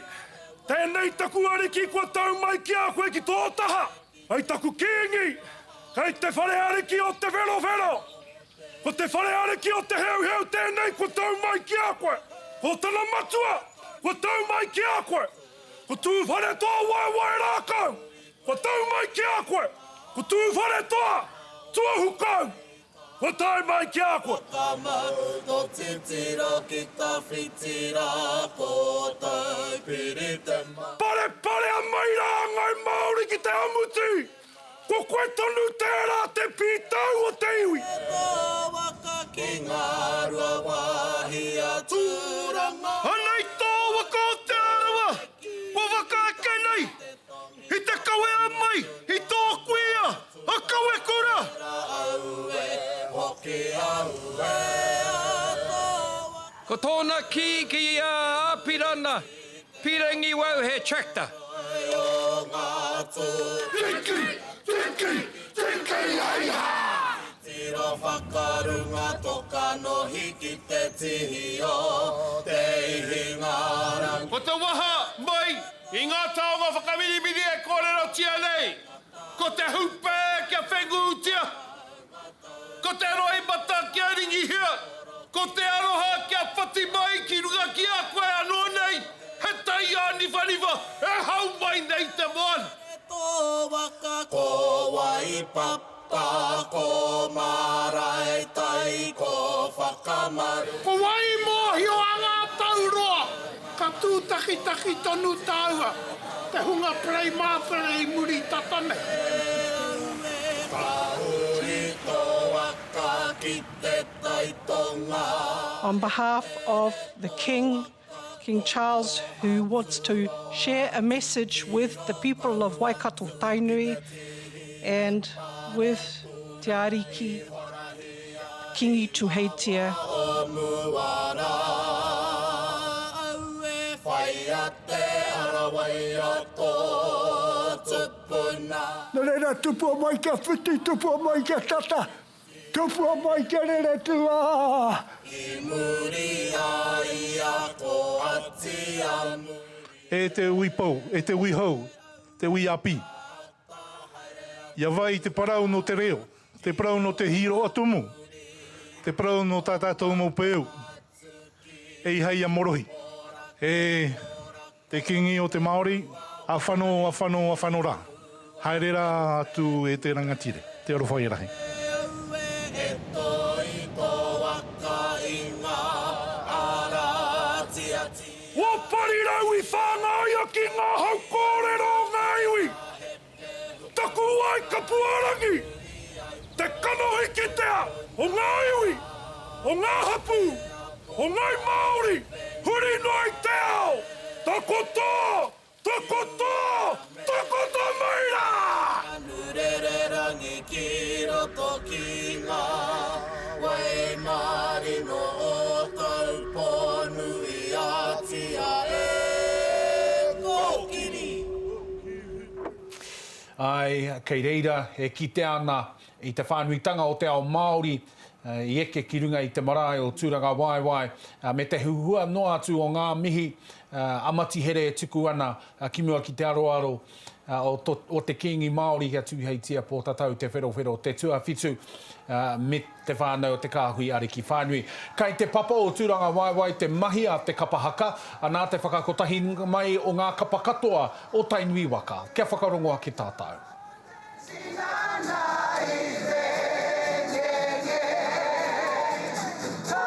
tēnei taku Ariki kua tau mai ki a koe ki tō taha. Hei taku Kīngi, kei te whare ariki o Te Wherowhero! Ko te whare ariki o Te Heuheu tēnei kua tau mai ki a koe! Ko tana matua kua tau mai ki a koe! Ko Tūwharetoa waewae rākau kua tau mai ki a koe! Ko Tūwharetoa tuahu kau Kua tae mai ki a koe. Whakamau tō titiro ki tawhiti rā, ko Taupiri te maunga. Pareparea mai rā Ngai Māori ki te hamuti, ko koe tonu tērā te pītau o te iwi. Tō waka ki Ngāruawāhi a Tūranga. Anei tō waka o Te Arawa, kua whakaeke nei i te kawea mai i tō kuia a Kawekura! Ko tōna kī ki a Apirana, Pirangi wau he tractor. Tiki! Tiki! Tiki hei ha! Tiro whakarunga to kanohi ki te tihi o te Ihingarangi. Ko te waha mai i ngā taonga whakamirimiri e kōrerotia nei, ko te hupē kia whengūtia, ko te roimata kia ringihia, ko te aroha kia whati mai ki runga ki a koe anō nei he tai āniwhaniwha e hau mai nei te moana. Tō waka ko Waipapa, ko Maraetai, ko Whakamaru. Ko wai mōhio a ngā tau roa Ka tūtakitaki tonu tāua, te hunga parei māpere i muri tata nei. Ka huri tō waka ki te tai tonga. On behalf of the King, King Charles, who wants to share a message with the people of Waikato Tainui and with Te Ariki, Kingi Tuheitia. O mua rā, aue, whaia te ara wai a tō tupuna. Nō reira, tupua mai kia whiti, tupua mai kia tata, tupua mai kia rere tū, ā! I muri a ia ko Atiamu. E te ui pou, e te ui hou, te ui api. Ia wai te parau no te reo, te parau no te hīro atumu, te parau no tā tātou mau peu, e Ihaia Morohi. E te Kingi o te Maori, a whano, a whano, a whano ra. Haere ra atu e te rangatire, te arowhai rahi. Kua parirau i whāngaia ki ngā hau kōrero o ngā iwi. Taku wai kapuarangi, te kanohi kitea o ngā iwi, o ngā hapū, o Ngāi Māori, huri noa i te ao, takoto, takoto, takoto mai rā! Manu rererangi ki roto ki ngā wai marino o Taupō-nui-a-Tia e Kōkiri! Āe, kei reira e kitea ana i te whānuitanga o te ao Māori i eke ki runga i te marae o Tūrangawaewae me te huhua noa atu o ngā mihi a Matihere e tuku ana ki mua ki te aroaro o te Kīngi Māori a Tūheitia Pōtatau Te Wherowhero Te Tuawhitu me te whānau o te kāhui ariki whānui. Kai te papa o Tūrangawaewae te mahi a te kapa haka, anā te whakakotahi mai o ngā kapa katoa o Tainui waka. Kia whakarongo ake tātou. Tinana i te ngenge, ka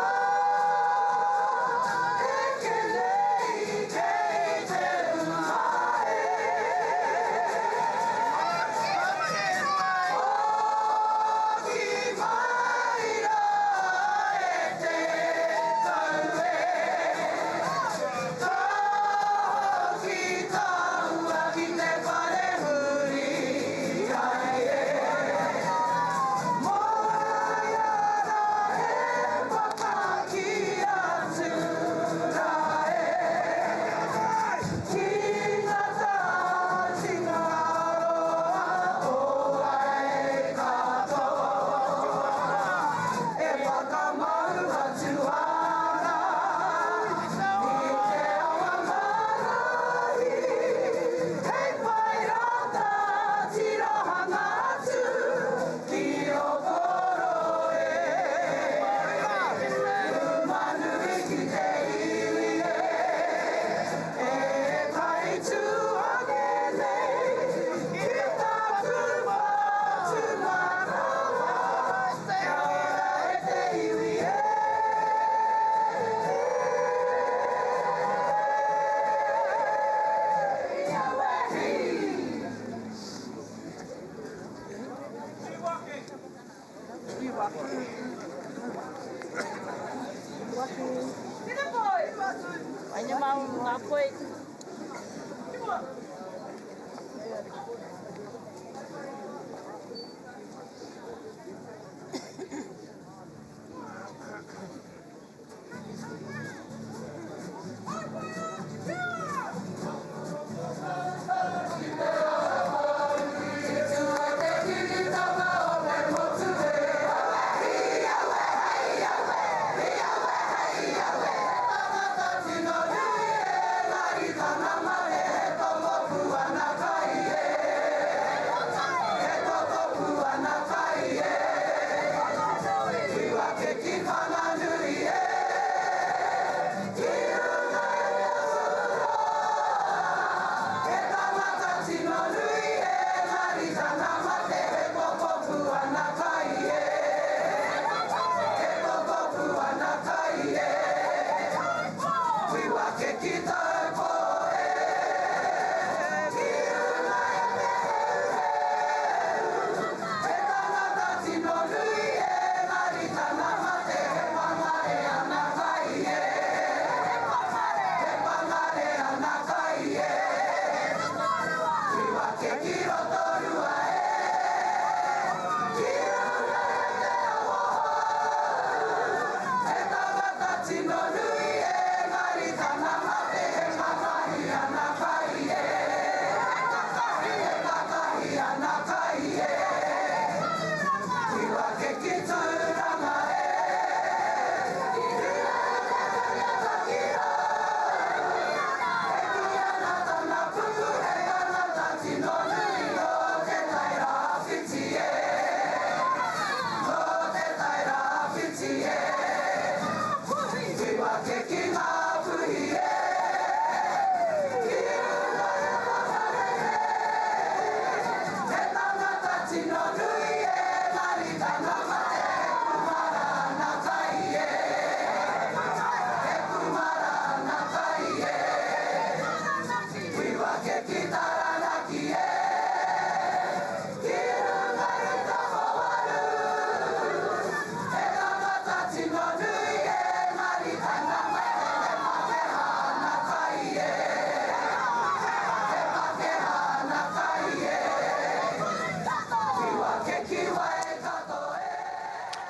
eke nei kei te uma e. Hoki mai rā e te tau e. Ka hoki tāua ki te whare huri.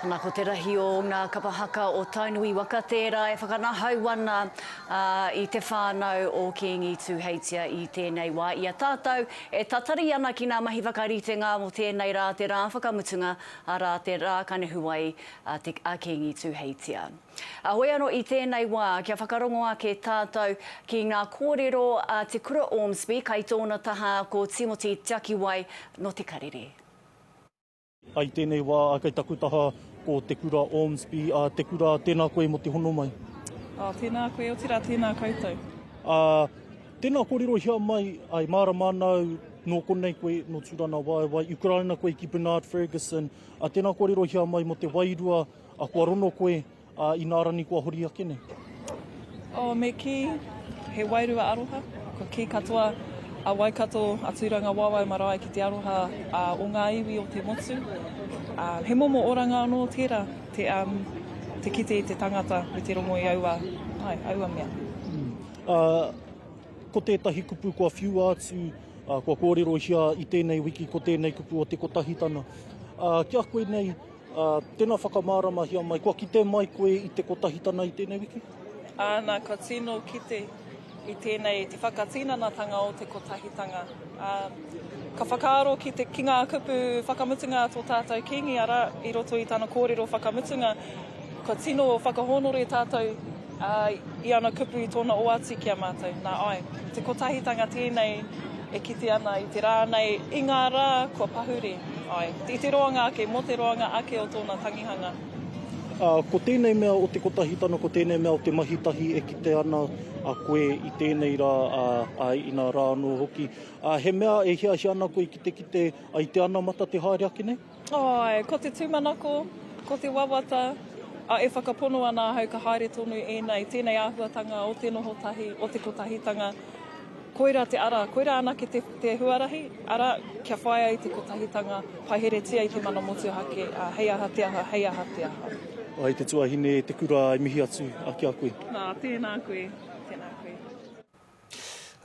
Ana ko te rahi o ngā kapa haka o Tainui waka tērā e whakanahau ana i te whānau o Kīngi Tūheitia i tēnei wā i a tātou e tatari ana ki ngā mahi whakaritenga mō tēnei rā te rā whakamutunga arā te rā ka nehu ai a te a Kīngi Tūheitia. Heoi anō i tēnei wā kia whakarongo ake tātou ki ngā kōrero a Te Kura Ormsby kai tōna taha ko Timoti Tiakiwai nō Te Karere. I tēnei wā, kei taku taha ko Te Kura Ormsby. Te Kura, tēnā koe mō te hono mai. Oh, tēnā koe, otirā tēnā koutou. Tēnā kōrerohia mai, e mārama ana au, nō konei koe, nō Tūrangawaewae, i kuraina koe ki Bernard Fergusson. Tēnā kōrerohia mai mō te wairua, kua rono koe, Ā, inā rani kua hori ake nei. Oh, me kī, he wairua aroha. Kua kī katoa a Waikato, a Tūrangawaewae marae ki te aroha o ngā iwi o te motu. Ā, he momo oranga anō tērā, te, um, te kite i te tangata me te rongo i aua, ai, aua mea. Ā, ko tētahi kupu kua whiua atu, ā, kua kōrerohia i tēnei wiki ko tēnei kupu o te kotahitana. Ā, ki a koe nei, Ā, tēnā whakamāramahia mai, kua kite mai koe i te kotahitana i tēnei wiki? Āna, kua tino kite i tēnei, te whakatinanatanga o te kotahitanga. Ā, ka whakaaro ki te, ki ngā kupu whakamutunga a tō tātou Kīngi, arā, i roto i tana kōrero whakamutunga, kua tino whakahōnore tātou, ā, i ana kupu i tōna oati ki a mātou. Nā, āe, te kotahitanga tēnei e kite ana i te rā nei, i ngā rā kua pahure, āe, i te roanga ake, mō te roanga ake o tōna tangihanga. Ā, ko tēnei mea o te kotahitanga, ko tēnei mea o te mahi tahi e kite ana a koe i tēnei rā, ā, ā, inā rā anō hoki. Ā, he mea e hiahia ana koe ki te kite i te anamata te haere ake nei? Āe, ko te tūmanako, ko te wawata, ā, e whakapono ana ahau ka haere tonu ēnei, tēnei āhuatanga o te noho tahi, o te kotahitanga. Koirā te ara, koirā anake te, te huarahi, arā, kia whai ai te kotahitanga, paiheretia i te mana motuhake, ā, hei aha te aha, hei aha te aha. Ai te tuahine te kura e mihi atu ki a koe. Nā, tēnā koe, tēnā koe.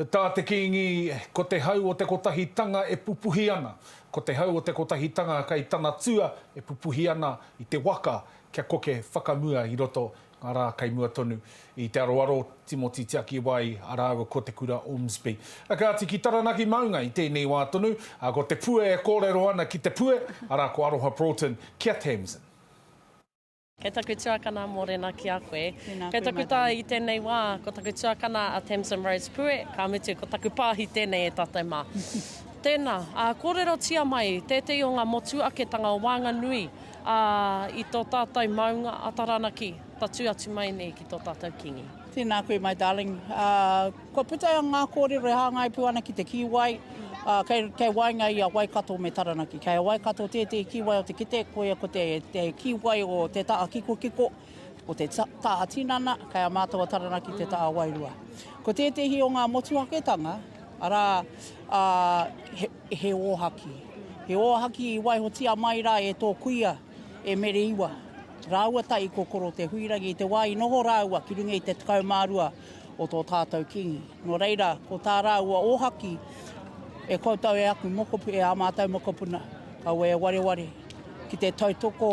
Tā te Kīngi, ko te hau o te kotahitanga e pupuhi ana, ko te hau o te kotahitanga kei tana tua e pupuhi ana i te waka kia koke whakamua i roto ngā rā kei mua tonu i te aroaro Timoti Tiakiwai a rāua ko Te Kura Ormsby. A kāti ki Taranaki maunga i tēnei wā tonu, a ko te pue e kōrero ana ki te pue, arā ko Aroha Broughton ki a Tamsin. Kei taku tuakana mōrena ki a koe. Tēnā Kei koe, taku my taha darling. i tēnei wā, ko taku tuakana a Tamsin Rose Pue, ka mutu ko taku pāhi tēnei e tātou mā. Tēnā, ā, kōrerotia mai tētehi o ngā motuaketanga o waenganui, ā, i tō tātou maunga a Taranaki, tatū atu mai nei ki tō tātou Kīngi. Tēnā koe, my darling. Ā, Kua puta ngā kōrero e hāngai pū ana ki te kīwai, ā, kei, kei waenga i a Waikato me Taranaki. Kei a Waikato tētehi kīwai o te kete, koia ko te, te kīwai o te taha kikokiko, o te taha tinana, kei a mātou a Taranaki te taha wairua. Ko tētehi o ngā motuhaketanga, arā, ā, he, he ōhaki. He ōhaki i waihotia mai rā e tō kuia, e Mere Iwa, rāua tahi ko Koro Te Huirangi i te wā i noho rāua ki runga i te 12 o tō tātou Kīngi. Nō reira, ko tā rāua ōhaki, e koutou e aku mokopuna, e ā mātou mokopuna, kaua e wareware ki te tautoko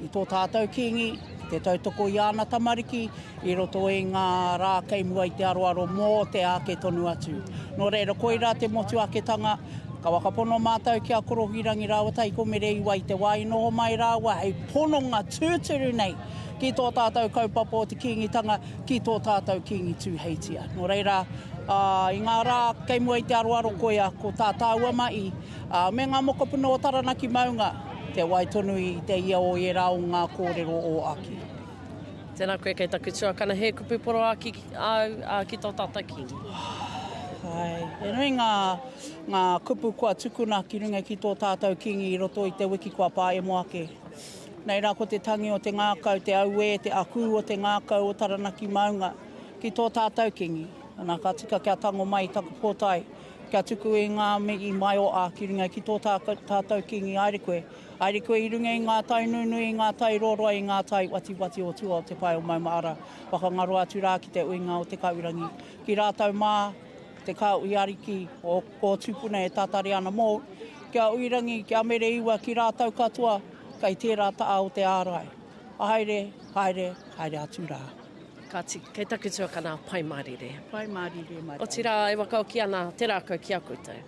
i tō tātou Kīngi, ki te tautoko i āna tamariki i roto i ngā rā kei mua i te aroaro mō te āke tonu atu. Nō reira, koirā te motuhaketanga, ka whakapono mātou ki a Korohirangi rāua tahi ko Mereiwa i te wā i noho mai rāua hei pononga tūturu nei ki tō tātou kaupapa o te Kīngitanga, ki tō tātou Kīngi Tūheitia. Nō reira, ā, i ngā rā kei mua i te aroaro koia ko tā tāua mahi, ā, me ngā mokopuna o Taranaki maunga, te wai tonu i te ia o ērā o ngā kōrero o Aki. Tēnā koe kei taku tuakana, he kupu poroāki āu, ā, ki tō tātou Kīngi. Āe, he nui ngā, ngā kupu kua tukuna ki runga ki tō tātou Kīngi i roto i te wiki kua pāemo ake. Nei rā ko te tangi o te ngākau, te auē, te akū o te ngākau o Taranaki maunga ki tō tātou Kingi. Ana ka tika kia tango mai i taku pōtae, kia tuku i ngā mihi maioa ki runga ki tō tātou Kingi haere koe. Haere koe i runga i ngā tai nunui, i ngā tai roroa, i ngā tai watiwati o tua o te pae o Maumahara. Whakangaro atu rā ki te uinga o te kaurangi. Ki rātou mā, te kāhui ariki o ō tūpuna e tatari ana mōu, ki a Uirangi, ki a Mereiwa, ki rātou katoa kei tērā taha o te ārai. Haere, haere, haere atu rā. Kāti, kei taku tuakana, Pai Mārire. Pai Mārire, my darling. Otirā, e whakahoki ana te rākau ki a koutou.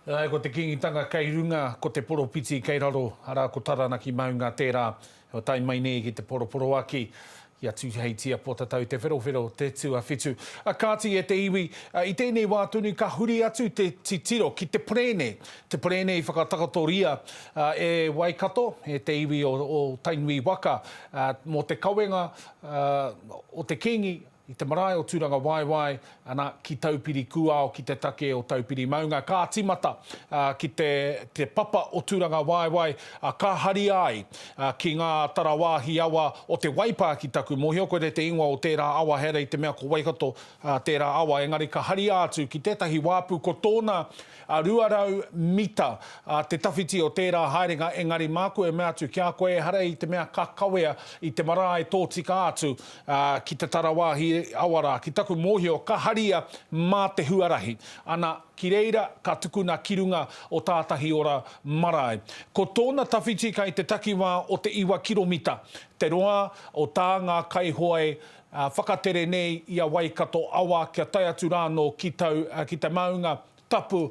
Āe, ko te Kīngitanga kei runga, ko te poropiti kei raro, arā, ko Taranaki maunga tērā e tae mai nei ki te poroporoaki i a Tūheitia Potatau Te Wherowhero te tuawhitu. A kāti e te iwi, i tēnei wā tonu ka huri atu te titiro ki te perēne, te perēne i whakatakotoria e Waikato, e te iwi o Tainui waka, mō te kawenga o te Kīngi I te marae o Tūrangawaewae, ana, ki Taupiri Kūao, ki te take o Taupiri Maunga, ka tīmata ki te te papa o Tūrangawaewae, ka haria ai ki ngā tarawāhi awa o te Waipā ki taku mōhio, koirā te ingoa o tērā awa, heare i te mea ko Waikato tērā awa, engari ka haria atu ki tētahi wāpu ko tōna 200 mita te tawhiti o tērā haerenga, engari māku e mea atu ki a koe, ehara i te mea ka kawea i te marae tōtika atu, ā, ki te tarawāhi awa rā, ki taku mōhio, ka haria mā te huarahi. Ana, ki reira, ka tukuna ki runga o tātahi ora marae. Ko tōna tawhiti kai te takiwā o te iwa kiromita, te roa o tā ngā kaihoe whakatere nei i a Waikato awa kia tae atu rānō ki tau, ki te maunga tapu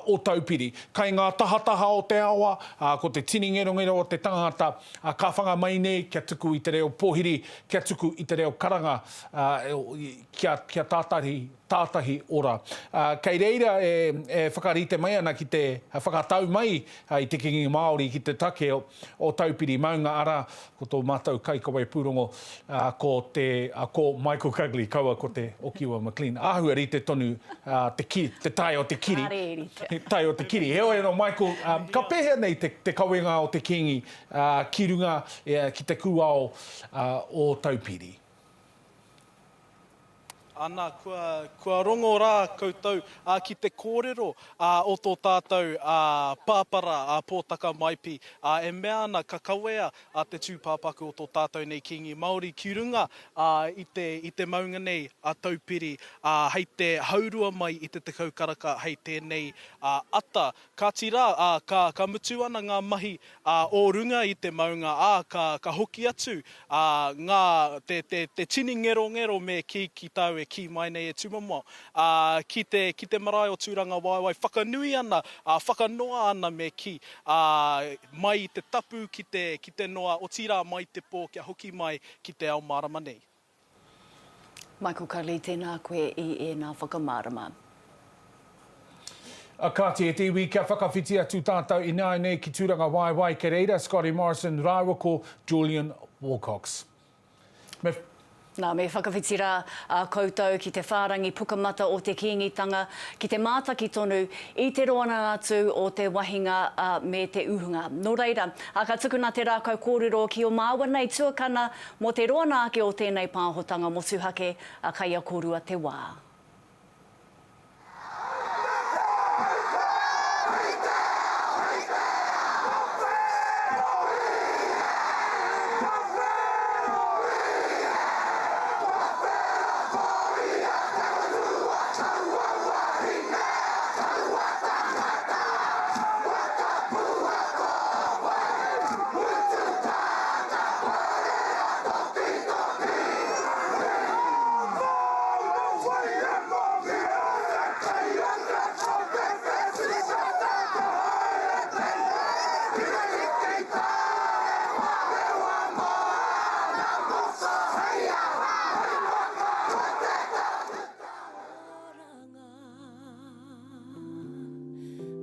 o Taupiri. Kai ngā tahataha o te awa, ko te tini ngerongero o te tangata, ka whanga mai nei kia tuku i te reo pohiri, kia tuku i te reo karanga, kia, kia tātahi, tātahi ora. Kei reira e whakarite mai ana ki te whakatau mai i te Kingi Māori ki te take o Taupiri maunga, arā, ko tō mātou kaikawe pūrongo, ko te, ko Michael Cugley, kaua ko te Okiwa McLean. Āhua rite tonu te ki, te tae o te kiri. Kāre e rite. Te tae o te kiri. Heoi anō, Michael, ka pēhea nei te, te kawenga o te Kīngi ki runga ki te kūao o Taupiri? Ana, kua, kua rongo rā koutou ā, ki te kōrero ā, o tō tātou ā, pāpara ā, Pōtaka Maipi, ā, e mea ana ka kawea ā, te tūpāpaku o tō tātou nei Kīngi Māori ki runga ā, i te, i te maunga nei a Taupiri, ā, hei te haurua mai i te 10 karaka hei tēnei ā, ata. Kāti rā, ā, ka, ka mutu ana ngā mahi, ā, o runga i te maunga, ā, ka, ka hoki atu, ā, ngā, te, te, te tini ngerongero me kī ki tāu e kī mai nei e Tūmamao, ā, ki te, ki te marae o Tūrangawaewae, whakanui ana, ā, whakanoa ana me kī, ā, mai i te tapu ki te, ki te noa, otirā mai te pō kia hoki mai ki te ao mārama nei. Michael Culley, tēnā koe i ēnā whakamārama. A Kāti e te iwi, kia whakawhiti atu tātou ināianei ki Tūrangawaewae kei reira Scotty Morrison rāua ko Julian Wilcox. Me. Nā, me whakawhiti rā a koutou ki te whārangi pukamata o te Kīngitanga, ki te mātaki tonu i te roanga atu o te wahinga me te uhunga. Nō reira, ka tukuna te rākau kōrero ki ō māua nei tuakana Mō te roana ake o tēnei pāhotanga motuhake, a kai a korua te wā.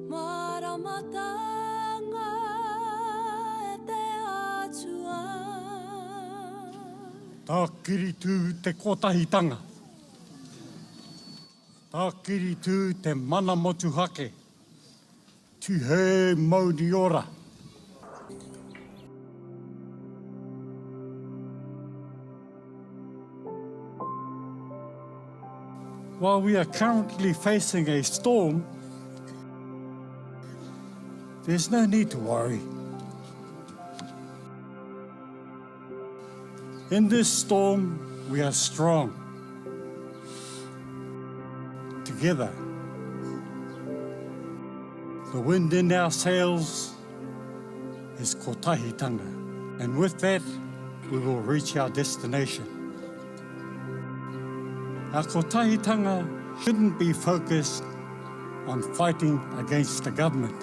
Māramatanga e te Atua. Tākiritū te kotahitanga. Tākiritū te mana motuhake. Tihei mauri ora. While we are currently facing a storm, there's no need to worry. In this storm, we are strong. Together. The wind in our sails is kotahitanga. And with that, we will reach our destination. Our kotahitanga shouldn't be focused on fighting against the government.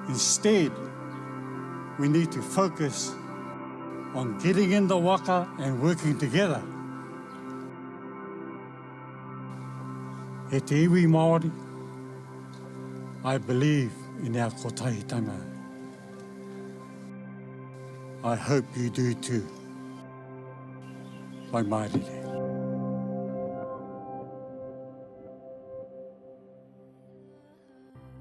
Instead, we need to focus on getting in the waka and working together. E te iwi Māori, I believe in our kotahitanga. I hope you do too. Pai mārire.